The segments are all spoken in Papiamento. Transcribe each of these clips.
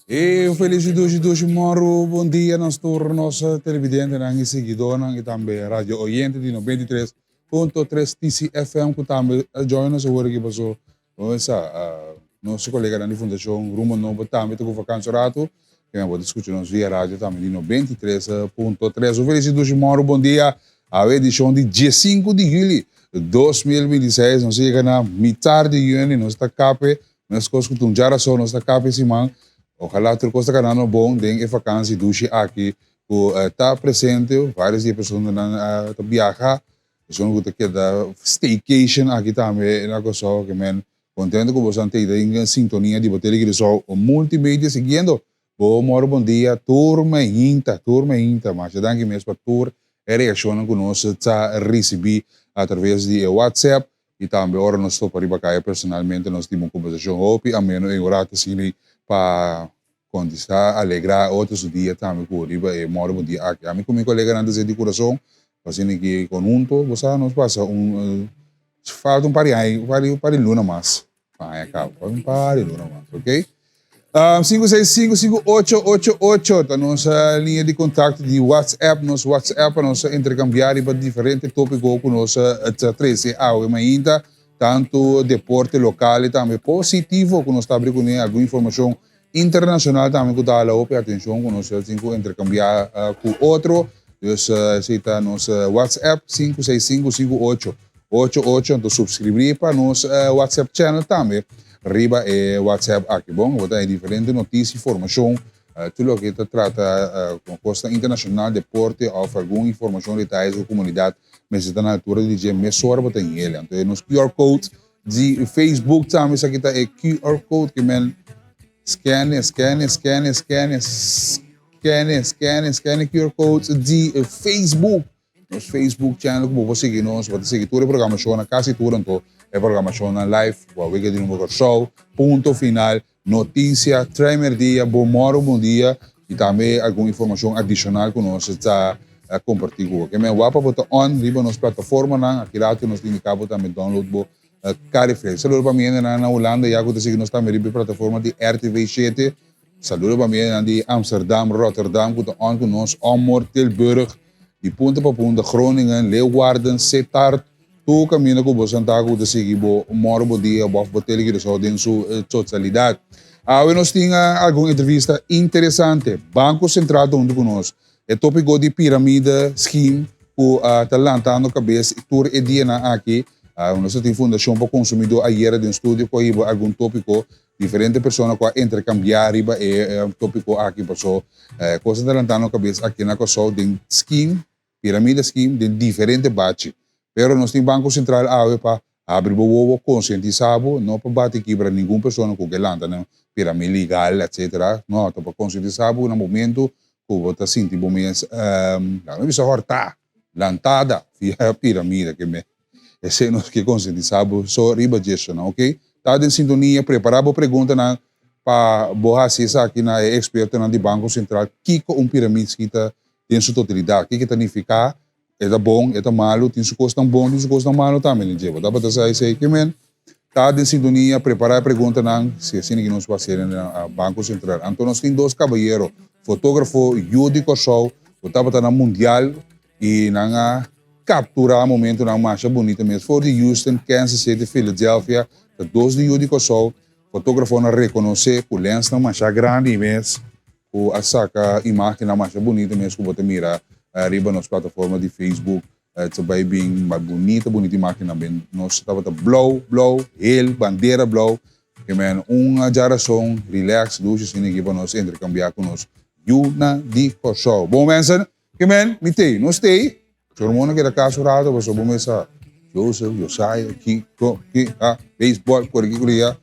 E un felis i dushi dushi mòru bon dia nos tur nos televidentenan i siguidónan i tambe radio oyente di 93.3 TCFM ku tambe a join nos awor aki paso bo sa nos koleganan di Fundashon Rumbo Nobo tambe ta ku vakansi un ratu ke nan por ta skucha nos via radio tambe di 93.3. Un felis i dushi mòru bon dia awe edishon di diesinku di yüli 2026 nos a yega na mitar di yüni nos ta kape Meskos ku ta un djarason nos ta kap e siman, ojalá tur kos ta kanando bon den e fakansi dushi aki ku ta presente, vários di e personanan ta biaha, esun ku ta keda staycation aki tambe na Kòrsou, ke men kontento ku boso a tei den sintonia di bo Tele Curaçao Multimedia siguiendo bo moro bon dia tur mainta, tur mainta, masha danki mes pa tur e reakshonnan ku nos ta risibí atraves di e WhatsApp. I tambe ora nos topa riba kaya personalmente nos tin un kombersashon hopi ameno i un rato asina pa kontestá, alegrá otro su dia tambe ku riba e mòrdu bon dia aki. Ami ku mi koleganan ta senti kurason pa asina ki konhunto bo sa nos pasa un falta un par di aña un par di luna mas pa aña kaba falta un par di luna mas ok. 5655888 ta nos liña di contacto di WhatsApp. Nos WhatsApp pa nos intercambiar riba diferente tópico ku nos ta trece awe mainta, tanto deporte local y tambe positivo ku nos ta abri kuné algun informacion internacional tambe ku ta hala hopi atencion ku nos tin ku intercambiar ku otro. Dus esei ta nos WhatsApp 56558. Ocho ocho anto subscribí pa nos WhatsApp channel tambe riba e WhatsApp aki bon bo ta haña diferente noticia informacion tur loke ta trata con cosnan internacional deporte of algun informacion detalles cu comunidad mester ta na altura di dje mesora bo ta hel anto e nos QR code di Facebook tambe esaki ta e QR code ke men scan scan scan scan scan scan scan QR code di Facebook. Nos Facebook channel ku bo por sigui nos, bo ta sigui tur e programashonnan, kasi tur anto e programashonnan live, bo a wega di Rumbo Kòrsou, Punto Final, Notisia, Traimer Dia, Bon Mòru, Bon Dia i tambe algun informashon adishonal ku nos ta kompartí ku bo. Ke men wak pa bo ta on riba nos plataformanan, aki ratu nos ta indiká bo tambe download bo Cariflex. Saludo pa mi hendenan na Hulanda ya ku ta sigui nos tambe riba e plataforma di RTV shete. Saludo pa mi hendenan di Amsterdam, Rotterdam ku ta on ku nos, Ommoord, Tilburg, Di punta pa punta, Groningen, Leeuwarden, Sittard, tur kaminda ku bo santá ku ta sigui bo mòru bo dia òf bo tele Curaçao den su totalidat. Awe nos tin algun entrevista interesante. Banko Sentral ta huntu ku nos. E tópiko di piramide scheme ku ta lantando kabes tur e dianan aki. Nos ta tin Fundashon pa Konsumidó ayera den studio ku a hiba algun tópiko. Diferente persona ku a interkambiá riba e tópiko aki paso kos ta lantando kabes aki na Kòrsou den skim, piramide skim den diferente bachi. Pero nos tin Banko Sentral awe pa habri bo wowo, konsientisá bo, no pa bati kibra ningun persona ku ke lanta na piramide legal etcetera, no, ta pa konsientisá bo na momento ku bo ta sinti bo mes, laga mi bisa hòrtá, lantada via piramide ke me. Esei nos ke konsientisá bo so riba dje esnan, ok? Ta den sintonia, prepará bo preguntanan pa bo hasi esaki na e ekspertonan di Banko Sentral, kiko un piramidski ta den su totalidat, kiko e ta nifiká, e ta bon, e ta malu, tin su kosnan bon, tin su kosnan malu tambe den dje. Bo tabata sa esei? Ke men? Ta den sintonia, prepará e preguntanan, si asina ki nos por hasi na Banko Sentral. Anto nos tin dos kabayero, fotógrafo yu di Kòrsou, ku tabata na mundial i nan a Captura momentonan masha bunita mes for di Houston, Kansas City, Philadelphia, ta dos di yu di Kòrsou. Fotógrafonan rekonosé ku lensnan masha grandi mes ku a saka imágennan masha bunita mes ku bo ta mira riba nos plataforma di Facebook. Ta bai bin bunita bunita imágennan ben. Nos tabata blou, blou, hel, bandera blou. Ke men un djarason relax, dushi asina aki pa nos interkambiá ku nos yunan di Kòrsou. Bon mensen! Ke men, mi tei, nos tei. Su hermano keda kas un rato pasobra bo mes sa Joseph, Josiah, ki, ko, ki, ha, baseball, kore ki kore ya.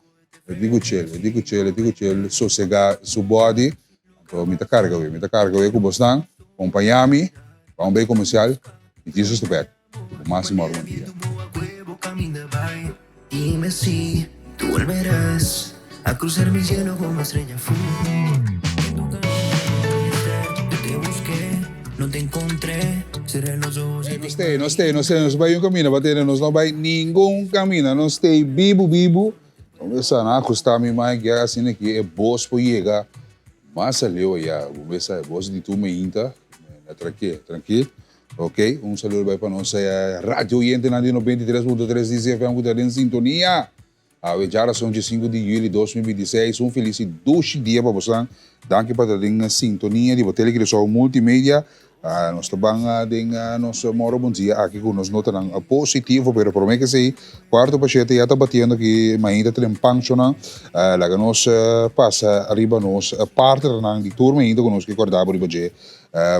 E di ku chel, e di ku chel, e di ku chel sosega su body. Anto mi ta karga we, mi ta karga we ku bosnan. Kompañá mi pa un bay komersial i Jesus ta bek ku mas i mor bon dia. Ey, nos stay, nos stay, nos stay, nos bai un camina, batene, nos no bai ningun camina, nos stay bibu, bibu. Bo sa, na ajusta mi mic ya asina ki e bos por yega mas aleu aya. Bo sa, e bos di tur mainta, na tranquil, tranquil. Ok, un saludo bai pa nos radio oyentenan di 93.3 DCFM ku ta den sintonia. Awe djarason dje sinku di juli 2026, un felis i dushi dia pa bosan. Danki pa ta den sintonia di bo Telecuraçao Multimedia. Nos ta ban den nos moro bon dia aki ku nos notanan positivo, pero prome ke esei kuarto pa shete ya ta batiendo aki mainta trempanchonan. Laga nos pasa riba nos partnernan di tur mainta ku nos ke kòrda bo riba dje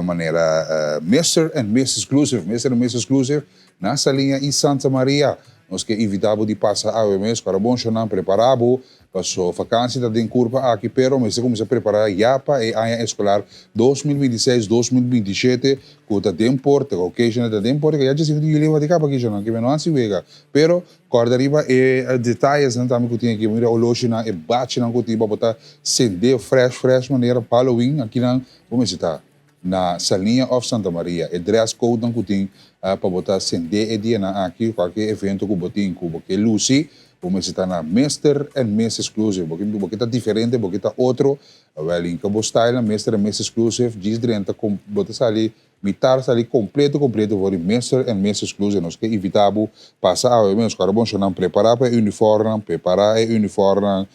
manera Mister and Miss Exclusive, Mister and Miss Exclusive na Saliña i Santa Maria. Nos ke invitá bo di pasa awe mes para bon shownan prepará bo paso vakansi ta den kurpa aki pero mester kuminsá prepará ya pa e aña eskolar 2026, 2027 ku ta den porta, ku okeshonnan ta den porta ya dje sinku di yuli wak di kaba akishonnan ke mi no hasi wega pero kòrda riba e detayesnan tambe ku tin aki mira oloshinan e bachinan ku tin pa bo ta sende fresh fresh manera Halloween akinan bo mester ta. Na Saliña of Santa Maria, e dress code nan ku tin pa bo ta sende e dianan aki, kualke evento ku bo tin ku bo ke lusi, bo mester ta na Mister and Miss Exclusive. Bo ke bo ke ta diferente, bo ke ta otro, awel hinka bo style na Mister and Miss Exclusive, djis drenta kom bo ta sali mitar sali kompleto kompleto for di Mister and Miss Exclusive. Nos ke invita bo pasa awe mes, ku ora bo nan prepara pa e uniformnan, prepara e uniformnan,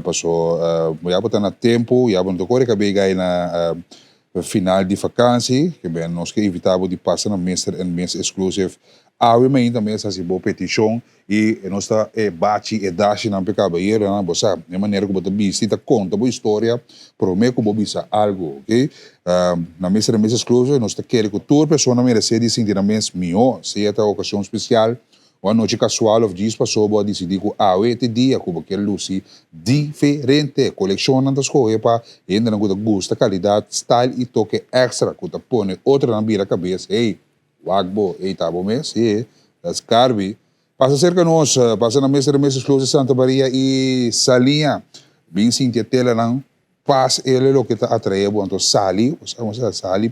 Paso ya bo ta na tempu, ya bo no ta kore kabei gai na final di vakansi, ke ben nos ke invitá bo di pasa na Mister and Miss Exclusive awe mainta mes hasi bo petishon i nos ta e bachi e dashinan p'e kabayeronan, bo sa e manera ku bo ta bisti ta konta bo historia promé ku bo bisa algu, ok. Na Mister and Miss Exclusive nos ta kere ku tur persona meresé di sinti nan mes mihó, sea ta okashon spesial Un anochi kasual of djis paso bo a disidí ku awe t'e dia ku bo kier lusi diferente. Kolekshonnan ta skohe pa hendenan ku ta gusta kalidat, style i toke èkstra ku ta pone otronan bira kabes, Hey, wak bo, ey ta bo mes? He, ta skarbi. Pasa serka nos, pasa na Mesa de Mesa Exclusive Santa Maria i Saliña. Bin sinti e telanan, pas el e loke ta atraé bo, anto sali, osea, sali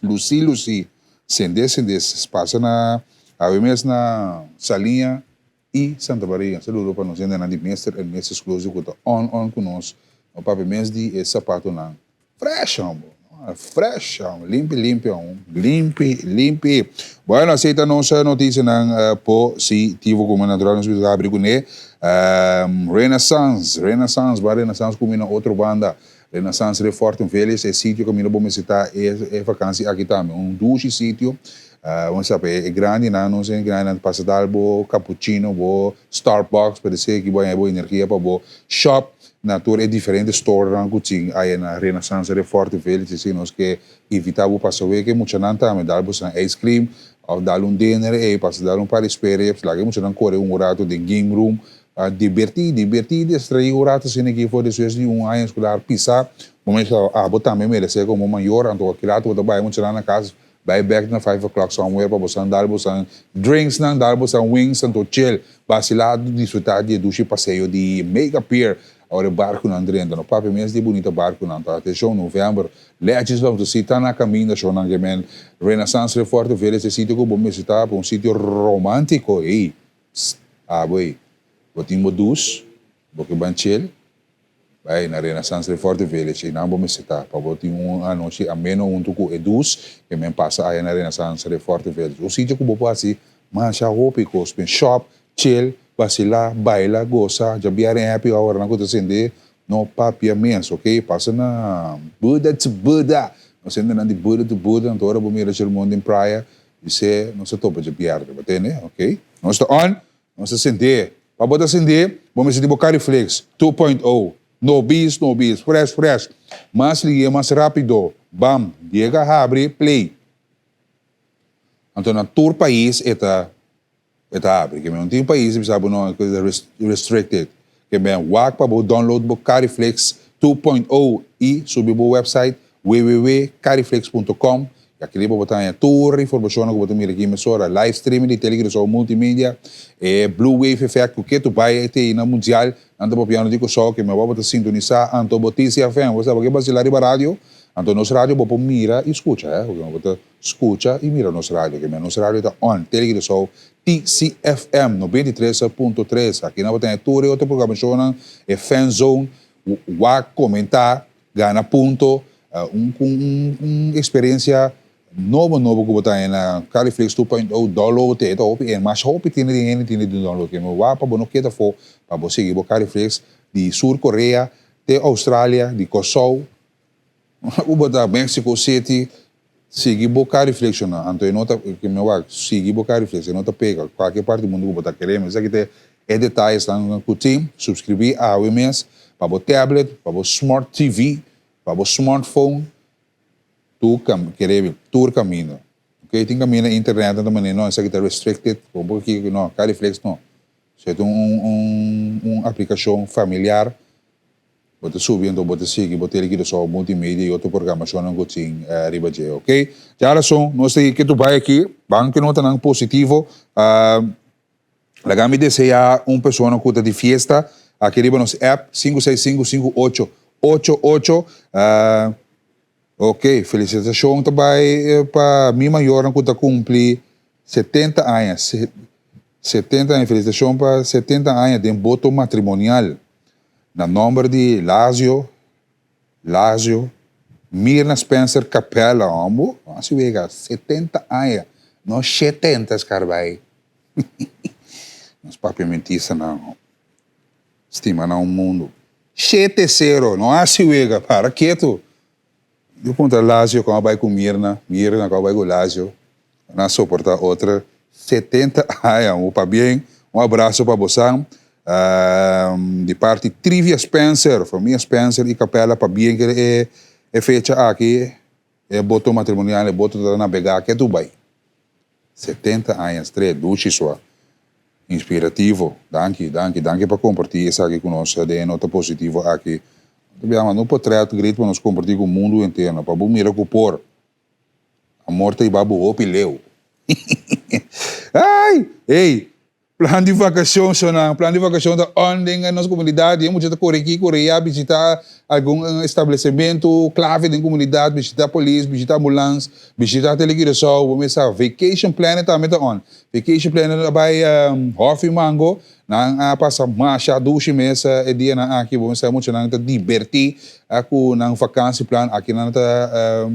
Lucí lucí, sendé sendé, pasa na awe mes na Saliña y Santa Maria. Saludo pa nos hendenan di Mister and Missus Exclusive cu ta on on cu nos. No papia mes di e zapatonan fresh hombo, fresh hombo, limpi limpi aun, limpi limpi. Bueno, así ta nos noticianan positivo como natural nos bisa habri cune. Renaissance, Renaissance, ba Renaissance cumi na otro banda. Renaissance Reforten Village, e sitio kaminda bo mester ta e vakansi aki tambe. Un dushi sitio. Bo sa e grandinan, nos hende grandinan ta pasa dal bo cappuccino, bo Starbucks, pa desea ki bo haña bo energia pa bo shop na tur e diferente storenan ku tin aya na Renaissance Reforten Village. Esei nos ke invita bo pasa wek e muchanan tambe dal bo san ice cream of dal un dinner ei, pasa dal un par di spare ribs, laga e muchanan kore un rato den game room. A dibertí, dibertí i distraí un rato asina aki for despues di un aña escolar pisá, bo mester sa abo tambe meresé komo mayor, anto ki rato bo ta bai muchanan na kas, bai bek na five o'clock somewhere pa bosan dal bosan drinksnan, dal bosan wings, anto chill, basilá, disfrutá di e dushi paseo di Mega Pier. Awor e barkunan drenta, no papia mes di e bunita barkunan, ta atenshon, novèmber, Lechi lo si ta na kaminda shownan ke men Renaissance Reforte Village e sitio ku bo mester ta pa un sitio romántico, ey. Psst, abo ei, bo tin bo dus, bo ke ban chill? Bai na Renaissance Reforte Village, einan bo mester ta, pa bo tin un anochi ameno huntu ku e dus ke men pasa aya na Renaissance Reforte Village. Un sitio ku bo por hasi masha hopi kos, bin shop, chill, basilá, baila, gosa, djabièrnè happy hournan ku ta sende, no papia mes, ok? Pasa na Buddha to Buddha, nos hendenan di Buddha to Buddha, anto ora bo mira Shermon den Praia, Bis'é, Nos ta topa dje bièrnè, bo tende? Ok. Nos ta on, nos ta sendé. Pa bo ta sendé, bo mester di bo Cariflex 2.0. No bis, no bis. Fresh, fresh. Mas lié, mas rápido. Bam! Yega, habri, play. Anto na tur pais e ta E ta habri. Ke men un tin pais bisa bo no restricted. Ke men wak pa bo download bo Cariflix 2.0 i subi bo website www.cariflix.com. I aki bo ta haña tur informashonnan ku bo ta mira aki mesora. Live streaming di Telecuraçao Multimedia, e Blue Wave Effect ku ketu bai e te na mundial. Nan ta papiando di Kòrsou ke men wak bo ta sintonisá anto bo TCFM. Bo sa bo ke basila riba radio. Anto nos radio bo por mira i skucha, eh. Bo ta skucha i mira nos radio. Ke nos radio ta on. Tele Curaçao TCFM 93.3. Aki nan bo tene tur e otro programashonnan, e Fan Zone, wak, komentá, gana punto. Un un un eksperensia nobo nobo ku bo ta haña na Cariflix 2.0 download e ta hopi e mas hopi tene di hende tene di download. Ke wak pa bo no keda afó pa bo sigui bo Cariflix di Sur Korea te Australia, di Kòrsou, ku bo ta Mexico City, sigui bo ka reflekshoná. Anto e no ta, ke mi wak, sigui bo ka refleks, e no ta pega kualke parti di mundu ku bo ta kere. Mi esaki ta e detayesnan ku tin. Suskribí awe mes pa bo tablet, pa bo smart TV, pa bo smartphone, tur kam, kere tur kaminda. Ok, tin kaminda internet nan ta manera, no, esaki ta restricted, bo por kiko, no, ka refleks no. Si e ta un un aplikashon familiar, bo ta subi anto bo ta sigui bo tele Curaçao Multimedia i otro programashonnan ku tin riba dje, ok. Djarason, nos ta ke tur bai aki, ban ku notanan positivo. Laga mi deseá un persona ku ta di fiesta aki riba nos app, sinku seis sinku sinku ocho ocho ocho. Ok, felicitacion ta bay pa mi mayornan cu ta cumpli 70 aña, 70 aña, felicitacion pa 70 aña den boto matrimonial. Na nomber di Lazio, Lazio, Mirna Spencer Capella, hombo, asi wega, 70 aña, no shetenta scarbay. Nos papiamentistanan stima nan un mundo. Shete sero, no hasi wega, para ketu. Yo puntra Lazio kon a bai ku Mirna, Mirna kon a bai ku Lazio. Nan a soporta otro 70 aña. Un pabien, un abraso pa bosan. Di parti Trivia Spencer, famia Spencer i Capella, pabien ku e fecha aki, e boto matrimonial, e boto ta nabegá ketu bai. 70 aña stre dushi sua. Inspirativo. Danki, danki, danki pa comparti esaki cu nos den e nota positivo aki. Ta bia manda un potret great pa nos comparti cu mundu entero pa bo mira cu por. Amor ta hiba bo hopi leu. Ay! Ey! Plan di vakashon, shonnan. Plan di vakashon ta on den nos komunidat. E mucha ta kore aki, kore ya, bishita algun establesimentu klave den komunidat, bishita polis, bishita ambulans, bishita Tele Curaçao. Bo mester sa Vacation Planet tambe ta on. Vacation Planet a bai Hòfi Mango. Nan a pasa masha dushi mes e dianan aki. Bo mester sa muchanan ta dibertí ku nan vakansieplan. Aki nan ta.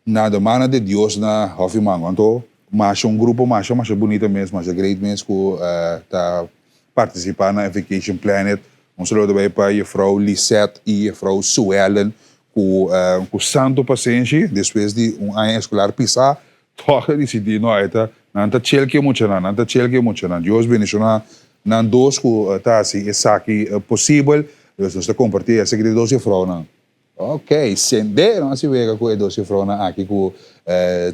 Na de mano de Dios na Hòfi Mango. Anto masha un grupo masha masha bunita mes, masha great mes ku ta partisipá na e Vacation Planet. Un saludo ta bai pa jefrou Lisette i jefrou Suellen ku ku santu pasenshi despues di un aña eskolar pisá tòg a disidí no e ta nan ta chel ku e muchanan, nan ta chel ku e muchanan. Dios bendishoná nan dos ku ta hasi esaki posibel. Dus nos ta kompartí esaki di dos jefrounan. Ok, sende nos a wega ku e dos jefrounan aki ku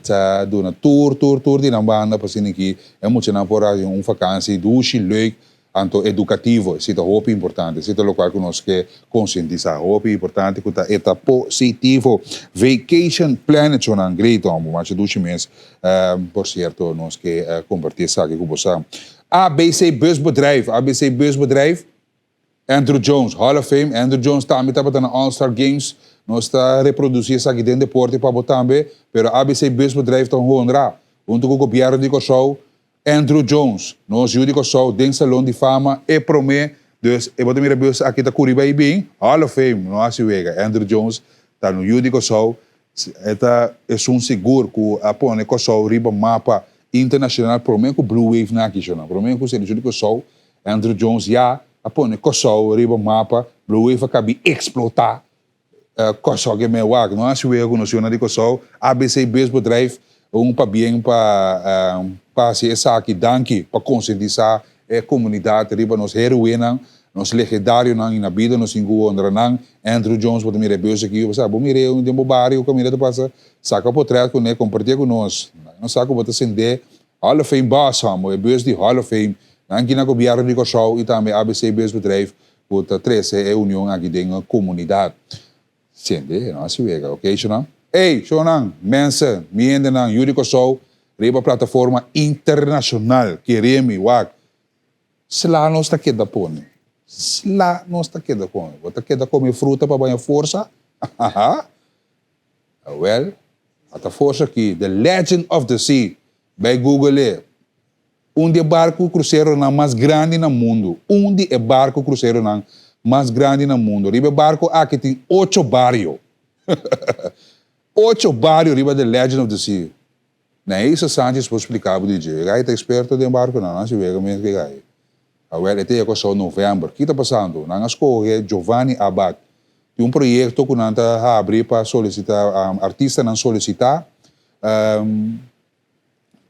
ta duna tur tur tur di nan banda pa asina ki e muchanan por haci un vakansi dushi, leuk, anto edukativo. Esei ta hopi importante, esei ta lokual ku nos ke konsientisá. Hopi importante ku ta e ta positivo. Vacation Planet shownan great homber, masha dushi mes. Por sierto nos ke komparti esaki ku boso. ABC Busbedrijf, ABC Busbedrijf. Andruw Jones, Hall of Fame, Andruw Jones tambe tabata na All Star Games. Nos ta reproduci esaki den deporte pa bo tambe, pero ABC Busbedrijf ta honra, hunto cu Gobierno di Corsou, Andruw Jones, nos yu di Corsou, den Salon di Fama, e prome. Dus, e bo ta mira bus aki ta curi bay bin, Hall of Fame, no haci wega. Andruw Jones ta no yu di Corsou, e ta esun sigur cu a pone Corsou riba mapa internacional prome cu Blue Wave na aki, shona. Prome cu seleccion di Corsou Andruw Jones ya a pone Kòrsou riba mapa, Blue Wave a kabi eksplotá Kòrsou ke men wak. No hasi wega ku nos yunan di Kòrsou. ABC Busbedrijf un pabien pa pa hasi esaki. Danki pa konsientisá e komunidat riba nos heroenan, nos legendarionan i na bida nos tin ku honra nan. Andruw Jones bo ta mira e bus aki, bo sa bo mir'é den bo bario kaminda ta pasa, saka potrèt kuné, kompartié ku nos. Nos sa ku bo ta sendé Hall of Fame bus hamo, e bus di Hall of Fame, danki na Gobierno di Kòrsou i tambe ABC Busbedrijf ku ta trese e union aki den komunidat. Sende, no hasi wega, ok shownan? Ey, shownan, mensen, mi hendenan, yu di Kòrsou, riba plataforma internashonal, kere mi, wak, sla nos ta keda pone, sla nos ta keda pone, bo ta keda kome fruta pa baña forsa? Haha. Awel, ata forsa aki, The Legend of the Sea, bai Google e. Un di e barku kruseronan mas grandi na mundu. Un di e barku kruseronan mas grandi na mundu. Riba e barku aki tin ocho bario. Ocho bario riba The Legend of the Sea. Na Isa Sanchez por splica bo di dje. E gai ta experto den barconan, nan si wega mes ke gai. Awel, e ta yega Kòrsou novèmber. Ki ta pasando? Nan a skohe Giovanni Abad. Tin un proyekto ku nan ta habri pa solisita, artistanan solisita,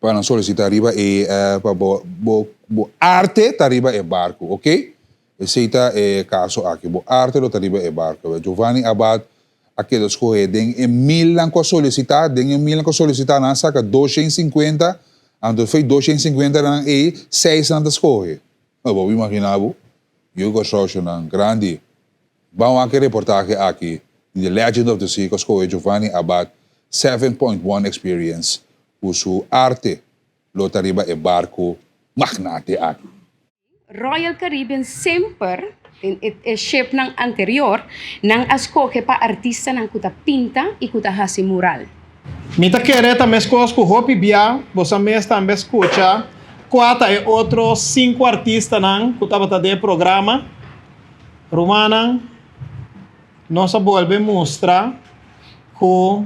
pa nan solisita riba e, pa bo, bo, bo arte ta riba e barku, oke? Esei ta e kaso aki. Bo arte lo ta riba e barku. Awel, Giovanni Abad a keda skohe den e milnan ku a solisitá, den e milnan ku a solisitá nan a saka 250, anto for e 250 nan ei, seis nan ta skohe. Bo por imaginá bo? Yu Kòrsounan grandi, ban wak e reportahe aki di The Legend of the Sea ku a skohe Giovanni Abad 7.1 Experience ku su arte lo ta riba e barku magnate aki. Royal Caribbean semper, den e shipnan anterior, nan a skohe pa artistanan ku ta pinta i ku ta hasi mural. Mi ta kere ta meskos ku hopi bia boso mes tambe skucha kua ta e otro sinku artistanan ku tabata den e programa. Rumannan, nos a bolbe mustra ku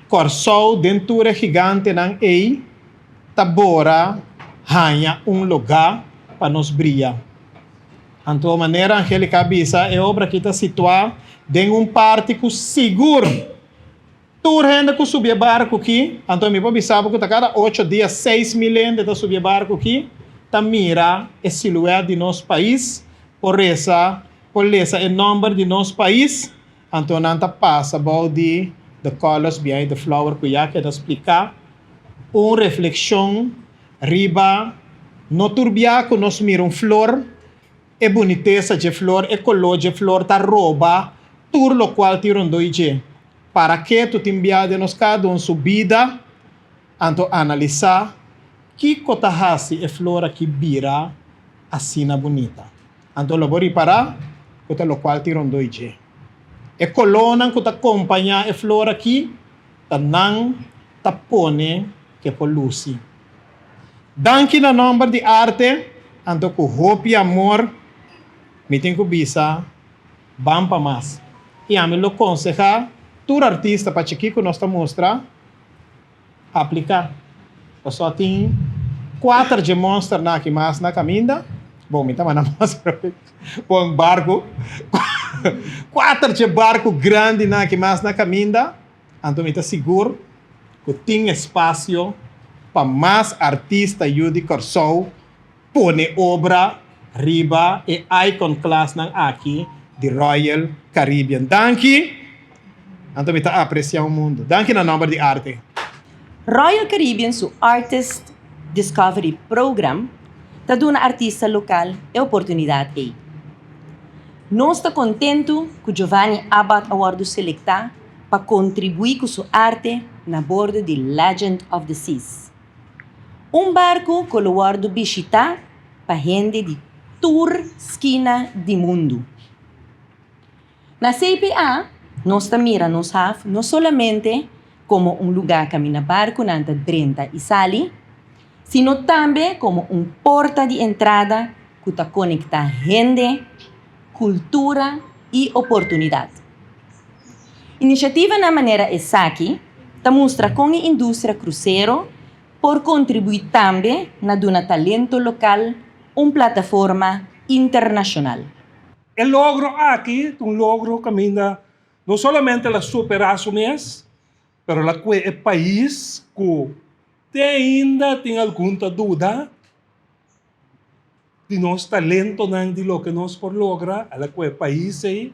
Kòrsou den tur e gigantenan ei ta bora haña un lugá pa nos bria. Anto manera Angelica a bisa, e obra aki ta situá den un parti ku sigur tur hende ku subi e barku aki, anto mi por bisa bo ku ta kada ocho dia 6000 hende ta subi e barku aki, ta mira e siluèt di nos pais, por resa, por lesa e nòmber di nos pais, anto nan ta pasa bou di The Colors Behind the Flower ku ya keda spliká. Un reflekshon riba no tur bia ku nos mira un flor, e bunitesa dje flor, e koló dje flor ta roba tur lokual tin rondó i dje. Para ketu tin bia den nos kada un su bida, anto analisá kiko ta hasi e flor aki bira asina bunita. Anto lo bo ripará ku ta lokual tin rondó i dje. E kolónan ku ta kompañá e flor aki ta nan ta pone ke por lusi. Danki na nomber di arte, anto ku hopi amor mi tin ku bisa ban pa mas. I ami lo konseha tur artista pa chikí ku nos ta mustra aplika. Pasobra tin kuater dje monsternan aki mas na kaminda. Bon, mi ta manda monster bon barku. Kuater dje barku grandinan aki mas na kaminda. Anto mi ta sigur ku tin espasio pa mas artista yu di Kòrsou pone obra riba e Icon Classnan aki di Royal Caribbean. Danki! Anto mi ta apresiá un mundu. Danki na nòmber di arte. Royal Caribbean su Artist Discovery Program ta duna artista lokal e oportunidat ei. Nos ta kontentu ku Giovanni Abbad a wòrdu selektá pa kontribuí ku su arte na bordo di Legend of the Seas, un barku ku lo wòrdu bishitá pa hende di tur skina di mundu. Na CPA nos ta mira nos haf no solamente komo un lugá kaminda barkunan ta drenta i sali, sino tambe komo un porta di entrada ku ta konektá hende, kultura i oportunidat. Inisiativanan manera esaki ta mustra kon e industria krusero por kontribuí tambe na duna talento lokal un plataforma internashonal. E logro aki ta un logro kaminda no solamente el a superá su mes, pero el a kue e pais ku te ainda tin algun ta duda di nos talentonan, di loke nos por logra. El a kue e pais ei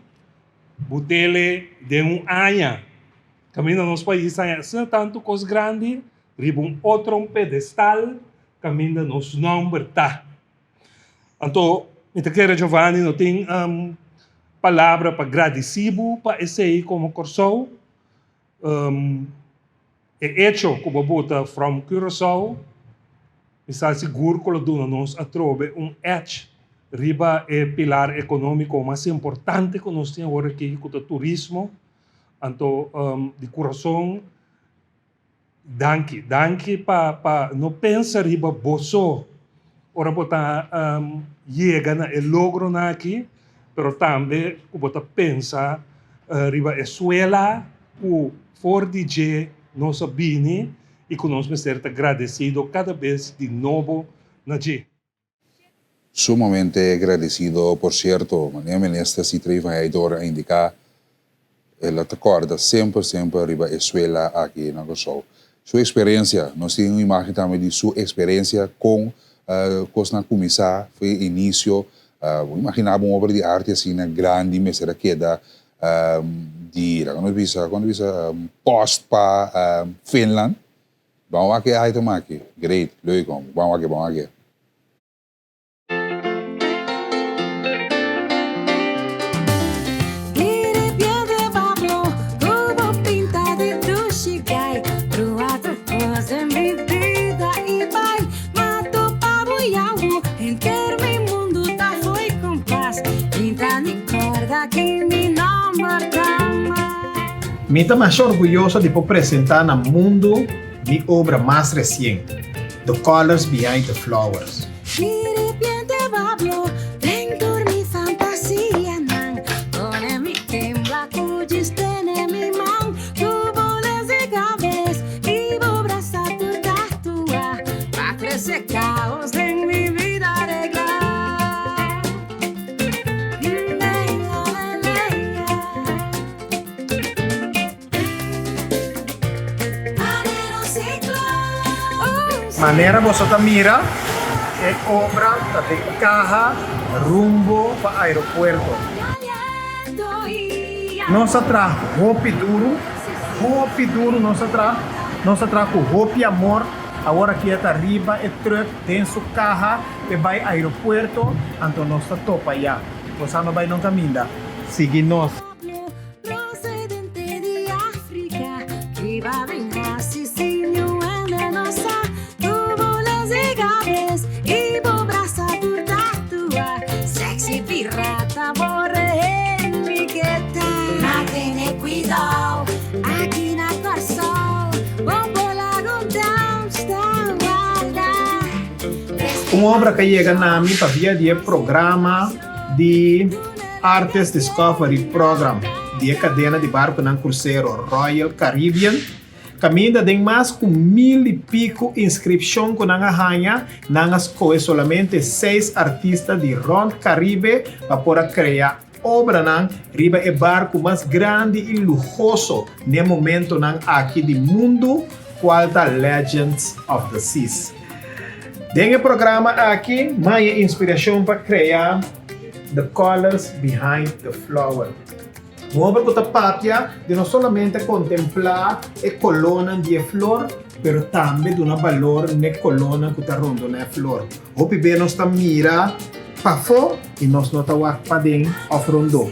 butele den un aña. Kaminda nos pais haña asina tantu kos grandi riba un otro un pedestal kaminda nos nòmber ta. Anto mi ta kere Giovanni no tin palabra pa gradisí bo pa esei komo Kòrsou. E echo ku bo buta from Curaçao mi sa sigur ku lo duna nos atrobe un edge riba e pilar ekonómiko mas importante ku nos tin awor aki ku ta turismo. Anto di kurason danki. Danki pa pa no pensa riba bo so ora bo ta yega na e logronan aki, pero tambe ku bo ta pensa riba e suela ku for di dje nos a bini i ku nos mester ta gradesido kada bes di nobo na dje. Sumamente gradecido por cierto, manera Minister Sithree van Heydoorn a indica, el a ta corda semper semper riba e suela aki na Kòrsou. Su experiencia, nos tin un imagen tambe di su experiencia con cosnan a cuminsa for e inicio. Bo imagina bo un obra di arte asina grandi mester a keda di, laga nos bisa, con ta bisa, post pa Finland. Ban wak e item aki. Great, leuk hom. Ban wak e, ban wak e. Mi ta masha orguyoso di por presenta na mundu mi obra mas resien, The Colors Behind the Flowers. Manera boso ta mira, e obra ta den kaha rumbo pa aeropuerto. Nos a traha hopi duru, hopi duru nos a traha. Nos a traha ku hopi amor. Awor aki e ta riba e truck den su kaha p'e bai aeropuerto, anto nos ta topa ya. Boso no bai no kaminda. Sigui nos. Un obra ku a yega na mi pa via di e programa di Artist Discovery Program di e kadena di barkunan krusero Royal Caribbean, kaminda den mas ku mil i piku inskripshon ku nan a haña, nan a skohe solamente seis artista di rònt Karibe pa por a krea obranan riba e barku mas grandi i luhoso n'e momentonan aki di mundu, kual ta Legends of the Seas. Den e programa aki m'a haña inspirashon pa krea The Colors Behind the Flower. Un obra ku ta papia di no solamente kontemplá e kolónan di e flor, pero tambe duna balor n'e kolónan ku ta rondoná e flor. Hopi be nos ta mira pafó i nos no ta wak paden òf rondó.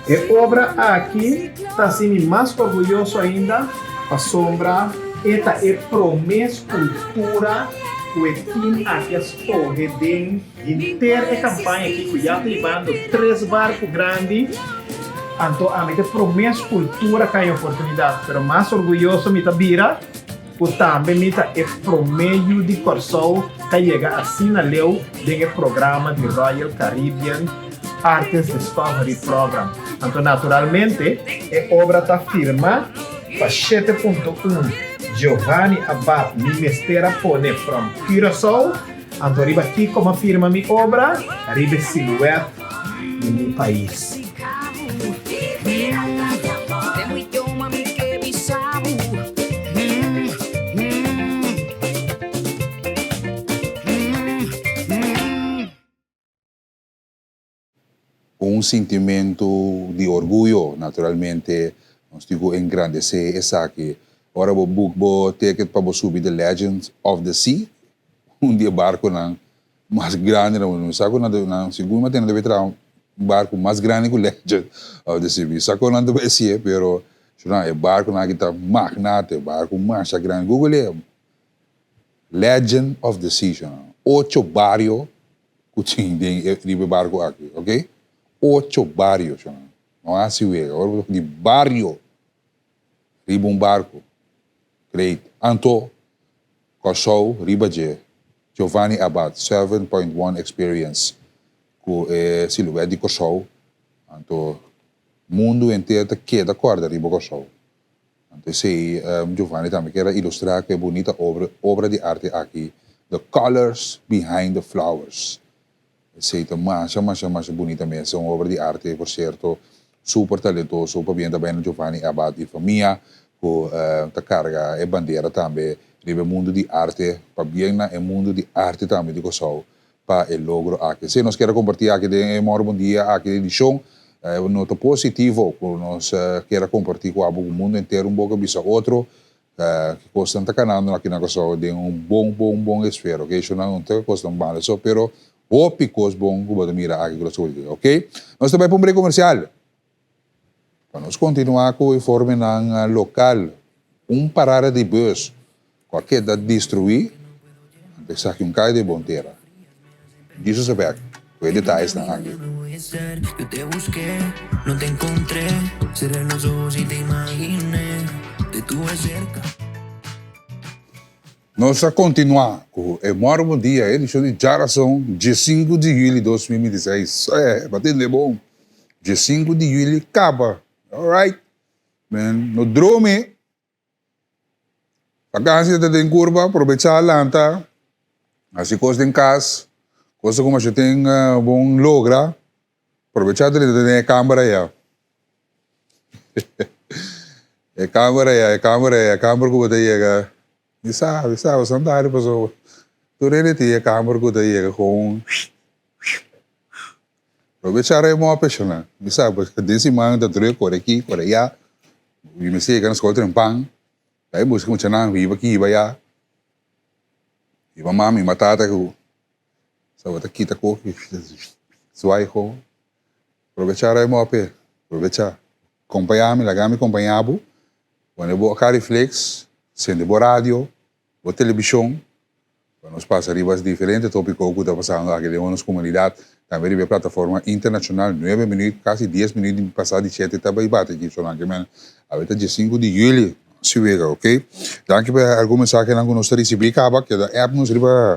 E obra aki ta hasi mi mas orguyoso ainda pasobra e ta e promé skultura ku e tim aki a skohe den henter e kampaña aki ku ya ta hibando tres barku grandi. Anto ami ta e promé skultura ku a haña oportunidat, pero mas orguyoso mi ta bira Ku tambe mi ta e promé yu di Kòrsou ta yega asina leu den e programa di Royal Caribbean Artist Discovery Program. Anto naturalmente e obra ta firmá pa 7.1 Giovanni Abad mi mester a pone from Curaçao. Anto riba kiko m'a firma mi obra? Riba e siluèt di mi pais. Un sintimentu di orguyo, naturalmente nos tin ku engrandesé esaki. Ora bo book bo ticket pa bo subi The Legend of the Sea, un di e barkonan mas grandi na mundu. Mi sa ku nan ta, nan sigur mi a tende debe traha un barku mas grandi ku Legend of the Sea. Mi sa ku nan ta bai hasié, pero e barkonan aki ta magnate, barku masha grandi. Google e Legend of the Sea, ocho bario ku tin den e riba e barku aki, ok. Ocho bario, no hasi wega. Ora bo ta di bario. Riba un barku. Great. Anto, Kòrsou riba dje. Giovanni Abath, 7.1 Experience, ku e siluet di Kòrsou. Anto, mundu henter ta keda kòrda riba Kòrsou. Anto esei Giovanni tambe kier a ilustrá ku e bunita obra obra di arte aki, The Colors Behind the Flowers. Esei ta masha masha masha bunita mes, un obra di arte por cierto super talentoso, pabia ta bay na Giovanni Abath y famia cu ta carga e bandera tambe riba e mundo di arte, pabia na e mundo di arte tambe di Curaçao pa e logro aki. Esei nos kier a comparti aki den e Moro Bon Dia aki den edicion, e nota positivo cu nos kier a comparti cu abo cu mundo entero un boca bisa otro. Ki kosnan ta kanando aki na Kòrsou den un bon bon bon esfera ok shonnan no ta kosnan malo so pero hopi kos bon ku bo ta mira aki ku ta soli ok nos ta bai pa un break komersial pa nos kontinua ku informenan lokal un parada di bus ku a keda destrui anto esaki un kai di bon tera Jesus a bek ku e detayesnan aki. Nos a kontinuá ku e Mòrgo Bon Dia, edishon di djarason, diesinku di yüli 2026. Eh, bo a tende bon. Diesinku di yüli kaba. Alright. Men, no drumi. Vakansia ta den kurba, probechá lanta, hasi kos den kas, kos ku masha tin bon logra, probechá drenta den e kamber aya. E kamber aya, e kamber aya, e kamber ku bo ta yega, mi sa, mi sa, boso a pasobra tur hende tin e kamber ku ta yega kon. Probechá rei mope shona. Mi sa pasobra den siman ta druk kore aki kore aya. Mi mester yega na skol trempan. Bai buska muchanan hiba aki hiba aya. Hiba mami hiba tata ku sa bo ta kita koki zwai ho. Probechá rei mope. Probechá. Kompañá mi laga mi kompañá bo. Pone bo cariflex, sende bo radio. Bo telebishon, pa nos pasa riba diferente topiko ku ta pasando aki den nos komunidat, tambe riba e plataforma internashonal. Nuebe minüt, kasi dies minüt di pasa di shete ta bai bati aki so nan ke men awe ta diesinku di yüli, si wega ok. Danki pa algun mensahenan ku nos ta risibí kaba, keda app nos riba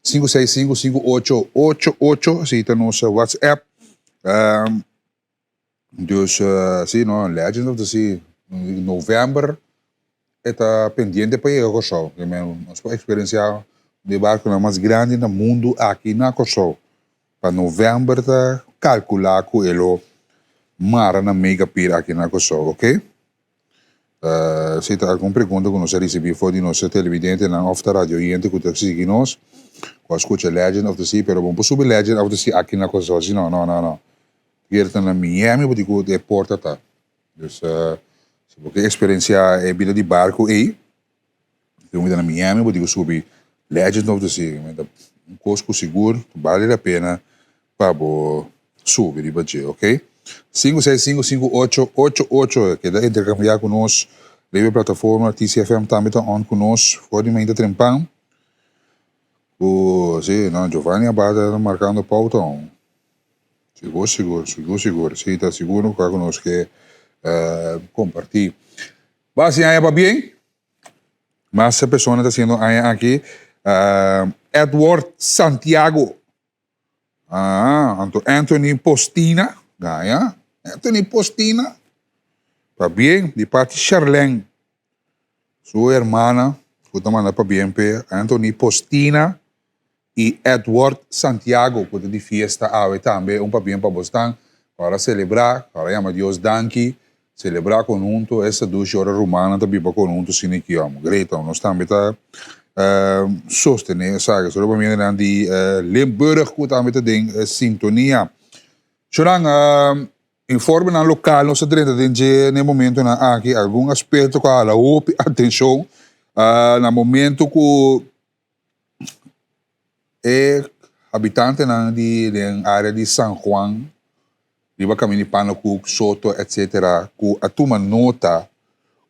sinku seis sinku sinku ocho ocho ocho, esei ta nos whatsapp. Dus si no, Legends of the Sea, november e ta pendiente pa yega Kòrsou. Nos por eksperensiá un di e barkunan mas grandi na mundu aki na Kòrsou. Pa november ta kalkulá ku e lo mara na Mega Pier aki na Kòrsou, oke. Si ta algun pregunta ku nos a risibí for di nos televidentenan òf ta radio oyente ku ta sigui nos, ku a skucha Legend of the Sea, pero bo no por subi Legend of the Sea aki na Kòrsou, si no, no, no, no. Kier ta na Miami bo di ku e porta ta. Dus si bo ke eksperensiá e bida di barku ei, si bo ta na Miami bo di ku subi Legend of the Sea. Ta un kos ku sigur bale la pena pa bo subi riba dje, ok. Sinku seis sinku sinku ocho ocho ocho keda interkambiá ku nos riba e plataforma TCFM tambe ta on ku nos for di mainta trempan. Ku si no Giovanni Abad ta markando pouta. Sigur sigur sigur sigur si ta sigur un ku nos ke kompartí. Bo hasi aña pabien? Mas persona ta hasiendo aña aki. Edward Santiago. Ah, anto Anthony Postina. Gaña. Anthony Postina. Pabien di parti Sharlene. Su hermana ku ta manda pabien p'e Anthony Postina. I Edward Santiago ku ta di fiesta awe tambe un pabien pa bosnan ku ora selebrá, ku ora yama Dios danki, selebrá konhunto esta dushi ora rumannan ta biba konhunto sin e kiom. Great nos tambe ta sostené esaki. Solo pa miendenan di Limburg ku tambe ta den sintonia. Shonnan, informenan lokal nos ta drenta den dje na e momentonan aki algun aspekto ku a hala hopi atenshon na momento ku E habitantenan di den área di San Juan, riba kaminda di Pannekoek, Soto etcetera ku a tuma nota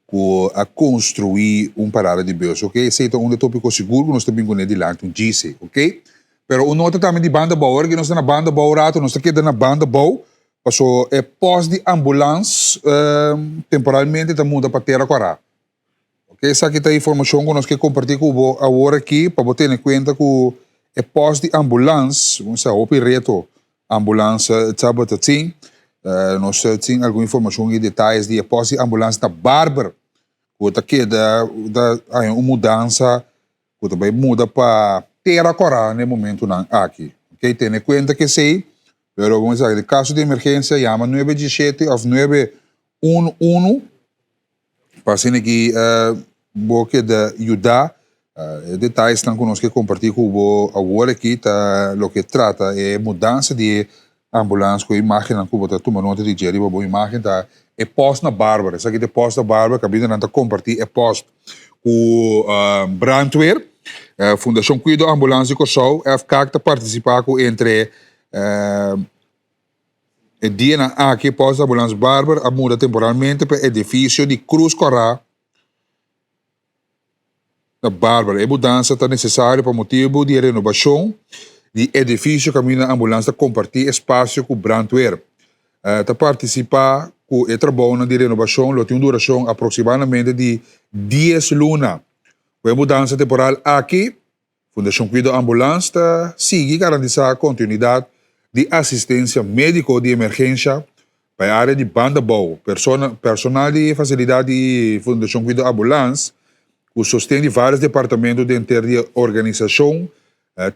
ku a konstruí un parada di bus, oke. Esei ta un di e tópiko sigur ku nos ta bin kuné dilanti un djise, oke. Pero un nota tambe di Banda Bou, ora ku nos ta na Banda Bou rato nos ta keda na Banda Bou. Paso e post di ambulans temporalmente ta muda pa Tera Kòrá. Ok, esaki ta informashon ku nos ke kompartí ku bo awor aki pa bo tene kuenta ku e post di ambulans, bo sa hopi reto ambulans tabata tin. Nos tin algun informashon i detayes di e post di ambulans na Barber ku ta keda ta haña un mudansa ku ta bai muda pa Tera Kòrá na e momentunan aki. Ok, tene kuenta ku esei, pero bo mester sa den kaso di emergensia yama nuebe dieshete òf nuebe unu unu pa asina ki bo keda yuda. E detayesnan ku nos ke kompartí ku bo awor aki ta loke trata e mudansa di e ambulans ku e imágennan ku bo ta tuma nota di dje riba bo imágen ta e pòst na Barber. Esaki ta e pòst na Barber kaminda nan ta kompartí e pòst ku brandweer. Fundashon Kuido Ambulans di Kòrsou, FKAK, ta partisipá ku entre e dianan aki e pòst di ambulans Barber a muda temporalmente pa e edifisio di Krus Kòrá na Barber. E mudansa ta nesesario pa motibu di e renobashon di edifisio kaminda ambulans ta kompartí espasio ku brandweer. Ta partisipá ku e trabounan di renobashon lo tin un durashon aproksimadamente di dies luna. Ku e mudansa temporal aki, Fundashon Kuido Ambulans ta sigui garantisá kontinuidat di asistensia médiko di emergensha pa e área di Banda Bou. Personal di e fasilidat di Fundashon Kuido Ambulans, ku sosten di vários departamento denter di e organisashon,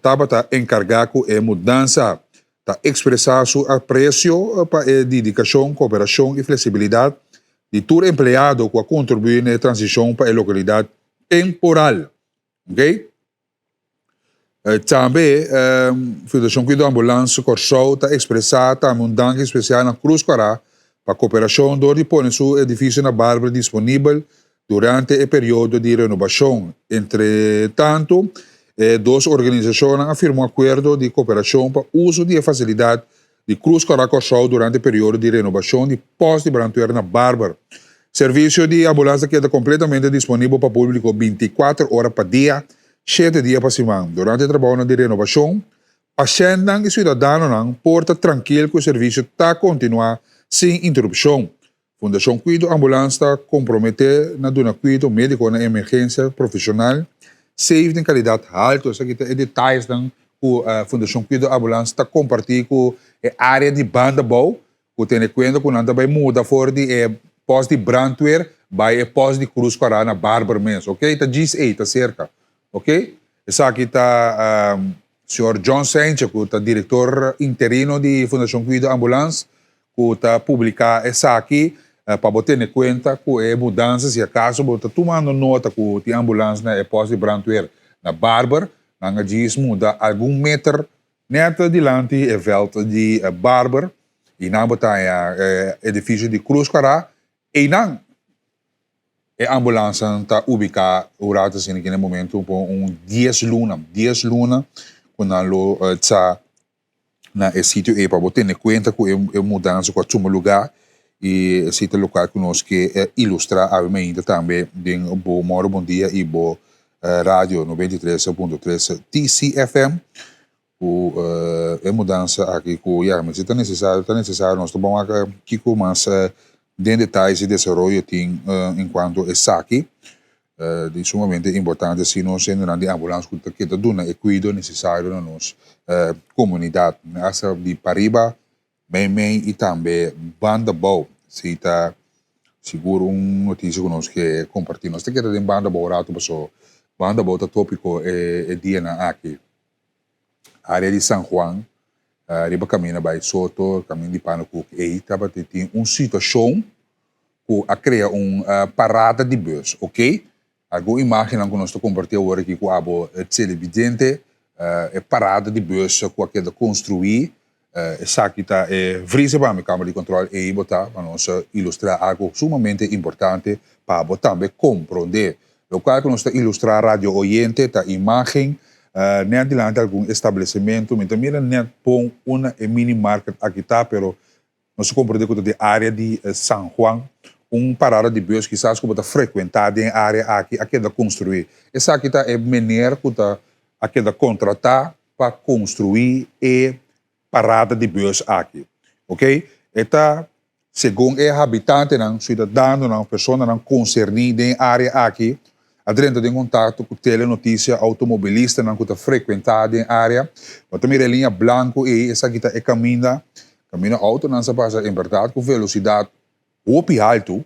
tabata enkargá ku e mudansa. Ta ekspresá su apresio pa e didikashon, kooperashon i fleksibilidat di tur empleado ku a kontribuí na e transishon pa e lokalidat temporal. Ok. Tambe Fundashon Kuido Ambulans Kòrsou ta ekspresá tambe un danki spesial na Krus Kòrá pa kooperashon dor di pone su edifisio na Barber disponibel durante e periodo di renobashon. Entre tantu, e dos organisashonnan a firma un akuerdo di kooperashon pa uso di e fasilidat di Krus Kòrá Kòrsou durante periodo di renobashon di pòst di brantwer na Barber. Servisio di ambulans ta keda kompletamente disponibel pa públiko bintikuater ora pa dia, shete dia pa siman. Durante e trabounan di renobashon, pashèntnan i siudadanonan por ta trankil ku e servisio ta kontinuá sin interupshon. Fundashon Kuido Ambulans ta komprometé na duna kuido médiko na emergensia profeshonal, safe den kalidat haltu. Esaki ta e detayesnan ku Fundashon Kuido Ambulans ta kompartí ku e área di banda bou, ku tene kuenta ku nan ta bai muda for di e pòst di brandweer bai e pòst di Krus Kòrá na Barber mes. Oke, ta djis ei, ta serka. Oke, esaki ta señor John Saintje ku ta direktor interino di Fundashon Kuido Ambulans ku ta publiká esaki pa bo tene kuenta ku e mudansa si akaso bo ta tumando nota ku tin ambulans na e pòst di brandweer na Barber nan a djis muda algun meter nèt dilanti e vèlt di Barber i nan bo ta haña e edifisio di Krus Kòrá einan e ambulansanan ta ubiká un rato asina ki na e momento por un dies luna dies luna ku nan lo tsa na e sitio ei pa bo tene kuenta ku e mudansa ku a tuma lugá i esei ta lokual ku nos ke ilustrá awe mainta tambe den bo Moro Bon Dia i bo radio 93.3 TCFM ku e mudansa aki ku ya mester ta nesesario ta nesesario nos ta bon wak kiko mas den detayes di desaroyo tin enkuanto esaki. Di sumamente importante si nos hendenan di ambulans ku ta keda duna e kuido nesesario na nos komunidat, asta di pariba, meimei i tambe banda bou. Si ta sigur un notisia ku nos ke kompartí. Nos ta keda den banda bou ratu paso banda bou ta topiko e dianan aki. Área di San Juan, riba kaminda bai Soto, kaminda di Pannekoek ei tabata tin un situashon ku a krea un parada di bus, ok. Algun imagennan ku nos ta kompartí awor aki ku abo televidente, e parada di bus ku a keda konstruí, esaki ta e vriezer pa mi kamera di kòntròl ei bo ta pa nos ilustrá algu sumamente importante pa bo tambe komprondé. Lokual ku nos ta ilustrá radio oyente ta imagen nèt dilanti algun establesimentu, mi ta mira nèt bon unda e mini market aki ta pero Nos a komprendé ku ta den área di San Juan un parada di bus kisas ku bo ta frekuentá den e área aki a keda konstruí. Esaki ta e mener ku ta a keda kontratá pa konstruí e parada di bus aki. Oke. E ta segun e habitantenan, siudadanonan, personanan konserní den e área aki a drenta den kontakto ku Telenotisia, outomobilistanan ku ta frekuentá den e área. Bo ta mira e liña blanku ei, esaki ta e kaminda, kaminda outonan sa pasa en bèrdat ku velosidat hopi haltu.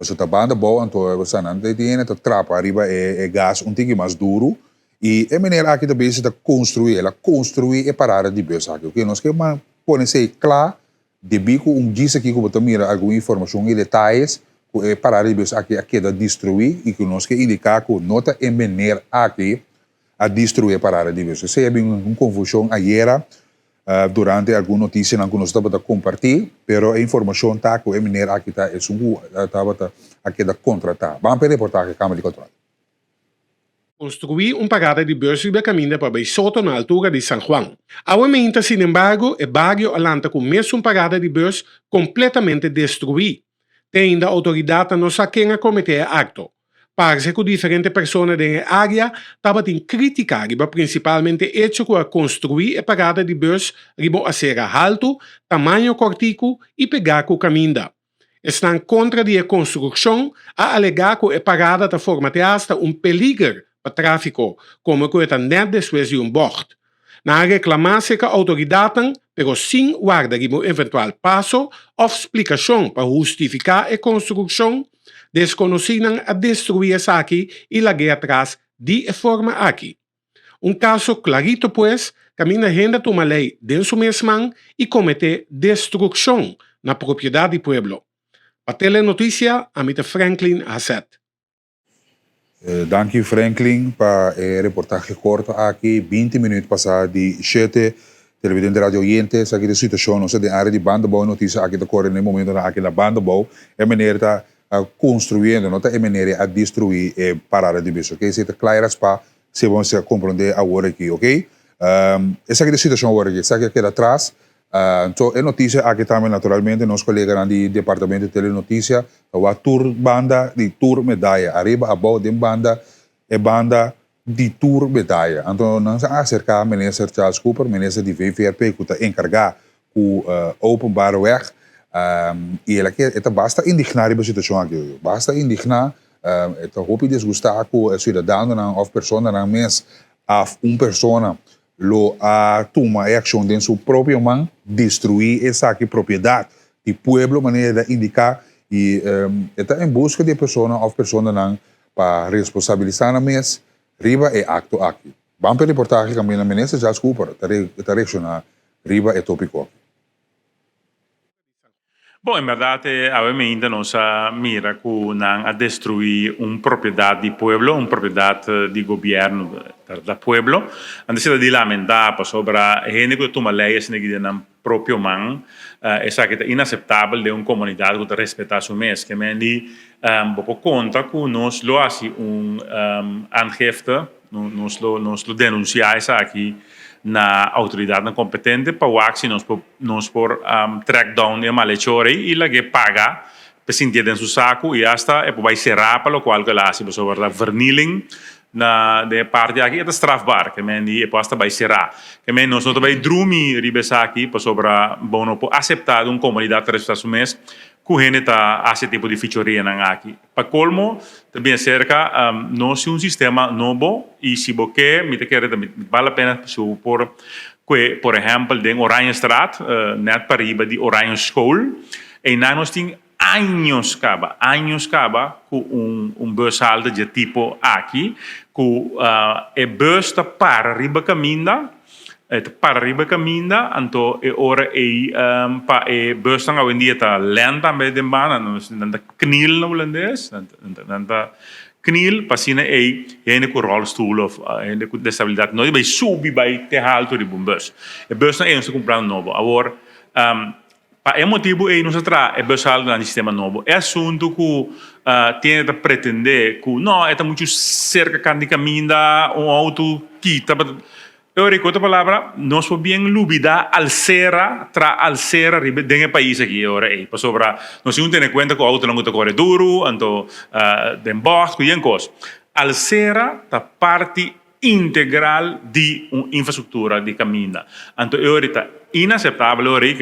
Pasobra ta banda bou anto bo sa nan ta tin hende ta trapa riba e gas un tiki mas duru y e meneer aki ta bezi ta construi, el a construi e parada di bus aki ok. Nos ke pone esey kla debi ku un djis aki ku bo ta mira algun informacion y detayes ku e parada di bus aki a keda destrui y ku nos ke indica ku no ta e meneer aki a destrui e parada di bus. Esey a bin un confusion ayera Durante algun noticianan cu nos tabata comparti, pero e informacion ta cu e meneer aki ta esun cu tabata a keda contrata. Ban pa e reportahe Camera di Control. Construi un parada di bus riba e caminda pa bay Soto na altura di San Juan. Awe meinta sinembargo e bario a lanta cu mesun parada di bus completamente destrui. Te ainda autoridadnan no sa ken a comete e acto. Parse ku diferente persona den e área tabatin krítika riba prinsipalmente echo ku a konstruí e parada di bùs riba un asera haltu, tamaño kòrtiku i pegá ku kaminda. Esnan kontra di e konstrukshon a alegá ku e parada ta forma te asta un peliger pa tráfiko, komo ku e ta nèt despues di un bògt. Nan a reklamá serka outoridatnan, pero sin warda riba un eventual paso òf splikashon pa hustifiká e konstrukshon, deskonosínan a destruí esaki i lag'é atras di e forma aki. Un kaso klarito pues, kaminda hende a tuma lei den su mes man i kometé destrukshon na propiedat di pueblo. Pa Telenotisia, ami ta Franklin Haseth. Danki Franklin pa e reportahe korto aki, 20 minuut pasa di shete. Televidente radio oyente, esaki ta e situacion, nos ta den area di Bandabou, e noticia aki ta core na e momentonan aki na Bandabou, e meneer ta construyendo, no ta e meneer e a destrui e parada di bus, ok, esey ta cla e raspa, si bo mester a comprende awor aki, ok. Esaki ta e situacion awor aki, esaki a keda atras, Anto e noticia aki tambe naturalmente nos coleganan di Departamento di Telenoticia ta wak tur banda di tur medaya, ariba abou den banda e banda di tur medaya. Anto nan sa acerca Minister Charles Cooper, Minister di VVRP cu ta encarga cu openbare weg y el a e ta basta indigna riba e situacion aki, basta indigna, e ta hopi disgusta cu e ciudadanonan of personanan mes af un persona lo a tuma e akshon den su propio man, destruí esaki propiedat di pueblo manera e ta indiká i e ta en buska di e persona òf personanan pa responsabilisá nan mes riba e akto aki. Ban pa e reportahe kaminda Minister Charles Cooper ta reakshoná riba e tópiko aki. Bon, en berdad awe meinta nos a mira cu nan a destrui un propiedad di pueblo, un propiedad di gobierno ta pueblo. Antes ta di lamenta pasobra hende cu ta tuma ley asina aki den nan propio man, esaki ta inaceptabel den un comunidad cu ta respeta su mes. Ke men di bo por conta cu nos lo haci un aangifte. Nos lo nos lo denuncia esaki na autoridadnan competente pa wak si nos por nos por track down e malhechor ey y lag'e paga pa sintié den su saco y hasta e por bay cera pa locual cu el a haci pasobra ta vernieling na den e parti aki e ta strafbaar ke men di e por hasta bay cera ke men nos no ta bay drumi riba esaki pasobra bo no por acepta di un comunidad ta resulta su mes cu hende ta haci e tipo di fichorianan aki. Pa colmo, ta bien cerca, nos tin un sistema nobo y si bo ke, mi ta kere ta bal la pena si bo por kue, por ehempel, den Oranjestraat, net pariba di Oranje School, eynan nos tin años caba, años caba cu un un bushalte dje tipo aki, cu e bus ta para riba caminda, E ta para riba e kaminda, anto e ora ei pa e busnan awendia ta lèn tambe den banda, nan ta kniel na hulandes, nan ta kniel pa asina ei hende ku ròlstul òf hende ku desabilidat no di bai subi bai te haltu riba un bus. E busnan ei nos ta kumprando nobo. Awor pa e motibu ei nos a traha e bushaltenan di sistema nobo. E asuntu ku tin hende ta pretendé ku no e ta muchu serka kant di kaminda un outo kita. Pero ku otro palabra, nos por bien lubidá alsera tra alsera riba den e pais aki e ora ei. Pasobra nos tin ku tene kuenta ku outonan ku ta kore duru, anto den bògt ku yen kos. Alsera ta parti. integral di un infrastruktura di kaminda. Anto e ora ta inaseptabel e ora ei,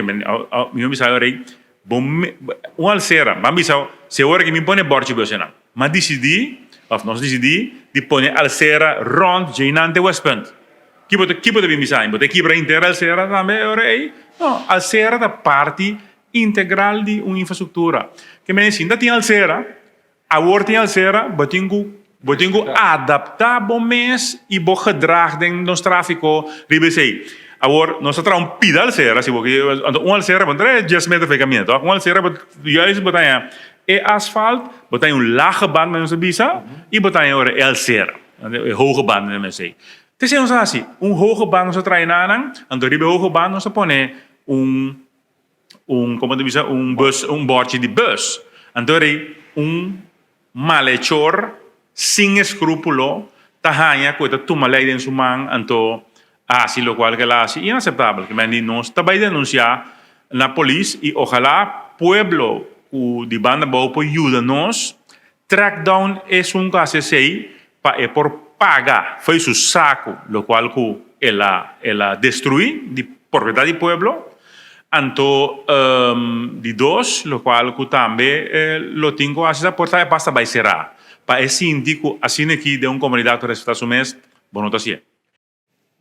mi a bisa e ora ei, bo un alsera, ban bisa si e ora ki mi pone bòrchi bes einan, m'a disidí, òf nos disidí di pone alsera rònt djeinan te Westpunt. Ki bo ta ki bo ta bin bisa mi? Bo ta kibra henter alsera tambe e ora ei? No, alsera ta parti integral di un infrastruktura. Ke mester si no ta tin alsera, Awor tin alsera, bo tin ku bo tin ku adaptá bo mes i bo gedrag den nos tráfiko riba esei. Awor, nos ta traha un pida alsera, si bo ke, anto un alsera bo no traha dies meter for e kaminda, tòg? Un alsera bo juist bo ta haña e asfalt, bo ta haña un lage band manera nos ta bisa, i bo ta haña ora e alsera, e hoge band manera nos ta esei. Te esei nos a hasi, un hoge band nos a traha enanan, anto riba e hoge band nos a pone un. un como ta bisa un bus un borchi di bus anto rei un malhechor sin escrupulo ta haña cu e ta tuma ley den su man anto a haci locual cu el a haci inaceptabel ki men di nos ta bay denuncia na polis y ojalá pueblo cu di banda abao por yuda nos track down esun cu a haci esey pa e por paga fo'i su saco locual cu el a el a destrui di propiedad di pueblo, anto di dos locual cu tambe lo tin cu haci ta por ta e basta bay cera pa e sinti cu asina aki den un comunidad cu respeta su mes bo no ta hacié.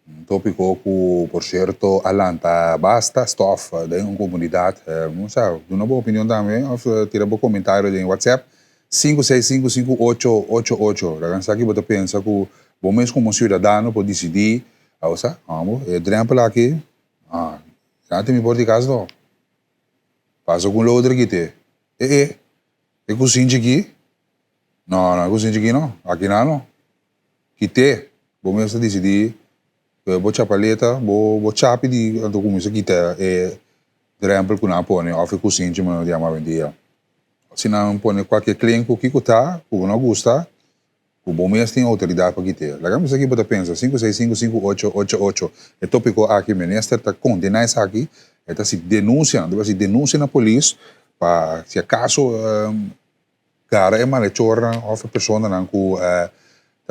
Un tópiko ku por sierto a lanta basta stòf den un komunidat. No sa, duna bo opinion tambe òf tira bo komentario den WhatsApp 5655888. Laga sa ki bo ta pensa ku bo mes komo siudadano por disidí, Awo sa, amo, e drèmpel aki, ah, nan tin mi por di kas no. Pasa ku un loader kite. E e, e kusinchi aki? No, no, e kusinchi aki no, aki nan no. Kit'é, bo mes ta disidí bo chapaleta, bo bo chapi di anto kuminsá kita e drèmpel ku nan a pone òf e kusinchi ku nan ta yama awendia. Si nan pone kualke klen ku kiko ta ku bo no gusta, ku bo mes tin outoridat pa kit'é. Laga mi sa ki bo ta pensa, 5655888 E tópiko aki minister ta kondená esaki, e ta hasi denunsia, nan ta hasi denunsia na polis pa si akaso Gara e malechornan òf e personanan ku ta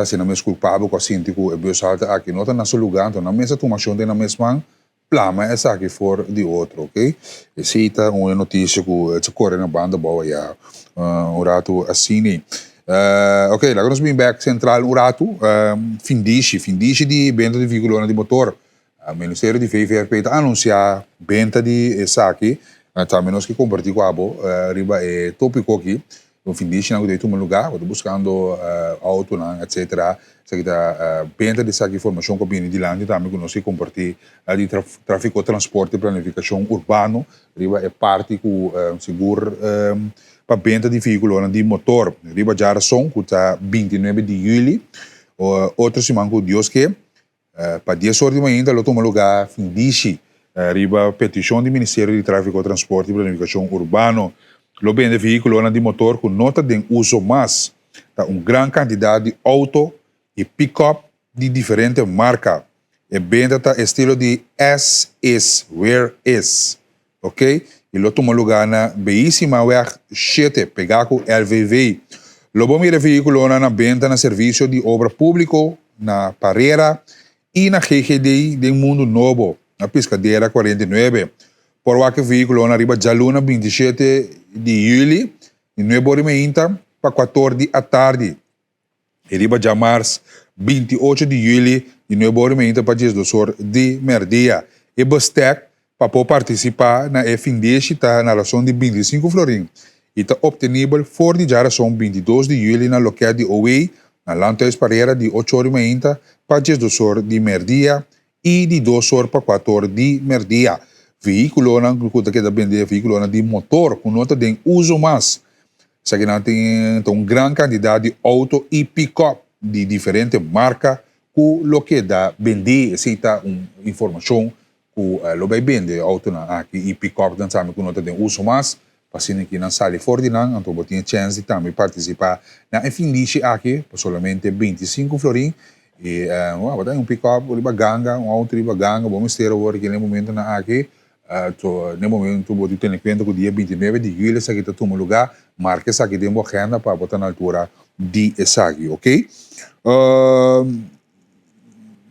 hasi nan mes kulpabel ku a sinti ku e bushalte aki no ta na su lugá, anto nan mes a tuma akshon den nan mes man, plama esaki for di otro, ok. Esei ta un e notisia ku ta kore na banda abou ayá un ratu asini. Ok, laga nos bin bèk sentral un ratu. Findishi, findishi di benta di vehíkulonan di motor. Ministerio di VVRP ta anunsiá benta di esaki. Tambe nos ke kompartí ku abo riba e tópiko aki. Un findishinan ku ta tuma lugá, bo ta buskando outonan etsetera. Esaki ta benta di esaki informashon ku a bini dilanti tambe ku nos ke kompartí di Tráfiko, Transporte i Planifikashon Urbano riba e parti ku sigur pa benta di vehíkulonan di motor riba djarason ku ta 29 di yüli otro siman ku Dios ke. Pa dies or di mainta lo tuma lugá findishi riba petishon di Ministerio di Tráfiko, Transporte i Planifikashon Urbano. Lo bende vehíkulonan di motor ku no ta den uso mas. Ta un gran kantidat di outo i pikòp di diferente marka. E benta ta estilo di as is, where is. Ok, i lo tuma lugá na Beisimaweg shete, pegá ku LVV. Lo bo mira vehíkulonan na benta na Servisio di Obra Públiko na Parera i na GGD den Mundu Nobo, na Piskadera 49. Por wak e vehíkulonan riba djaluna 27 di yüli, di nuebe ora i meinta pa kuator di atardi. I riba djamars 28 di juli di nuebe ora i meinta pa diesdos or di merdia. E bestek pa por partisipá na e findeshi ta na rason di 25 florin i ta optenibel for di djarason 22 di juli na lokèt di OE na Landhuis Parera di ocho ora i meinta pa diesdos or di merdia i di dos or pa kuater or di merdia. Vehíkulonan ku ta keda bende vehíkulonan di motor ku no ta den uso mas. Esakinan tin ta un gran kantidat di outo i pikòp di diferente marka ku lo keda bendí. Esei ta un informashon ku lo bai bende e outonan aki i pikòpnan tambe ku no ta den uso mas. Pa asina ki nan sali for di nan, anto bo tin e chèns di tambe partisipá na e findishi aki pa solamente 25 florin. I bo ta un pikòp riba ganga, un outo riba ganga, bo mester awor aki na e momentonan aki. To na e momento bo tin tene kuenta ku dia 29 di juli esaki ta tuma lugá, marka esaki den bo agenda pa bo ta na altura di esaki, ok.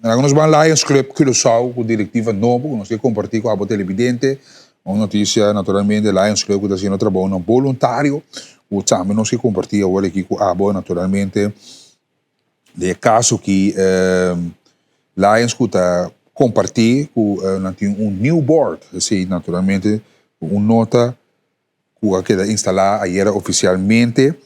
Laga nos ban Lions Club Curaçao ku direktiva nobo ku nos ke kompartí ku abo televidente. Un notisia naturalmente Lions Club ku ta hasiendo trabounan boluntario ku tambe nos ke kompartí awor aki ku abo naturalmente. Den e kaso ki Lions ku ta kompartí ku nan tin un new board, esei naturalmente ku un nota ku a keda instalá ayera ofisialmente.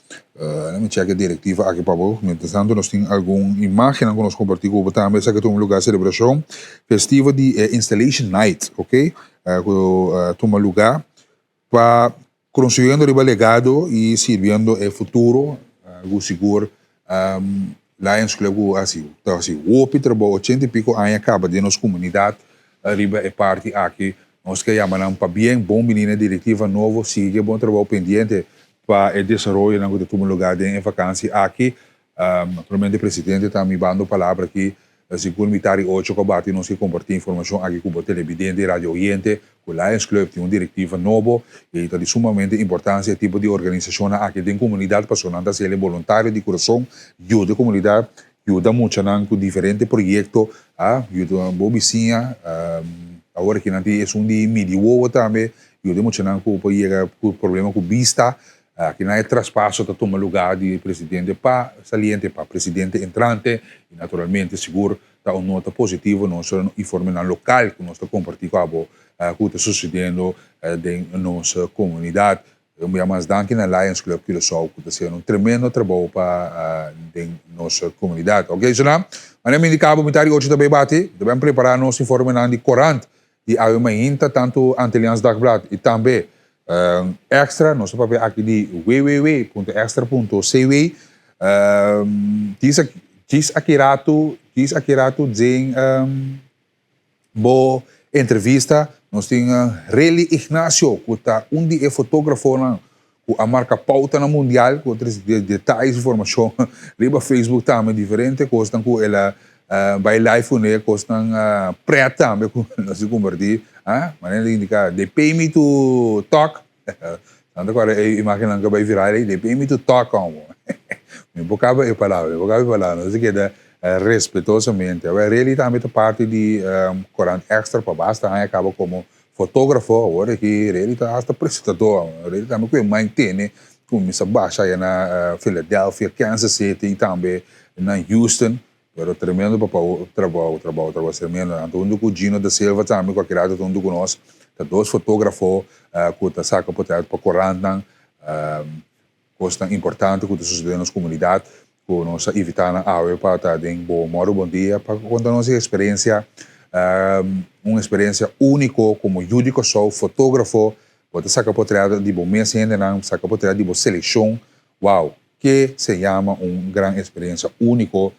Let me check e direktiva aki pa bo. Mientras tanto nos tin algun imágennan ku nos kompartí ku bo tambe. Esaki a tuma lugá selebrashon festivo di e Installation Night, ok, ku a tuma lugá pa konstruyendo riba legado i sirbiendo e futuro. Algu sigur Lions Club ku hasi ta hasi hopi trabou ochenta i piko aña kaba den nos komunidat riba e parti aki. Nos ke yama nan pabien, bon bini na e direktiva nobo, sigui e bon trabou pendiente pa e desaroyonan ku ta tuma lugá den e vakansi aki. Naturalmente presidente ta mi bando palabra aki, sigur mitar di ocho ku a bati nos ke kompartí informashon aki ku bo telebidente i radio oyente ku Lions Club tin un direktiva nobo i ta di sumamente importansia e tipo di organisashonnan aki den komunidat pasobra nan ta hasi el e boluntario di kurason yuda e komunidat, yuda muchanan ku diferente proyekto, yuda bo bisiña, awor aki nan tin esun di midi wowo tambe, yuda e muchanan ku por yega ku problema ku bista. Aki nan e traspaso ta tuma lugá di presidente pa saliente pa presidente entrante i naturalmente sigur ta un nota positivo nos informenan lokal ku nos ta kompartí ku abo ku ta susediendo den nos komunidat. Un bia mas danki na Lions Club Curaçao ku ta hasiendo un tremendo trabou pa den nos komunidat. Oke Suna, manera mi indiká bo mitad di ocho ta bay bati, ta ben prepará nos informenan di korant di awe mainta tantu Antilliaans Dagblad i tambe Extra, nos ta papia aki di www.extra.cw. Djis aki ratu, djis aki ratu den bo entrevista nos tin Relly Ignacio ku ta un di e fotógrafonan ku a marka pouta na mundial ku tres detayes informashon riba Facebook tambe diferente kosnan ku el a bai live kuné kosnan pret tambe ku nos a kompartí manera di indiká they pay me to talk nan ta kòrda e imágennan ku a bai viral ei they pay me to talk komo mi por kaba e palabra mi por kaba e palabra nos a keda respetosamente awor Relly tambe ta parti di Korant Extra pa basta aña kaba komo Fotógrafo, awor aki Rely ta hasta presentador, Rely tambe ku e man tene kuminsá basha aya na Philadelphia, Kansas City i tambe na Houston, pero tremendo papa trabou, trabou, trabou tremendo. Anto huntu ku Gino da Silva tambe ku a keda ta huntu ku nos, ta dos fotógrafo ku ta saka potret pa korantnan. Kosnan importante ku ta sosodé den nos komunidat ku nos a invitá nan awe pa ta den Bo Mòru Bon Dia pa konta nos e eksperensia, un eksperensia úniko komo yu di Kòrsou, fotógrafo, bo ta saka potrèt di bo mes hendenan, saka potrèt di bo selekshon, wow, ke se yama un gran eksperensia úniko,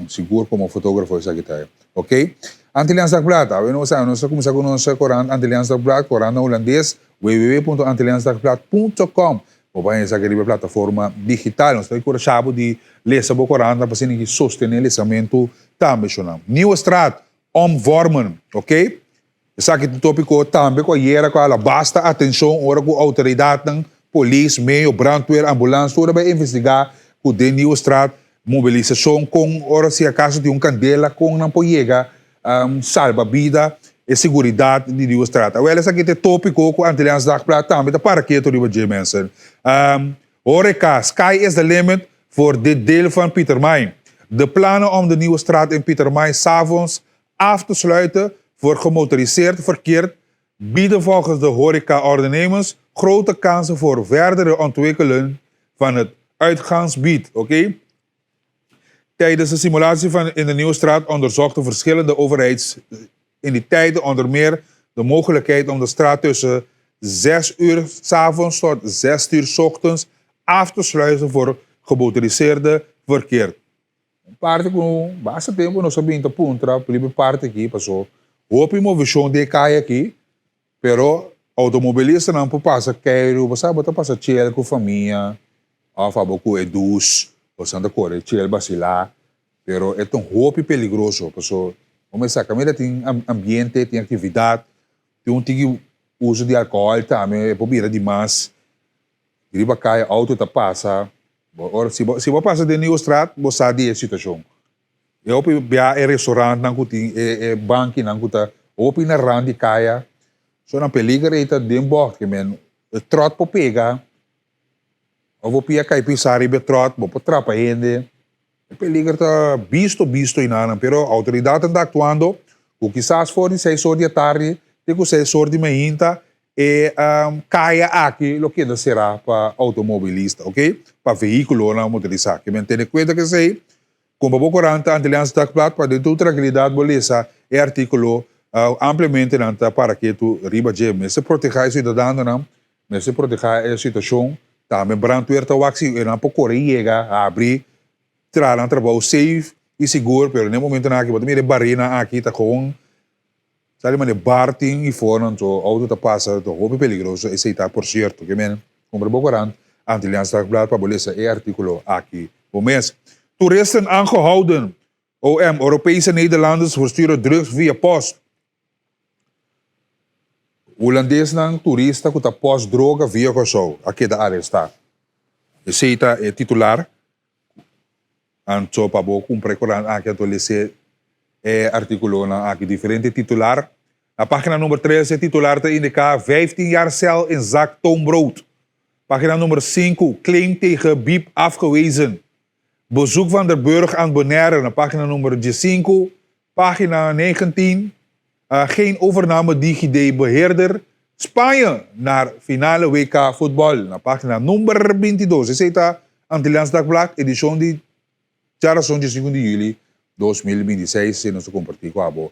sigur komo fotógrafo esaki ta e. Oke, Antilliaans Dagblad, awe nos a nos a kuminsá ku nos korant Antilliaans Dagblad, korant na hulandes, www.antilliaansdagblad.com. Bo por haña esaki riba e plataforma digital. Nos ta enkurashá bo di lesa bo korantnan pa asina ki sostené lesamentu tambe, shonnan. Nieuwestraat, omvormen, oke. Esaki ta un tópiko tambe ku ayera ku a hala basta atenshon ora ku outoridatnan, polis, meyo, brandweer, ambulans tur a bai investigá ku den Nieuwestraat mobilisashon kon ora si akaso tin un kandela kon nan por yega salba bida e seguridat di Nieuwestraat. Awel esaki ta e tópiko ku Antilliaans Dagblad tambe ta para ketu riba dje mensen. Horeca, sky is the limit voor dit deel van Pietermaai. De plannen om de Nieuwestraat in Pietermaai 's avonds af te sluiten voor gemotoriseerd verkeer bieden volgens de horeca-ondernemers grote kansen voor verdere ontwikkeling van het uitgaansbied. Oké? Tijdens de simulatie van in de Nieuwstraat onderzochten verschillende overheidsentiteiten onder meer de mogelijkheid om de straat tussen 6 uur 's avonds tot 6 uur 's ochtends af te sluiten voor gemotoriseerde verkeer. Un parti ku basta tempu nos a bin ta puntra riba e parti aki paso hopi movishon den e kaya aki pero outomobilistanan por pasa keiru bo sa bo ta pasa chel ku famia òf abo ku e dus boso ta kore chel basilá pero e ta un hopi peligroso paso bo mester sa kaminda tin ambiente tin aktividat tin un tiki uso di alkohòl tambe e por bira dimas. Riba kaya auto ta pasa, bo ora si bo si bo pasa den Nieuwestraat bo sa di e situacion. E hopi bia e restaurantnan ku tin e e bankinan ku ta hopi na rand di kaya. So nan peliger ei ta den bògt ke men e tròt por pega òf bo pia kai pisa riba e tròt bo por trapa hende. E peliger ta bisto bisto einanan pero outoridatnan ta aktuando ku kisas for di seis or di atardi te ku seis or di mainta e kaya aki lo keda será pa outomobilista ok pa vehíkulonan motorisá. Ke men tene kuenta ku esei. Kumpra bo korant Antilliaanse Dagblad pa den tur trankilidat bo lesa e artíkulo ampliamente nan ta para ketu riba dje. Mester protehá e siudadanonan, mester protehá e situashon. Tambe brandweer ta wak si nan por kore yega, habri, traha nan trabou safe i sigur, pero den e momentonan aki bo ta mira e barinan aki ta gewoon Sa di manera bar tin i for anto auto ta pasa ta hopi peligroso esei ta por cierto ke men kumpra bo korant Antilliaans Dagblad pa bo lesa e articulo aki bo mes. Toeristen aangehouden OM Europese Nederlanders versturen drugs via post Hulandesnan turista ku ta post droga via Kòrsou a keda arestá. Esei ta e titular. Anto pa bo kumpra e korant aki anto lese e artikulonan aki. Diferente titular. Na pagina number tres e titular ta indiká 15 jaar cel in zak toonbrood. Pagina number sinku, Claim tegen bieb afgewezen. Bezoek van der Burg aan Bonaire na pagina number diesinku. Pagina 19, Geen overname DigiD beheerder Spanje naar finale WK voetbal na pagina number 22. Esey ta Antilliaans Dagblad edicion di djarason diesinku di juli 2026. Esey nos ta comparti cu abo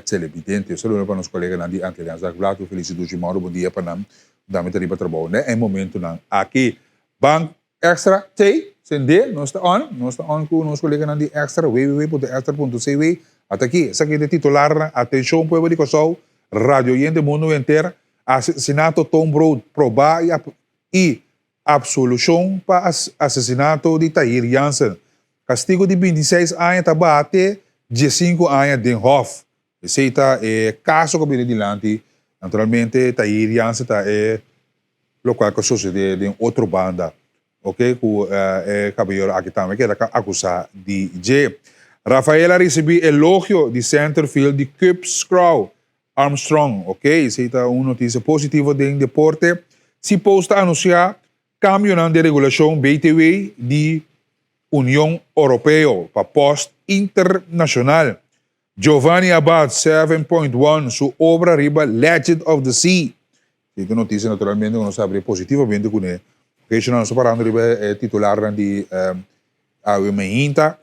televidente. Un saludo pa nos coleganan di Antilliaans Dagblad. Un feliz dushi moro bon dia pa nan. Dami ta riba trabou ne e momentonan aki. Bank Extra T, sendé, nos ta on, nos ta on ku nos koleganan di Extra, www.extra.cw. Ata aki, esaki ta e titularnan, Atenshon pueblo di Kòrsou, radio oyente mundu henter, asesinato Tom Brood probá i i apsolushon pa asesinato di Tahir Jansen. Kastigu di 26 aña ta baha te 15 aña den hòf. Esei ta e kaso ku a bini dilanti. Naturalmente Tahir Jansen ta e lokual ku a sosodé den otro banda, oke, ku e kabayero aki tambe keda akusá di dje. Rafael a risibí elogio di centerfield di Cubs Crow Armstrong, oke, esei ta un notisia positivo den deporte. Cpost ta anunsiá kambionan den regulashon BTW di Union Oropeo pa pòst internashonal. Giovanni Abad, 7.1, su obra riba Legend of the Sea. Tin ta noticia naturalmente cu nos ta abri positivamente cune. Ocasional nos ta parando riba e titularnan di awe mainta.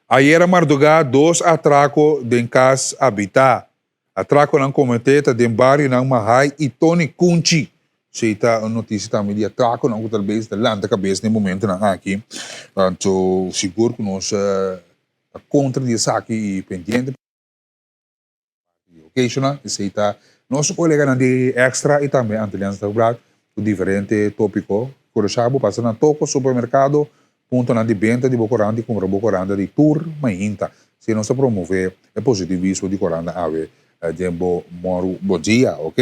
Ayera marduga dos atraco den cas habita. Atraconan comete ta den barionan Mahay y Tony Kunchi. Esey ta un noticia tambe di atraconan cu talbes ta lanta cabes den momentonan aki. Anto sigur cu nos ta kontra di esaki i pendiente di ocasionnan. Esei ta nos koleganan di Extra i tambe Antilliaanse Dagblad ku diferente topiko. Kurashá bo pasa na toko supermerkado, puntonan di benta di bo korant i kumpra bo koranta di tur mainta. Si nos ta promove e positivismo di koranta awe den bo moru bo dia, ok?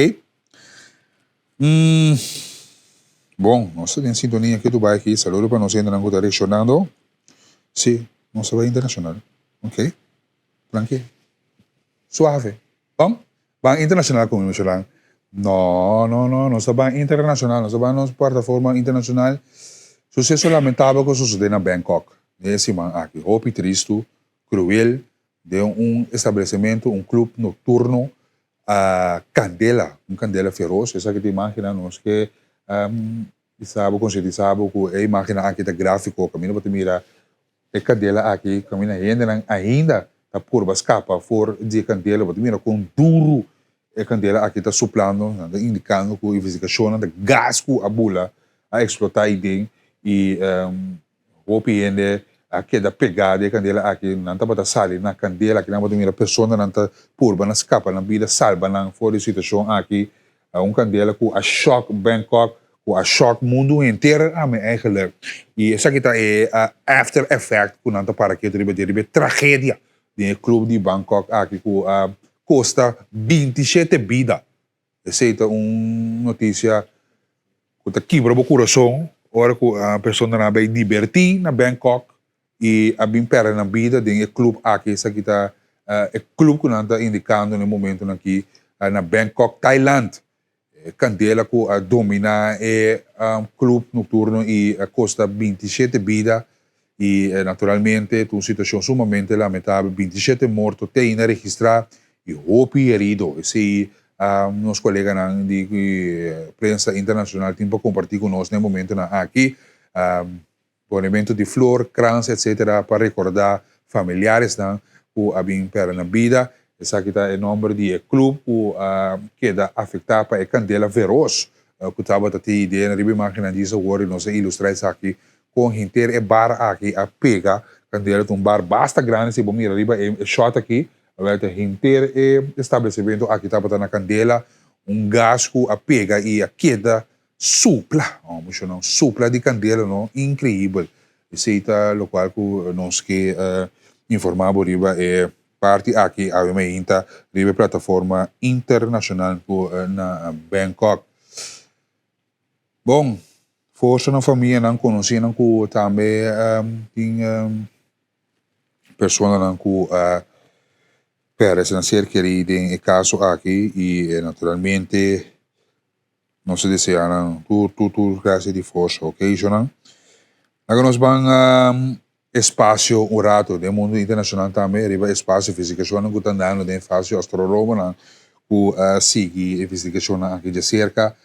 Bon, nos ta den sintonia ke Dubai aki. Saludo pa nos hendenan ku ta reakshonando. Sí, nos ta bai internashonal. Ok, tranki. Suave. Bon, ban internashonal ku mi menshoná. No, no, no, nos ta ban internashonal. Nos ta ban nos plataforma internashonal. Suseso lamentabel ku a sosodé na Bangkok den e siman aki. Hopi tristu, kruel, den un establesementu, un club nocturno, a candela, un candela feroz. Esaki ta imagina nos ke bisa bo, concientisa bo cu e imagennan aki ta grafico, caminda bo ta mira e candela aki, caminda hendenan ainda ta purba scapa for di e candela, bo ta mira con duro e candela aki ta suplando, nan ta indicando cu investigacionnan ta gas cu a bula, a explota aiden y Hopi hende a keda pegá den e kandela aki. Nan tabata sali na kandela aki. Nan tabata mira personanan ta purba na skapa nan bida, salba nan for di e situashon aki. Un kandela ku a shòk Bangkok, ku a shòk mundu henter ami eigenlik. I esaki ta e after effect ku nan ta para ketu riba dje, riba e tragedia den e club di Bangkok aki ku a kosta 27 bida. Esei ta un notisia ku ta kibra bo kurason ora ku personanan a bai dibertí na Bangkok. i a bin pèrdè nan bida den e club aki. Esaki ta e club ku nan ta indikando na e momentunan aki na Bangkok, Thailand. E kandela ku a dominá e club nokturno i a kosta 27 bida i naturalmente ta un situashon sumamente lamentabel, 27 morto te ainda registrá i hopi herido. Esei nos koleganan di prensa internashonal tin pa kompartí ku nos na e momentunan aki. Ponementu di flor, krans etc. Pa rekordá familiaresnan ku a bin pèrdè nan bida. Esaki ta e nòmber di e klub ku a keda afektá pa e kandela feros ku tabata tin idea na riba imágennan djis awor i nos a ilustrá esaki kon henter e bar aki a pega kandela. Ta un bar basta grandi si bo mira riba e shòt aki awor ta henter e establesimentu aki tabata na kandela un gas ku a pega i a keda Supla, oh muchanan, supla di candela no, increibel. Esey ta locual cu nos ke informa bo riba e parti aki awe mainta riba e plataforma internacional cu na Bangkok. Bon, forsa na famianan, conocinan cu tambe tin personanan cu a perde nan ser keri den e caso aki y naturalmente Nos ta desea nan tur tur tur clase di forsa, ok Jonan? Laga nos ban espacio un rato den mundo internacional tambe riba espacio investigacionnan cu ta andando den espacio astrologonan cu a sigui investigacionnan aki djacerca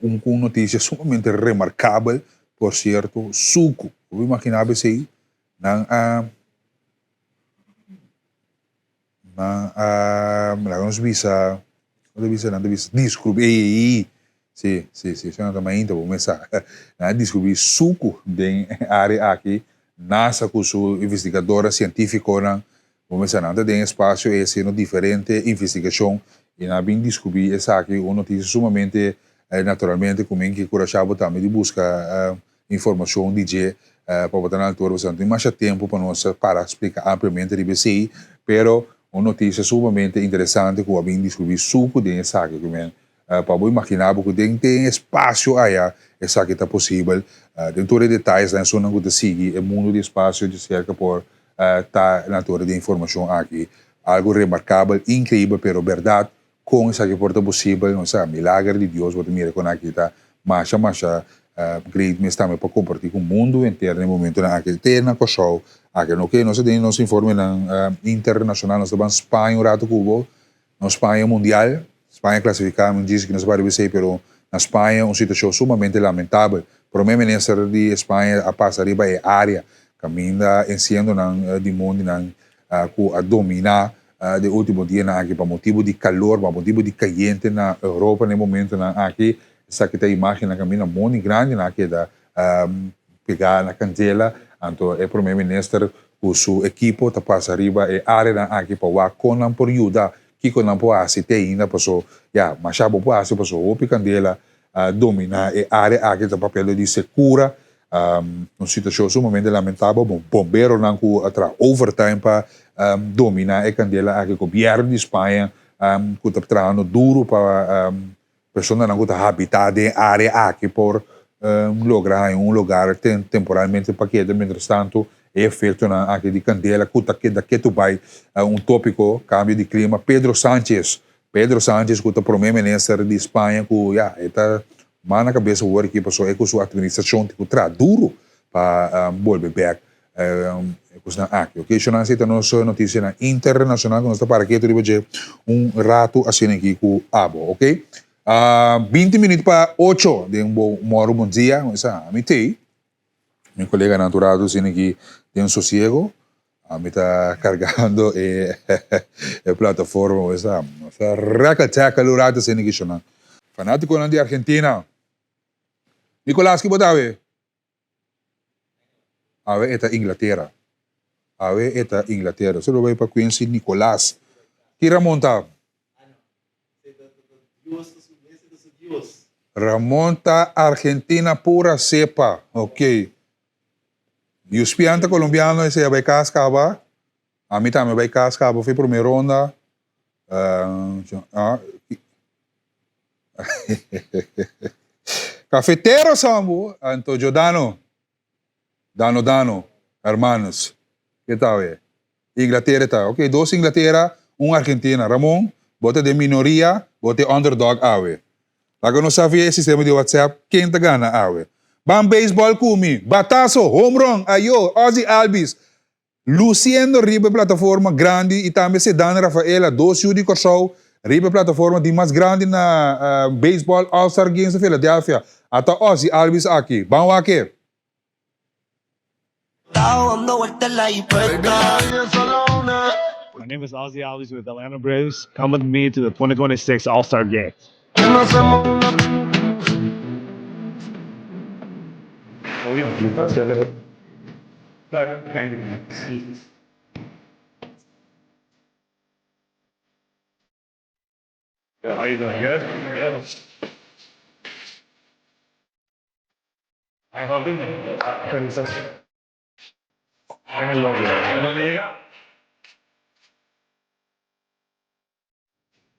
un un noticia sumamente remarcabel por cierto sucu bo imagina bo esey nan a Nan a laga nos bisa, nan ta bisa, nan ta bisa descubrí, ey ey ey, si, si, si, esei nan ta mainta bo mes sa. Nan a descubrí suku den e área aki, NASA ku su investigadornan sientífikonan, bo mes sa, nan ta den espasio ei hasiendo diferente investigashon i nan a bin descubrí esaki, un notisia sumamente, naturalmente ku mi ke kurashá bo tambe di buska informacion di dje pa bo ta na altura pasobra no tin masha tempo pa nos para splica ampliamente riba esey, pero un noticia sumamente interesante cu a bin descubri sucu den esaki cu men pa bo imagina bo cu den den espacio aya esaki ta posibel den tur e detayesnan esunnan cu ta sigui e mundo di espacio di cerca por ta na altura di e informacion aki algo remarcabel increibel pero berdad Kon esaki por ta posibel? No sa, milager di Dios bo ta mira kon aki ta masha masha great mes tambe pa kompartí ku mundu henter na e momentunan aki. Te na Kòrsou aki no ke nos a tene nos informenan internashonal, nos ta ban Spaña un ratu ku bo, nos Spaña mundial, Spaña klasifiká, mi djis ku nos a para bisei pero na Spaña un situashon sumamente lamentabel. Prome minister di Spaña a pasa riba e área kaminda ensiendonan di mondinan ku a dominá De ultimo dianan aki pa motibu di kalor, pa motibu di kayente na Europa na e momentonan aki, esaki ta imagennan kaminda mondi grandinan a keda pegá na kandela. Anto e prome minister ku su ekipo ta pasa riba e areanan aki pa wak kon nan por yuda, kiko nan por hasi te ainda paso ya masha bo por hasi paso hopi kandela a dominá e area aki ta papia lo di sekura. Un situacion sumamente lamentabel, bomberonan cu a traha overtime pa domina e candela aki, gobierno di Spaña cu ta trahando duro pa personanan cu ta habita den e area aki por logra haña un lugar temporalmente pa keda, mientras tanto e efectonan aki di candela cu ta keda ketu bay un topico, cambio di clima, Pedro Sanchez, Pedro Sanchez cu ta prome minister di Spaña cu ya e ta Man na kabesa wor aki pasobra e ku su administrashon tin ku traha duru pa bolbe bek e kusnan aki. Oke, shonnan esei ta nos notisianan internashonal ku nos ta para ketu riba dje un ratu asina aki ku abo. Oke, 20 minüt pa ocho den bo mòru bon dia. Ami tei, mi koleganan tur ratu asina aki den sosiego. Ami ta cargando e e plataforma bo sa. Nos ta reka tackle un rato asina ki shona. Fanaticonan di Argentina. Nicolas ki bo ta awe? Awe e ta Inglatera. Awe e ta Inglatera. So lo bay pa Quincy Nicolas. Ki Ramon ta? Ramon ta Argentina pura cepa. Ok. Yuspian ta colombiano esei a bai cas caba ami tambe a bai cas caba for e prome ronda Cafetero sambo anto Giordano. Dano Dano, Hermanus. Ke ta awe? Inglatera ta. Ok, dos Inglatera, un Argentina. Ramon, bo ta den minoria, bo ta e underdog awe. Laga nos sa via e sistema di WhatsApp ken ta gana awe. Ban beisbòl ku mi! Bataso! Home run! Ayo! Ozzie Albies! Luciendo riba e plataforma grandi i tambe Ceddanne Rafaela, dos yu di Kòrsou, riba e plataforma di mas grandi na Baseball All-Star Games na Philadelphia. Ata Ozzie Albies aki. Ban wak e! My name is Ozzie Albies with Atlanta Braves. Come with me to the 2026 All-Star Game.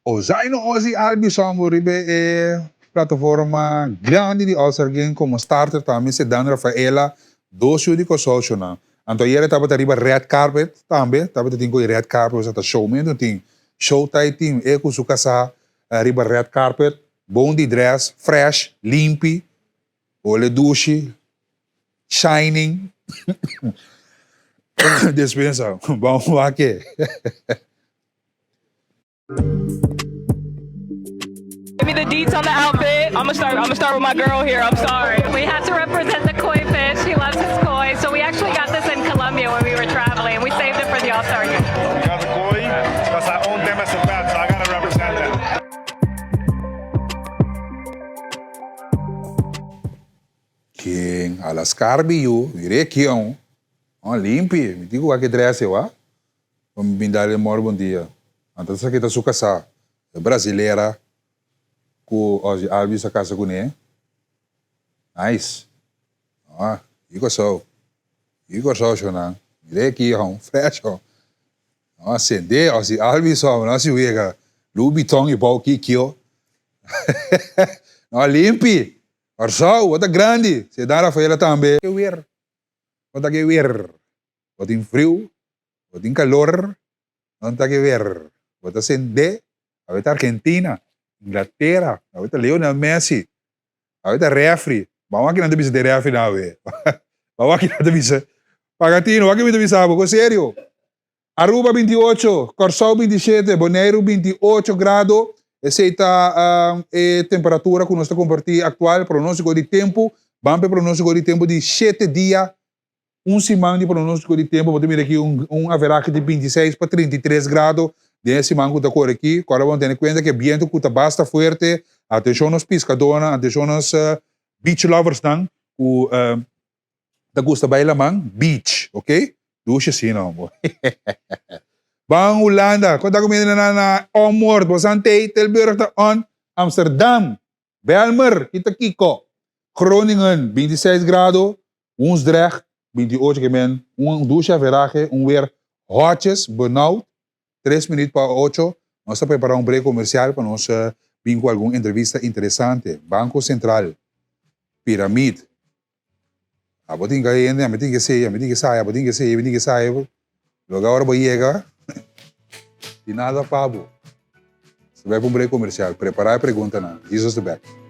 Ozaino Ozzy Albies homber riba e plataforma grandi di All Star Game komo starter tambe Ceddanne Rafaela dos yu di Kòrsou shona. Anto ayera tabata riba red carpet tambe tabata tin ku e red carpet osea ta showmento tin show tai tin e ku su kasá riba red carpet bon di dress fresh limpi hole dushi shining despensa bon wak e. Give me the deets on the outfit. I'm gonna start. I'm gonna start with my girl here. I'm sorry. We had to represent the koi fish. He loves his koi. So we actually got this in Colombia when we were traveling. We saved it for the All Star game. We got the koi because I own them as a pet, so I gotta represent them. Ken a la scarbi yu, mira e kion. Oh, limpi. Mi tin ku wak e dress e wak. Pa mi bin dal e mor bon dia. Anto esaki ta su kasá, e brasilera ku Ozzy Albies a kasa kuné. Nice. Ah, i Kòrsou. I Kòrsou shownan. Mira aki hon, fresh hon. Ah, sende Ozzy Albies hon, no si wega. Louis Vuitton i bou kikio. No, limpi. Kòrsou, bo ta grandi. Ceddanne Rafaela tambe. Ke weer. Bo ta ke weer. Bo tin friu, bo tin kalor, no ta ke wer. Bo ta sendé, awe ta Argentina, Inglatera, awe ta Lionel Messi, awe ta refri. Ban wak kinan ta bisa den refri nan awe. Ban wak kinan ta bisa. Paga tino, wak mi ta bisa bo, ku serio. Aruba 28, Kòrsou 27, Boneiru 28 grado. Esei ta e temperatura ku nos ta kompartí aktual, pronóstiko di tempu. Ban pa e pronóstiko di tempu di shete dia Un siman di pronóstiko di tempu bo ta mira aki un un averahe di 26 pa 33 grado den e siman ku ta kore aki. Kòrda bo tene kuenta ku e bientu ku ta basta fuerte. Atenshon nos piskadónan, atenshon nos beach loversnan ku ta gusta bai laman, beach, ok. Dushi asina hombo. Ban Hulanda, kon ta ku mi na na Ommoord, bo san tei, Tilburg ta on, Amsterdam. Bijlmer, ki ta kiko? Groningen, 26 grado, Woensdrecht, 28 ke men, un dushi averahe, un weer hotjes, benauwd, tres minuut pa ocho, nos ta prepara un break comercial pa nos bin cu algun entrevista interesante. Banco Central, Piramid, abo tin ka hende, ami tin ke sei, ami tin ke sai, abo tin ke sei, ami tin ke sai, loke ora bo yega, di nada pa bo. Nos ta bai pa un break comercial, prepara e preguntanan. Jesus ta bek.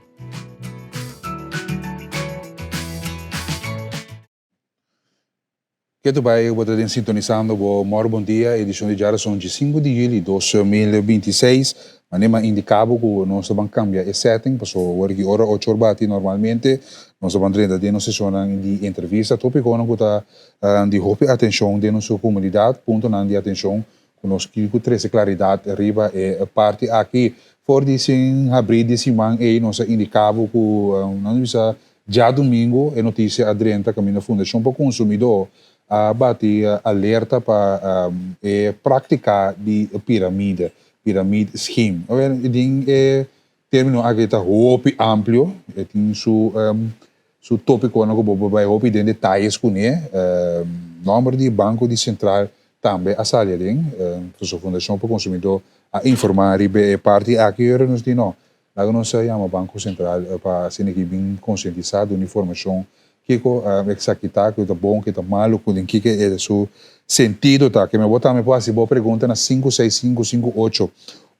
Ke tu bai bo ta den sintonisando bo Mòru Bon Dia, edishon di djarason dje sinku di juli 2026. Manera mi a indiká bo ku nos ta ban kambia e setting, paso awor ki ora ocho or bati normalmente nos ta ban drenta den nos seshonnan di entrevista, topikonan ku ta di hopi atenshon den nos komunidat, puntonan di atenshon ku nos kier ku trese klaridat riba e parti aki. For di sin habrí di siman ei nos a indiká bo ku nan ta bisa djadumingu e notisia a drenta kaminda Fundashon pa Konsumidó a bati alerta pa e práktika di piramide, pyramid scheme. Oke, den e término aki ta hopi amplio, e tin su su tópikonan ku bo por bai hopi den detayes kuné. Nòmber di Banko di Sentral tambe a sali aden, pasobra Fundashon pa Konsumidó a informá riba e parti aki, ora nos di no, laga nos yama Banko Sentral pa asina ki bin konsientisá duna informashon. Kiko esaki ta, ku ta bon, ku ta malu, ku den kiko e su sentido ta. Ke bo tambe por hasi bo pregunta na 56558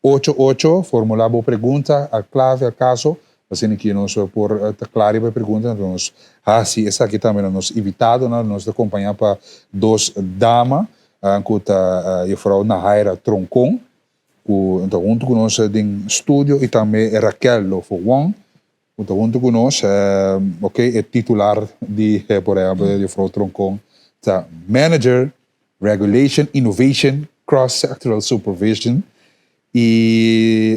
88, formulá bo pregunta al klave, al kaso, asina ki nos por ta kla riba e pregunta, anto nos hasi esaki tambe na nos invitadonan. Nos ta kompañá pa dos dama, ku ta Juffrouw Nahaira Troncon, ku ta huntu ku nos den studio, i tambe Raquel Lofo Wong, ku ta huntu ku nos. Ok, e titular di, por ehempel, Juffrouw Troncon ta Manager Regulation Innovation Cross-Sectoral Supervision i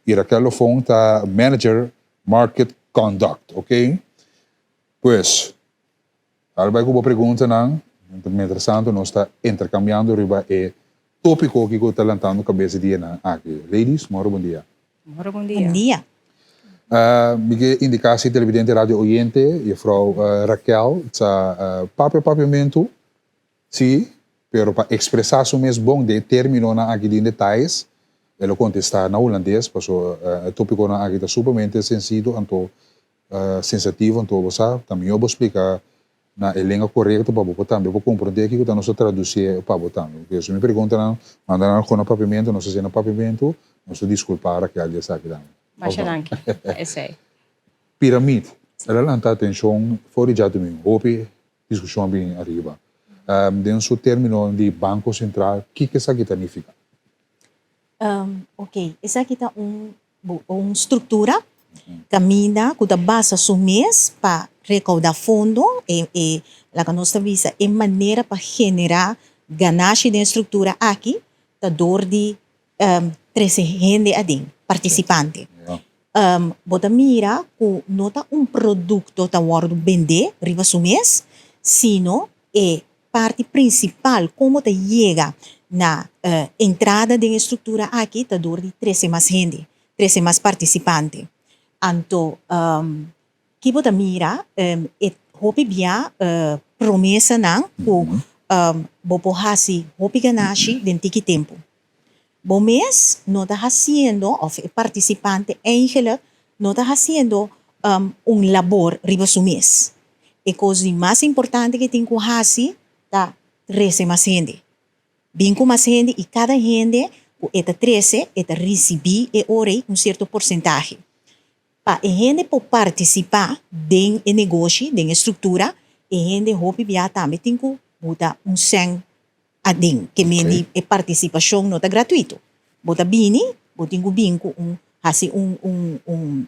Raquel Lofon ta Manager Market Conduct, ok? Pues, bai ku bo preguntanan, mientras tanto nos ta interkambiando riba e tópiko ku ta lantando kabes di dianan aki. Ladies, moro bon dia. Moro bon dia. Bon dia. Mi ke indiká si televidente radio oyente, juffrouw Raquel ta papia papiamentu, si, pero pa ekspresá su mes bon den e términonan aki den detayes, e lo kontestá na hulandes, paso e tópikonan aki ta sumamente sensido anto sensativo, anto bo sa, ta mihó bo splika na e lenga korekto pa bo por tambe por komprondé kiko ta nos ta tradusié pa bo tambe. Oke, si mi preguntanan, manda nan kon na papiamentu, nos ta hasié na papiamentu, nos ta diskulpá Raquel di esaki tambe. Masha danki pa esei. Piramid, el a lanta atenshon for di djadumingu, hopi diskushon a bini ariba. Den su término di Banko Sentral, kiko esaki ta nifiká? Oke, esaki ta un un struktura kaminda ku ta basa su mes pa rekoudá fondo, e e laga nos ta bisa e manera pa generá ganashi den e struktura aki ta dor di trese hende aden, partisipante. Bo ta mira ku no ta un produkto ta wòrdu bendé riba su mes, sino e parti prinsipal komo ta yega na entrada den e struktura aki ta dor di trese mas hende, trese mas partisipante. Anto ki bo ta mira e hopi bia promesanan ku bo por hasi hopi ganashi den tiki tempu. Bo mes no ta hasiendo òf e partisipante eigenlik no ta hasiendo un labor riba su mes. E kos di mas importante ke tin ku hasi ta trese mas hende. Bin ku mas hende i kada hende ku e ta trese e ta risibí e ora ei un sierto porsentahe. Pa e hende por partisipá den e negoshi, den e struktura, e hende hopi bia tambe tin ku buta un sèn aden. Ke men di e partisipashon no ta gratuito. Bo ta bini, bo tin ku bin ku un hasi un un un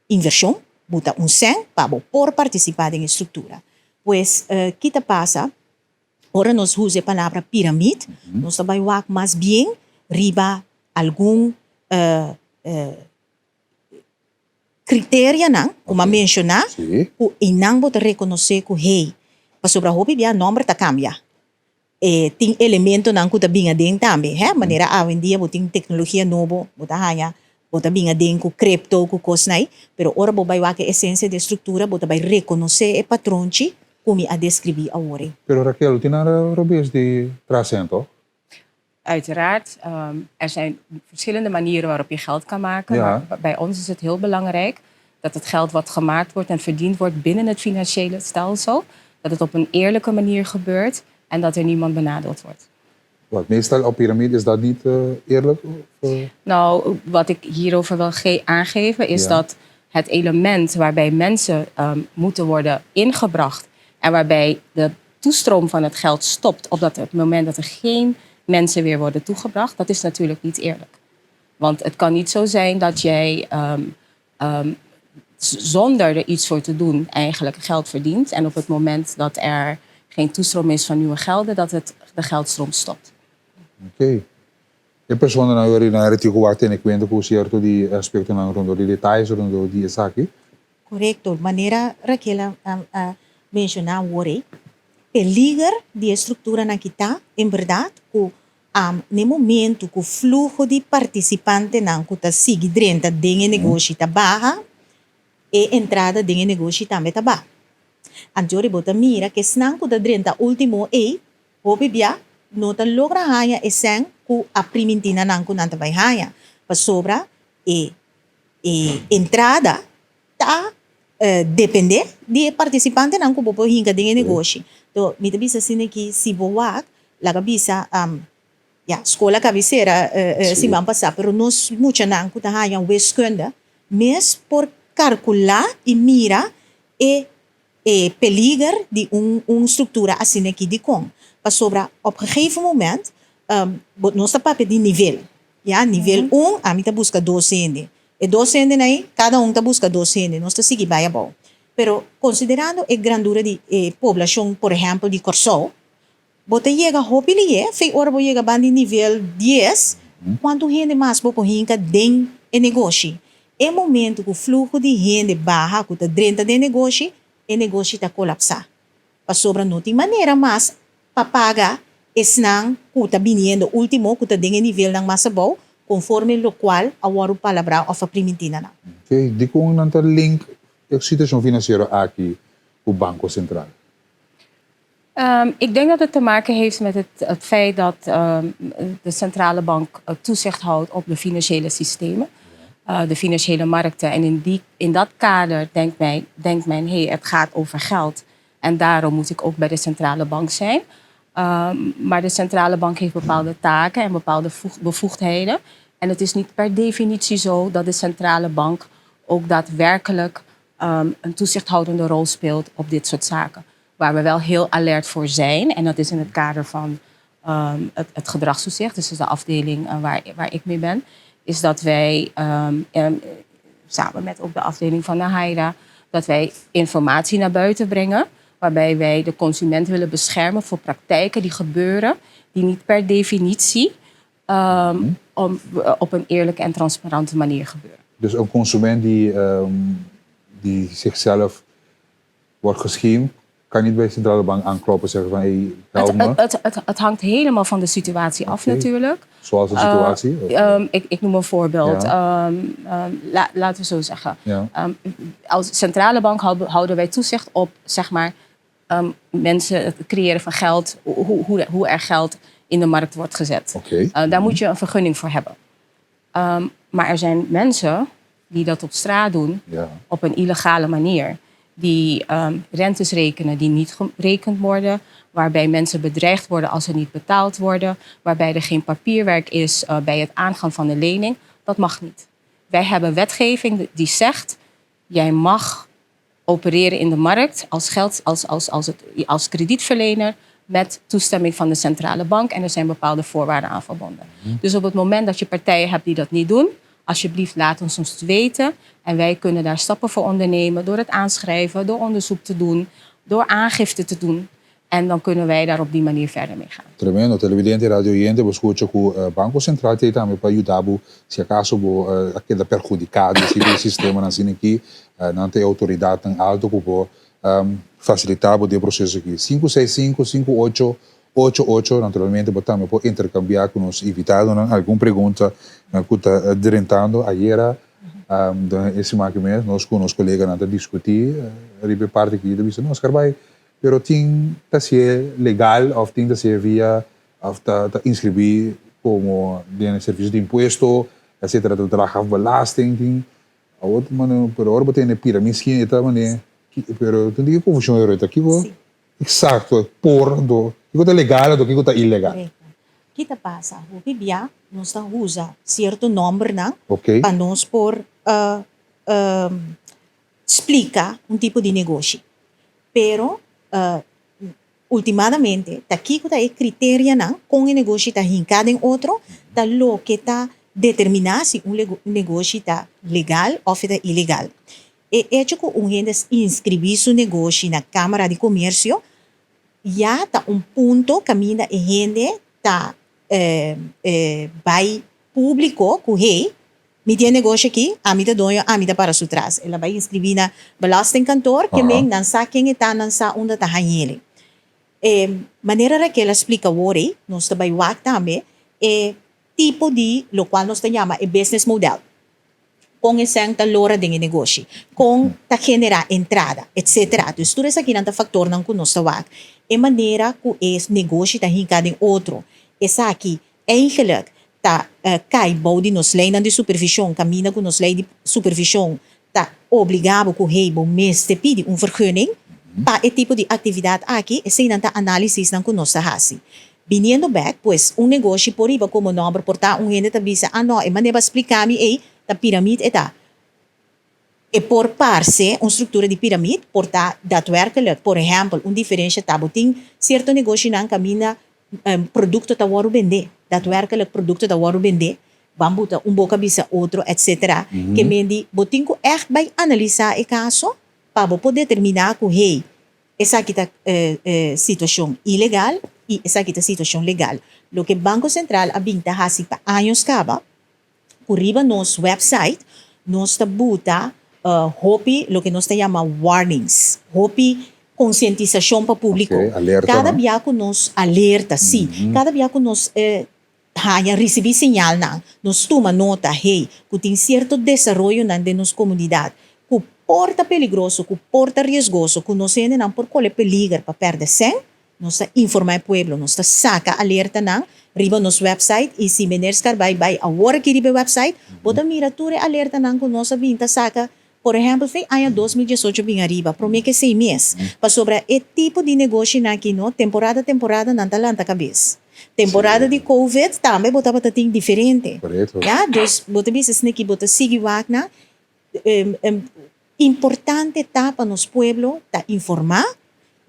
invershon, buta un sèn pa bo por partisipá den e struktura. Pues ki ta pasa ora nos usa e palabra piramid, nos ta bai wak mas bien riba algun Kriterianan ku m'a menshoná ku einan bo ta rekonosé ku hey, pasobra hopi bia nòmber ta kambia. E tin elementonan ku ta bin aden tambe, hè, manera awendia bo tin teknologia nobo, bo ta haña bo ta bin aden ku kripto, ku kosnan ei, pero ora bo bai wak e esensia di e struktura bo ta bai rekonosé e patronchi ku mi a deskribí awor ei. Pero Raquel, tin nada robes di trasent, toch? Uiteraard, er zijn verschillende manieren waarop je geld kan maken. Ja. Maar bij ons is het heel belangrijk dat het geld wat gemaakt wordt en verdiend wordt binnen het financiële stelsel, dat het op een eerlijke manier gebeurt en dat er niemand benadeeld wordt. Wat meestal op piramide is dat niet eerlijk? Of, Nou, wat ik hierover wil aangeven is dat het element waarbij mensen moeten worden ingebracht en waarbij de toestroom van het geld stopt op dat het moment dat er geen mensen weer worden toegebracht, dat is natuurlijk niet eerlijk. Want het kan niet zo zijn dat jij zonder er iets voor te doen eigenlijk geld verdient. En op het moment dat er geen toestroom is van nieuwe gelden, dat het, de geldstroom stopt. Oké. E personanan ordinario tin ku wak tene kuenta ku sierto di aspektonan rondó di detayes rondó di esaki. Korekto. Manera Raquel a a menshoná awor ei, peliger di e strukturanan ki ta, en bèrdat, ku n'e momentu ku fluho di partisipantenan ku ta sigui drenta den e negoshi ta baha, e entrada den e negoshi tambe ta baha. Anto ora bo ta mira ku esnan ku ta drenta último ei Hopi bia no ta logra haña e sèn ku a primintí na nan ku nan ta bai haña, pasobra e e entrada ta Depende di e partisipantenan ku bo por hinka den e negoshi. To mi ta bisa asina ki si bo wak, laga bisa, ya, skol a kabi sera siman pasá, pero nos muchanan ku ta haña wiskunde mes por kalkulá i mira e e peliger di un un struktura asina ki. Dikon? Pasobra op gegeven moment bo nos ta papia di nivel, ya, nivel un ami ta buska dos hende, E dos hendenan ei, kada un ta buska dos hende, nos ta sigui bai abou. Pero konsiderando e grandura di e poblashon, por ehèmpel di Kòrsou, bo ta yega hopi lié, fei ora bo yega ban di nivel dies, kuantu hende mas bo por hinka den e negoshi? E momentu ku fluho di hende baha ku ta drenta den negoshi, e negoshi ta kolapsá. Pasobra no tin manera mas pa paga esnan ku ta biniendo ultimo ku ta den e nivelnan mas abou, konforme lokual a wòrdu palabrá òf a primintí na nan. Oke, dikon nan ta link e situashon finansiero aki ku Banko Sentral? Ik denk dat het te maken heeft met het, het feit dat de centrale bank toezicht houdt op de financiële systemen, de financiële markten. En in, die, in dat kader denkt, mij, denkt men, hey, het gaat over geld. En daarom moet ik ook bij de centrale bank zijn. Maar de centrale bank heeft bepaalde taken en bepaalde bevoegdheden. En het is niet per definitie zo dat de centrale bank ook daadwerkelijk een toezichthoudende rol speelt op dit soort zaken. Waar we wel heel alert voor zijn, en dat is in het kader van het, het gedragstoezicht, dus de afdeling waar, waar ik mee ben, is dat wij samen met ook de afdeling van de HAIRA, dat wij informatie naar buiten brengen waarbij wij de consument willen beschermen voor praktijken die gebeuren, die niet per definitie op een eerlijke en transparante manier gebeuren. Dus een consument die, die zichzelf wordt geschiemt, kan niet bij de centrale bank aankloppen en zeggen van hey, help het, me. Het, het, het, het, hangt helemaal van de situatie af natuurlijk. Zoals een situatie? Ik noem een voorbeeld. Ja. Laten we zo zeggen. Ja. Als centrale bank houden wij toezicht op zeg maar, mensen, het creëren van geld, hoe, hoe, hoe er geld in de markt wordt gezet. Daar moet je een vergunning voor hebben. Maar er zijn mensen die dat op straat doen, op een illegale manier. Die rentes rekenen die niet gerekend worden. Waarbij mensen bedreigd worden als ze niet betaald worden. Waarbij er geen papierwerk is bij het aangaan van de lening. Dat mag niet. Wij hebben wetgeving die zegt: jij mag opereren in de markt als, geld, als, als, als, het, als kredietverlener met toestemming van de centrale bank. En er zijn bepaalde voorwaarden aan verbonden. Dus op het moment dat je partijen hebt die dat niet doen, alsjeblieft laat ons ons weten. En wij kunnen daar stappen voor ondernemen door het aanschrijven, door onderzoek te doen, door aangifte te doen. En dan kunnen wij daar op die manier verder mee gaan. Tremendo, televidente, radio oyente, bo skucha ku Banko Sentral t'ei tambe pa yuda bo si akaso bo a keda perhudiká di e sistemanan asina aki. Nan ta e outoridatnan alto ku por fasilitá bo den e proseso aki. 565 5888, naturalmente bo tambe por interkambiá ku nos invitadonan algun pregunta ku ta drentando. Ayera den e siman aki mes nos ku nos koleganan ta diskutí riba e parti aki ta bisa no Oscar bai pero tin ta hasié legal òf tin ta hasié via òf ta ta inskribí komo den e servisio di impuesto etcetera ta traha belasting tin Awor ta mane, pero ora bo tene piramid skin e ta mane, pero tin di confusion ero ta kiko exacto por anto kiko ta legal anto kiko ta ilegal. Correcto. Ki ta pasa? Hopi bia nos ta usa cierto nombernan pa nos por splica un tipo di negoshi. Pero Ultimadamente, ta kiko ta e kriterianan kon e negoshi ta hinká den otro ta loke ta determiná si un negoshi ta legal òf e ta ilegal. E echo ku un hende inskribí su negoshi na Kámara di Komersio ya ta un punto kaminda e hende ta bai públiko ku hey, Mi tin e negoshi aki, ami ta doño, ami ta para su tras. El a bai inscribí na belastingkantoor, ke men, nan sa ken e ta, nan sa unda ta hañ'el. E manera Raquel a splika awor ei, nos ta bai wak tambe e tipo di lokual nos ta yama e business model. Kon e sèn ta lora den e negoshi, kon ta generá entrada, etcetera. Dus tur esakinan ta faktornan ku nos ta wak. E manera ku e negoshi ta hinká den otro, esaki Eigenlijk ta kai bou di nos leinan di supervishon, kaminda ku nos lei di supervishon ta obligá bo ku hey bo mester pidi un vergunning pa e tipo di aktividat aki, eseinan ta análisisnan ku nos ta hasi. Biniendo bèk, pues un negoshi por riba komo nòmber por ta un hende ta bisa, ah nò, e manera bo a spliká mi ei ta piramid e ta. E por parse un struktura di piramid, por ta daadwerkelijk, por ehèmpel, un diferensha ta bo tin sierto negoshinan kaminda produkto ta wòrdu bendé, daadwerkelijk produkto ta wòrdu bendé, ban buta un boka bisa otro etcetera. Ke men di bo tin ku ègt bai analisá e kaso pa bo por determiná ku hey, esaki ta situashon ilegal i esaki ta situashon legal. Loke Banko Sentral a bin ta hasi pa años kaba, ku riba nos website nos ta buta hopi loke nos ta yama warnings, hopi konsientisashon pa públiko. Ok, alerta, Kada no? bia ku nos alerta, sí. Kada bia ku nos haña, risibí señalnan, nos tuma nota, hey, ku tin sierto desaroyonan den nos komunidat ku por ta peligroso, ku por ta riesgoso, ku nos hendenan por kole peliger pa pèrdè sèn, Nos ta informa e pueblo, nos ta saca alertanan riba nos website y si meneer Scarbay bay awor aki riba e website, bo ta mira tur e alertanan cu nos a bin ta saca, por ehempel fin aña 2018 bin ariba, prome ke sei mes. Pasobra e tipo di negoshinan aki no, temporada temporada nan ta lanta cabes. Temporada di covid tambe bo tabata tin diferente. Ya, dus bo ta bisa esneki bo ta sigui wak nan. Importante ta pa nos pueblo ta informá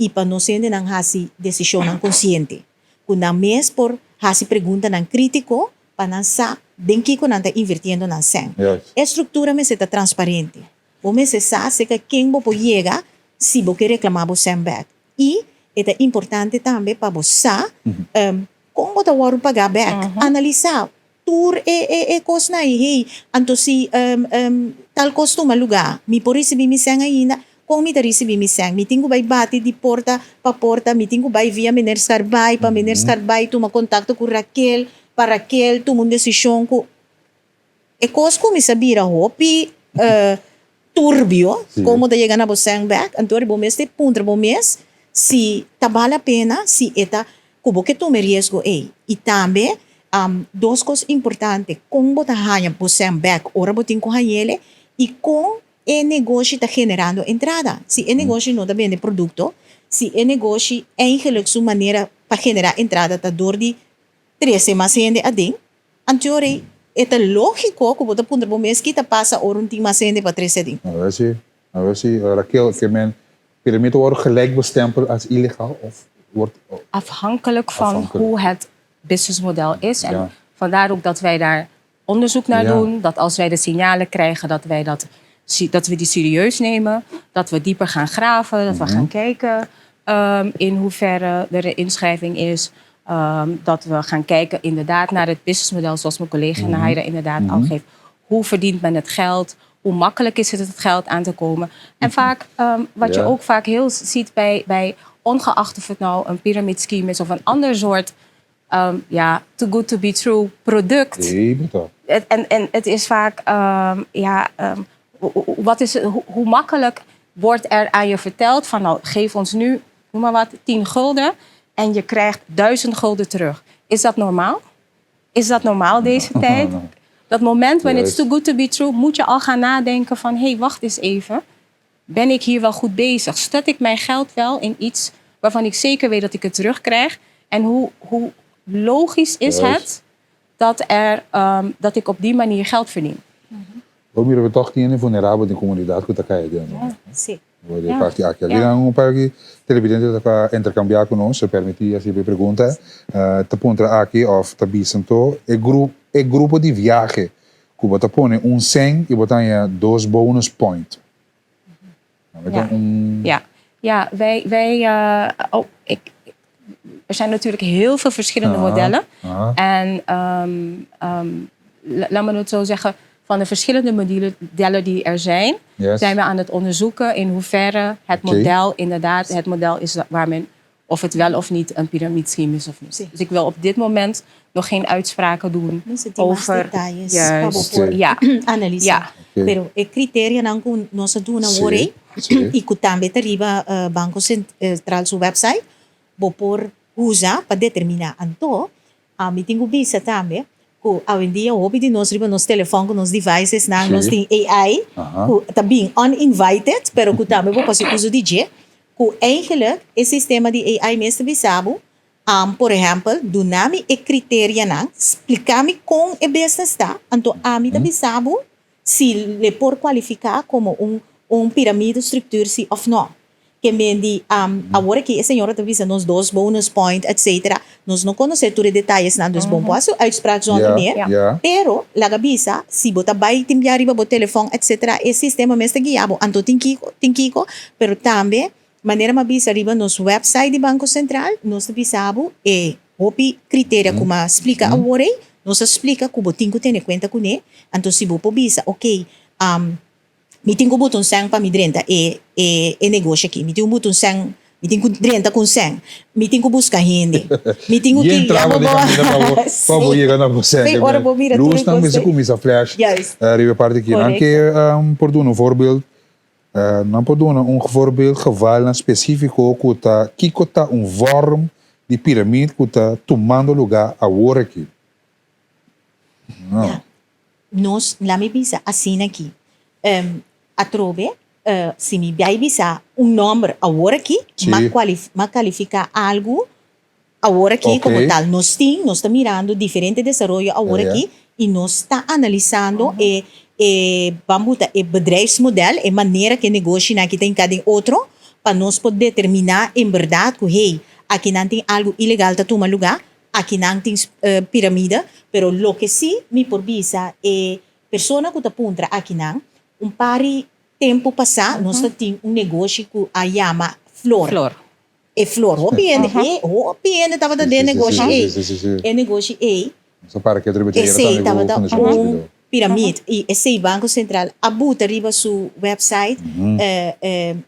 i pa nos hendenan hasi desishonnan konsiente, ku nan mes por hasi preguntanan krítiko pa nan sa den kiko nan ta invirtiendo nan sèn. E struktura mester ta transparente. Bo mester sa serka ken bo por yega si bo ke reklamá bo sèn bèk. I e ta importante tambe pa bo sa kon bo ta wòrdu pagá bèk. Analisá Tur e e e kosnan ei, hey, anto si tal kos tuma lugá, mi por risibí mi sèn ainda? Kon mi ta risibí mi sèn? Mi tin ku bai bati di porta pa porta? Mi tin ku bai via Meneer Scarbay pa Meneer Scarbay tuma kontakto ku Raquel, pa Raquel tuma un desishon ku. E kos kuminsá bira hopi turbio, kon bo ta yega na bo sèn bèk, anto bo mester puntra bo mes si ta bal la pena, si e ta ku bo ke tuma e riesgo ei. I tambe dos kos importante, kon bo ta haña bo sèn bèk ora bo tin ku hañ'el i kon e negoshi ta generando entrada. Si e negoshi no ta bende produkto, si e negoshi eigenlijk su manera pa generá entrada ta dor di trese mas hende aden, Anteori, e ta lógiko ku bo ta puntra bo mes ki ta pasa ora un tin mas hende pa trese aden. A ver si, a ver si, Raquel, ke men piramide wòrdu gelijk bestempel as ilegal of wordt. Afhankelijk van hoe het businessmodel is en vandaar ook dat wij daar onderzoek naar doen, dat als wij de signalen krijgen dat wij dat, dat we die serieus nemen, dat we dieper gaan graven, dat we gaan kijken in hoeverre er een inschrijving is, dat we gaan kijken inderdaad naar het businessmodel zoals mijn collega Nahaira inderdaad al geeft. Hoe verdient men het geld? Hoe makkelijk is het het geld aan te komen? En vaak, wat je ook vaak heel ziet bij, ongeacht of het nou een pyramid scheme is of een ander soort, ja, too good to be true product. En het is vaak, ja, wat is, hoe makkelijk wordt er aan je verteld van nou, geef ons nu, noem maar wat, 10 gulden en je krijgt 1000 gulden terug. Is dat normaal? Is dat normaal deze tijd? Dat moment when it's too good to be true, moet je al gaan nadenken van hé, hey, wacht eens even. Ben ik hier wel goed bezig? Stet ik mijn geld wel in iets waarvan ik zeker weet dat ik het terugkrijg? En hoe logisch is het dat ik op die manier geld verdien? Bo mira bo tòg tin hende vulnerabel den komunidat ku ta kai aden, no? Sí. Bo di e parti aki. Aki nan un par di televidente ta interkambiá ku nos, a permití hasi e pregunta. Ta puntra aki òf ta bisa anto e grupo e grupo di viahe ku bo ta pone un sèn i bo ta haña dos bonus point. Ja, ja. Ja, wij, oh, er zijn natuurlijk heel veel verschillende modellen. En laat me het zo zeggen, van de verschillende modellen die er zijn, zijn we aan het onderzoeken in hoeverre het model inderdaad het model is waar men, of het wel of niet een piramidscheme is of niet. Dus ik wil op dit moment nog geen uitspraken doen over. Juist. Ja. Analisá. Pero e kriterianan ku nos a duna awor ei, i ku tambe ta riba Banko Sentral su website, bo por usa pa determiná. Anto, mi tin ku bisa tambe. Ku awendia hopi di nos riba nos telefòn ku nos devicesnan nos tin AI ku ta bin uninvited pero ku tambe bo por hasi uso di dje ku eigenlijk e sistema di AI mes ta bisa bo por ehèmpel duna mi e kriterianan splika mi kon e business ta anto ami ta bisa bo si le por kualifiká komo un un piramide structuur si òf nò. Ke men di, awor aki e señora ta bisa nos dos bonus point etc. Nos no konosé tur e detayesnan dus bon por hasi un uitspraak zonder meer. Pero laga bisa si bo ta bai tin bia riba bo telefòn etc. E sistema mes ta guia bo anto tin kiko tin kiko pero tambe manera mi a bisa riba nos website di Banko Sentral nos ta bisa bo e hopi criteria ku mi a splika awor ei nos a splika ku bo tin ku tene kuenta kuné anto si bo por bisa ok Mi tin ku buta un sèn pa mi drenta e e e negoshi aki. Mi tin ku buta un sèn, mi tin ku drenta ku un sèn. Mi tin ku buska hende. Mi tin ku Yen ki, ya traba bo di bo kaminda pa bo pa bo Sí. yega na bo sèn. Sí, ora bo mira tur e Lusnan kos mester ei. kuminsá flash Juist. riba e parti aki. Nan Korekto. ke por duna un voorbeeld, nan por duna un voorbeeld gevalnan spesífiko ku ta kiko ta un vorm di piramid ku ta tumando lugá awor aki. No. Ya. Nos, la mi bisa asina aki, atrobe, si mi bai bisa un nomber awor aki, m'a kualif, m'a kalifiká algu awor aki komo tal. Nos tin, nos ta mirando diferente desaroyo awor aki i nos ta analisando e, e, ban buta e bedrijfsmodel, e manera ku e negoshinan aki ta hinká den otro, pa nos por determiná en bèrdat ku, hey, akinan tin algu ilegal ta tuma lugá, Aki nan tin piramide, pero loke si mi por bisa e persona ku ta puntra aki nan, un par di tempu pasá nos ta tin un negoshi ku a yama Flor. Flor. E Flor. Hopi hende, e hopi hende tabata den e negoshi ei. E negoshi ei, esei tabata un piramide i esei Banko Sentral a buta riba su website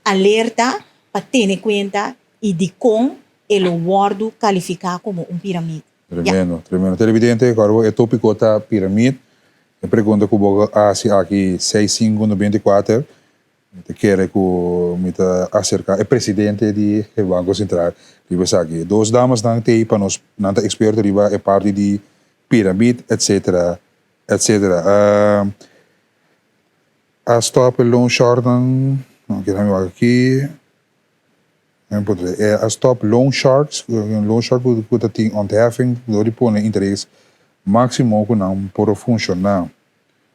alerta pa tene kuenta i dikon e lo wòrdu kalifiká komo un piramid. Ya. Tremendo, tremendo. Televidente, kòrda bo e tópiko ta piramid. E pregunta ku bo a hasi aki seis sinku 94, mi ta kere ku mi ta aserká e presidente di e Banko Sentral riba esaki. E dos damasnan t'ei pa nos, nan ta eksperto riba e parti di piramid, etsetera, etsetera. A stòp e loan sharknan, keda mi wak aki. E a stop loan sharks, loan shark ku ta tin ontheffing dor di pone interes maximo ku nan por funshoná.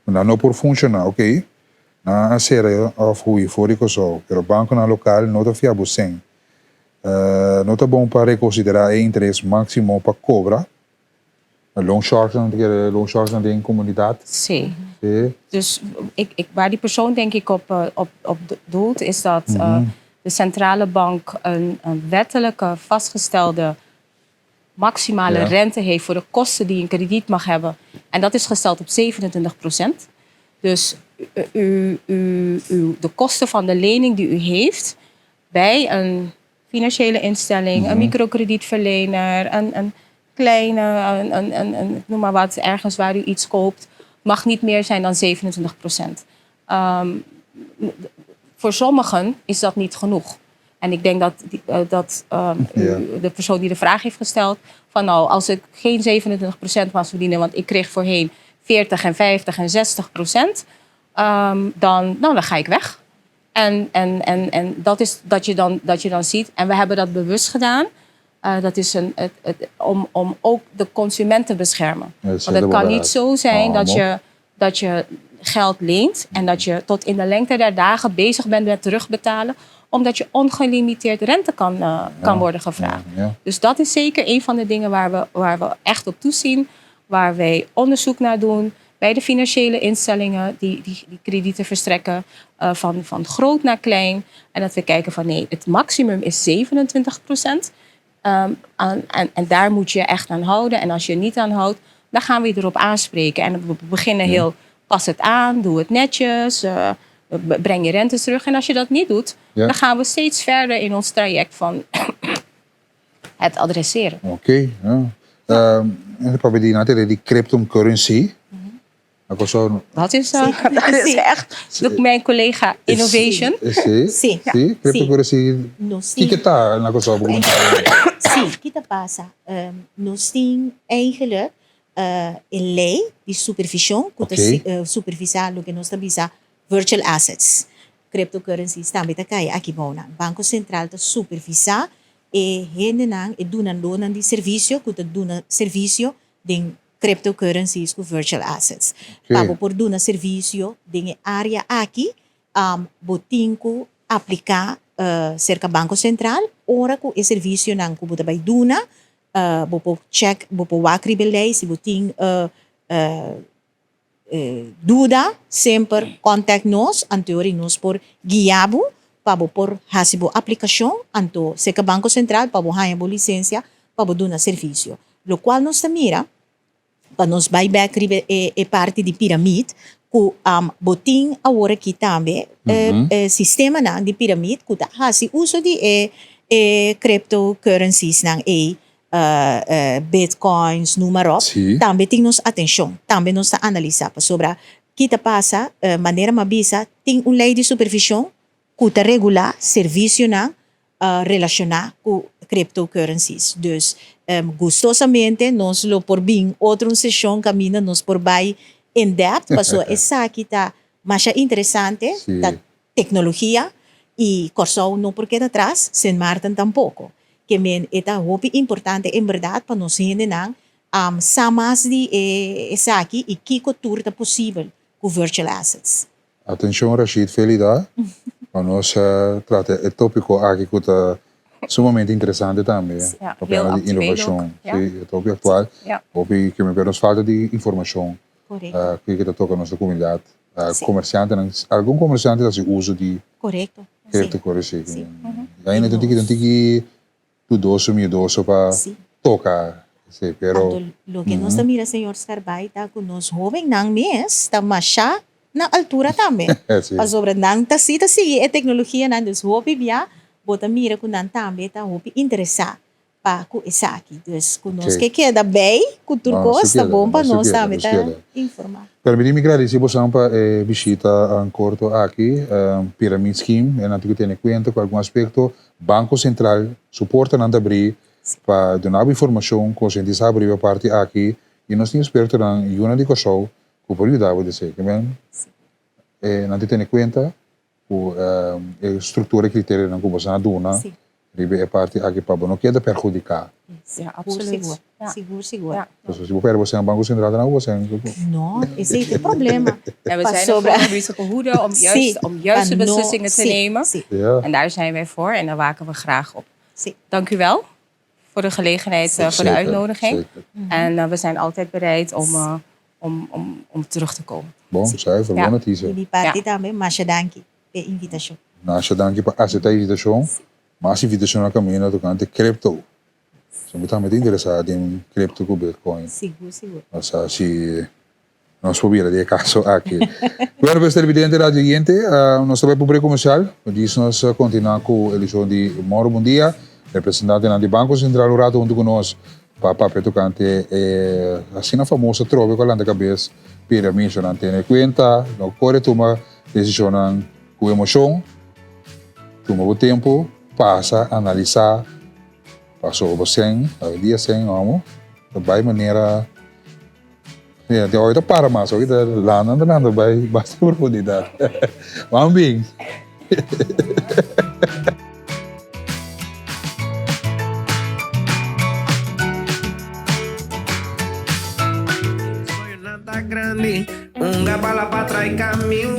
Ku nan no por funshoná, ok, nan a sera òf hui for di Kòrsou, pero bankonan lokal no ta fia bo sèn. No ta bon pa rekonsiderá e interes maximo pa kobra. Loan sharks nan ta kere loan sharks nan den komunidat. Sí. Sí. Dus ik, ik, waar die persoon denk ik op, op, op doelt is dat de centrale bank een, een wettelijke vastgestelde maximale rente heeft voor de kosten die een krediet mag hebben. En dat is gesteld op 27 procent. Dus u, u, u, de kosten van de lening die u heeft bij een financiële instelling, een microkredietverlener, een, een kleine, een, een, een, een, noem maar wat, ergens waar u iets koopt, mag niet meer zijn dan 27 procent. Um, voor sommigen is dat niet genoeg. En ik denk dat, eh, dat um, de persoon die de vraag heeft gesteld, van nou, als ik geen 27% mag verdienen, want ik kreeg voorheen 40 en 50 en 60%, um, dan, nou, dan ga ik weg. En, en, en, en dat is dat je, dan, dat je dan ziet. En we hebben dat bewust gedaan. Uh, dat is een, het, het, om, om ook de consument te beschermen. Want het kan niet zo zijn dat je, dat je geld leent en dat je tot in de lengte der dagen bezig bent met terugbetalen, omdat je ongelimiteerd rente kan, uh, kan worden gevraagd. Ja, Dus dat is zeker een van de dingen waar we, waar we echt op toezien, waar wij onderzoek naar doen bij de financiële instellingen die, die, die kredieten verstrekken, uh, van, van groot naar klein. En dat we kijken van nee, het maximum is 27 procent. Um, en, en, en, daar moet je echt aan houden. En als je niet aan houdt, dan gaan we je erop aanspreken. En we beginnen heel, pas het aan, doe het netjes, uh, breng je rentes terug. En als je dat niet doet, ja. dan gaan we steeds verder in ons traject van het adresseren. Oké, okay, ja. Um, en papia di nan di cryptocurrency. Dat is, uh, dat is echt sí. mijn collega Innovation. Sí, sí. Sí, cryptocurrency. Kiko ta na Kòrsou? Sí, kiko ta pasa? Um, nos tin eigenlijk E lei di supervishon ku ta supervisá loke nos ta bisa virtual assets, cryptocurrencies tambe ta kai aki bou nan. Banko Sentral ta supervisá e hendenan, e dunadónan di servisio ku ta duna servisio den cryptocurrencies ku virtual assets. Pa bo por duna servisio den e área aki, bo tin ku apliká serka Banko Sentral ora ku e servisionan ku bo ta bai duna Bo por check, bo por wak riba e lei si bo tin duda semper contact nos anto ori nos por guia bo pa bo por haci bo aplicacion anto cerca Banco Central pa bo haña bo licencia pa bo duna servicio. Locual nos ta mira pa nos bai bek riba e parti di piramid ku bo tin awor aki tambe e sistemanan di piramid ku ta hasi uso di e e cryptocurrenciesnan ei bitcoins noem maar op tambe tin nos atenshon tambe nos ta analisa pasobra ki ta pasa manera mi a bisa tin un lei di supervishon ku ta regulá servisionan relashoná ku cryptocurrencies. Dus gustosamente nos lo por bin otro un seshon kaminda nos por bai in depth pasobra esaki ta masha interesante, ta teknologia i Kòrsou no por keda atras, Sint Maarten tampoko. Ke men e ta hopi importante en bèrdat pa nos hendenan sa mas di esaki i kiko tur ta posibel ku virtual assets. Atencion Rashid Felida, pa nos trata e topico aki cu ta sumamente interesante tambe, papiando di innovacion, si, e topico actual, hopi ke mi nos falta di informacion cu ta toca nos comunidad, comerciantenan, algun comerciante ta haci uso di cryptocurrency, ainda tin tiki tin tiki dudoso miedoso pa toca esey pero. Anto loke nos ta mira señor Scarbay ta cu nos hobennan mes ta masha na altura tambe pasobra nan ta si ta sigui e tecnologianan dus hopi bia bo ta mira cu nan tambe ta hopi interesa pa cu esaki dus cu nos ke keda bay cu tur cos ta bon pa nos tambe ta informa. Permiti mi gradici bosan pa e bishita corto aki, Pyramid Scheme, e nan tin cu tene cuenta cu algun aspecto Banko Sentral su portanan ta brí pa duna bo informashon, konsientisá bo riba e parti aki i nos tin ekspertonan yunan di Kòrsou ku por yuda bo di esei. Kimen e nan tin tene kuenta ku e struktura i kriterionan ku boso a duna riba e parti aki pa bo no keda perhudiká. Ja, absoluut. Sigur, sigur. Ja. Pasobra si bo perde bo sèn, Banko Sentral ta na bo sèn. No, esei ta e problema. Ja, we zijn ervoor om risicohoede, om juist, om juiste beslissingen te nemen. En daar zijn wij voor en daar waken we graag op. Dank u wel voor de gelegenheid, voor de uitnodiging. En we zijn altijd bereid om, om, om, om terug te komen. Bon, zuiver, bon notisia. Di mi parti tambe, masha danki p'e invitashon. Masha danki pa aseptá e invitashon. Mas invitashon na kaminda tokante crypto. So mi tambe ta interesá den crypto ku bitcoin. Sigur, sigur. Nos si nos por bira di e kaso aki. Bueno pues televidente radio oyente, nos ta bai pa un break komersial. Djis nos kontinuá ku edishon di Moro Bon Dia. Representantenan di Banko Sentral un rato huntu ku nos pa papia tokante e asina famoso atrobe ku a lanta kabes piramishonan. Tene kuenta, no kore tuma desishonnan ku emoshon. Tuma bo tempu, pasa, analisá. Paso bo sen, awendia sen amo, ta bai manera, mira, te hoy ta para mas, hoy ta landa ta landa bai basta profundidad. Wan bin.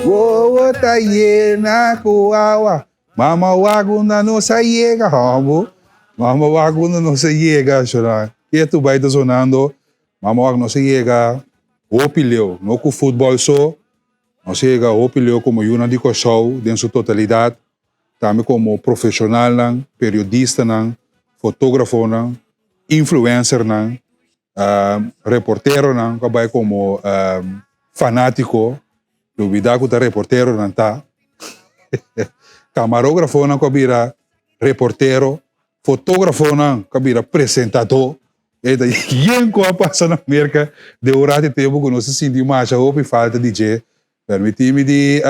Wowo ta yena ku awa. Mama wak unda nos a yega, hombo. Mama wak unda nos a yega, shona. Ketu bai ta sonando. Mama wak nos a yega hopi leu, no ku futbòl so. Nos a yega hopi leu komo yunan di Kòrsou den su totalidat, tambe komo profeshonalnan, periodistanan, fotógrafonan, influencernan. Reporteronan ku a bai komo fanátiko, lubidá ku ta reporteronan ta. Kamarógrafonan ku a bira reportero, fotógrafonan ku a bira presentadó. E ta yen ku a pasa na Merka den un ratu di tempu ku nos a sinti masha hopi falta di dje. Permití mi di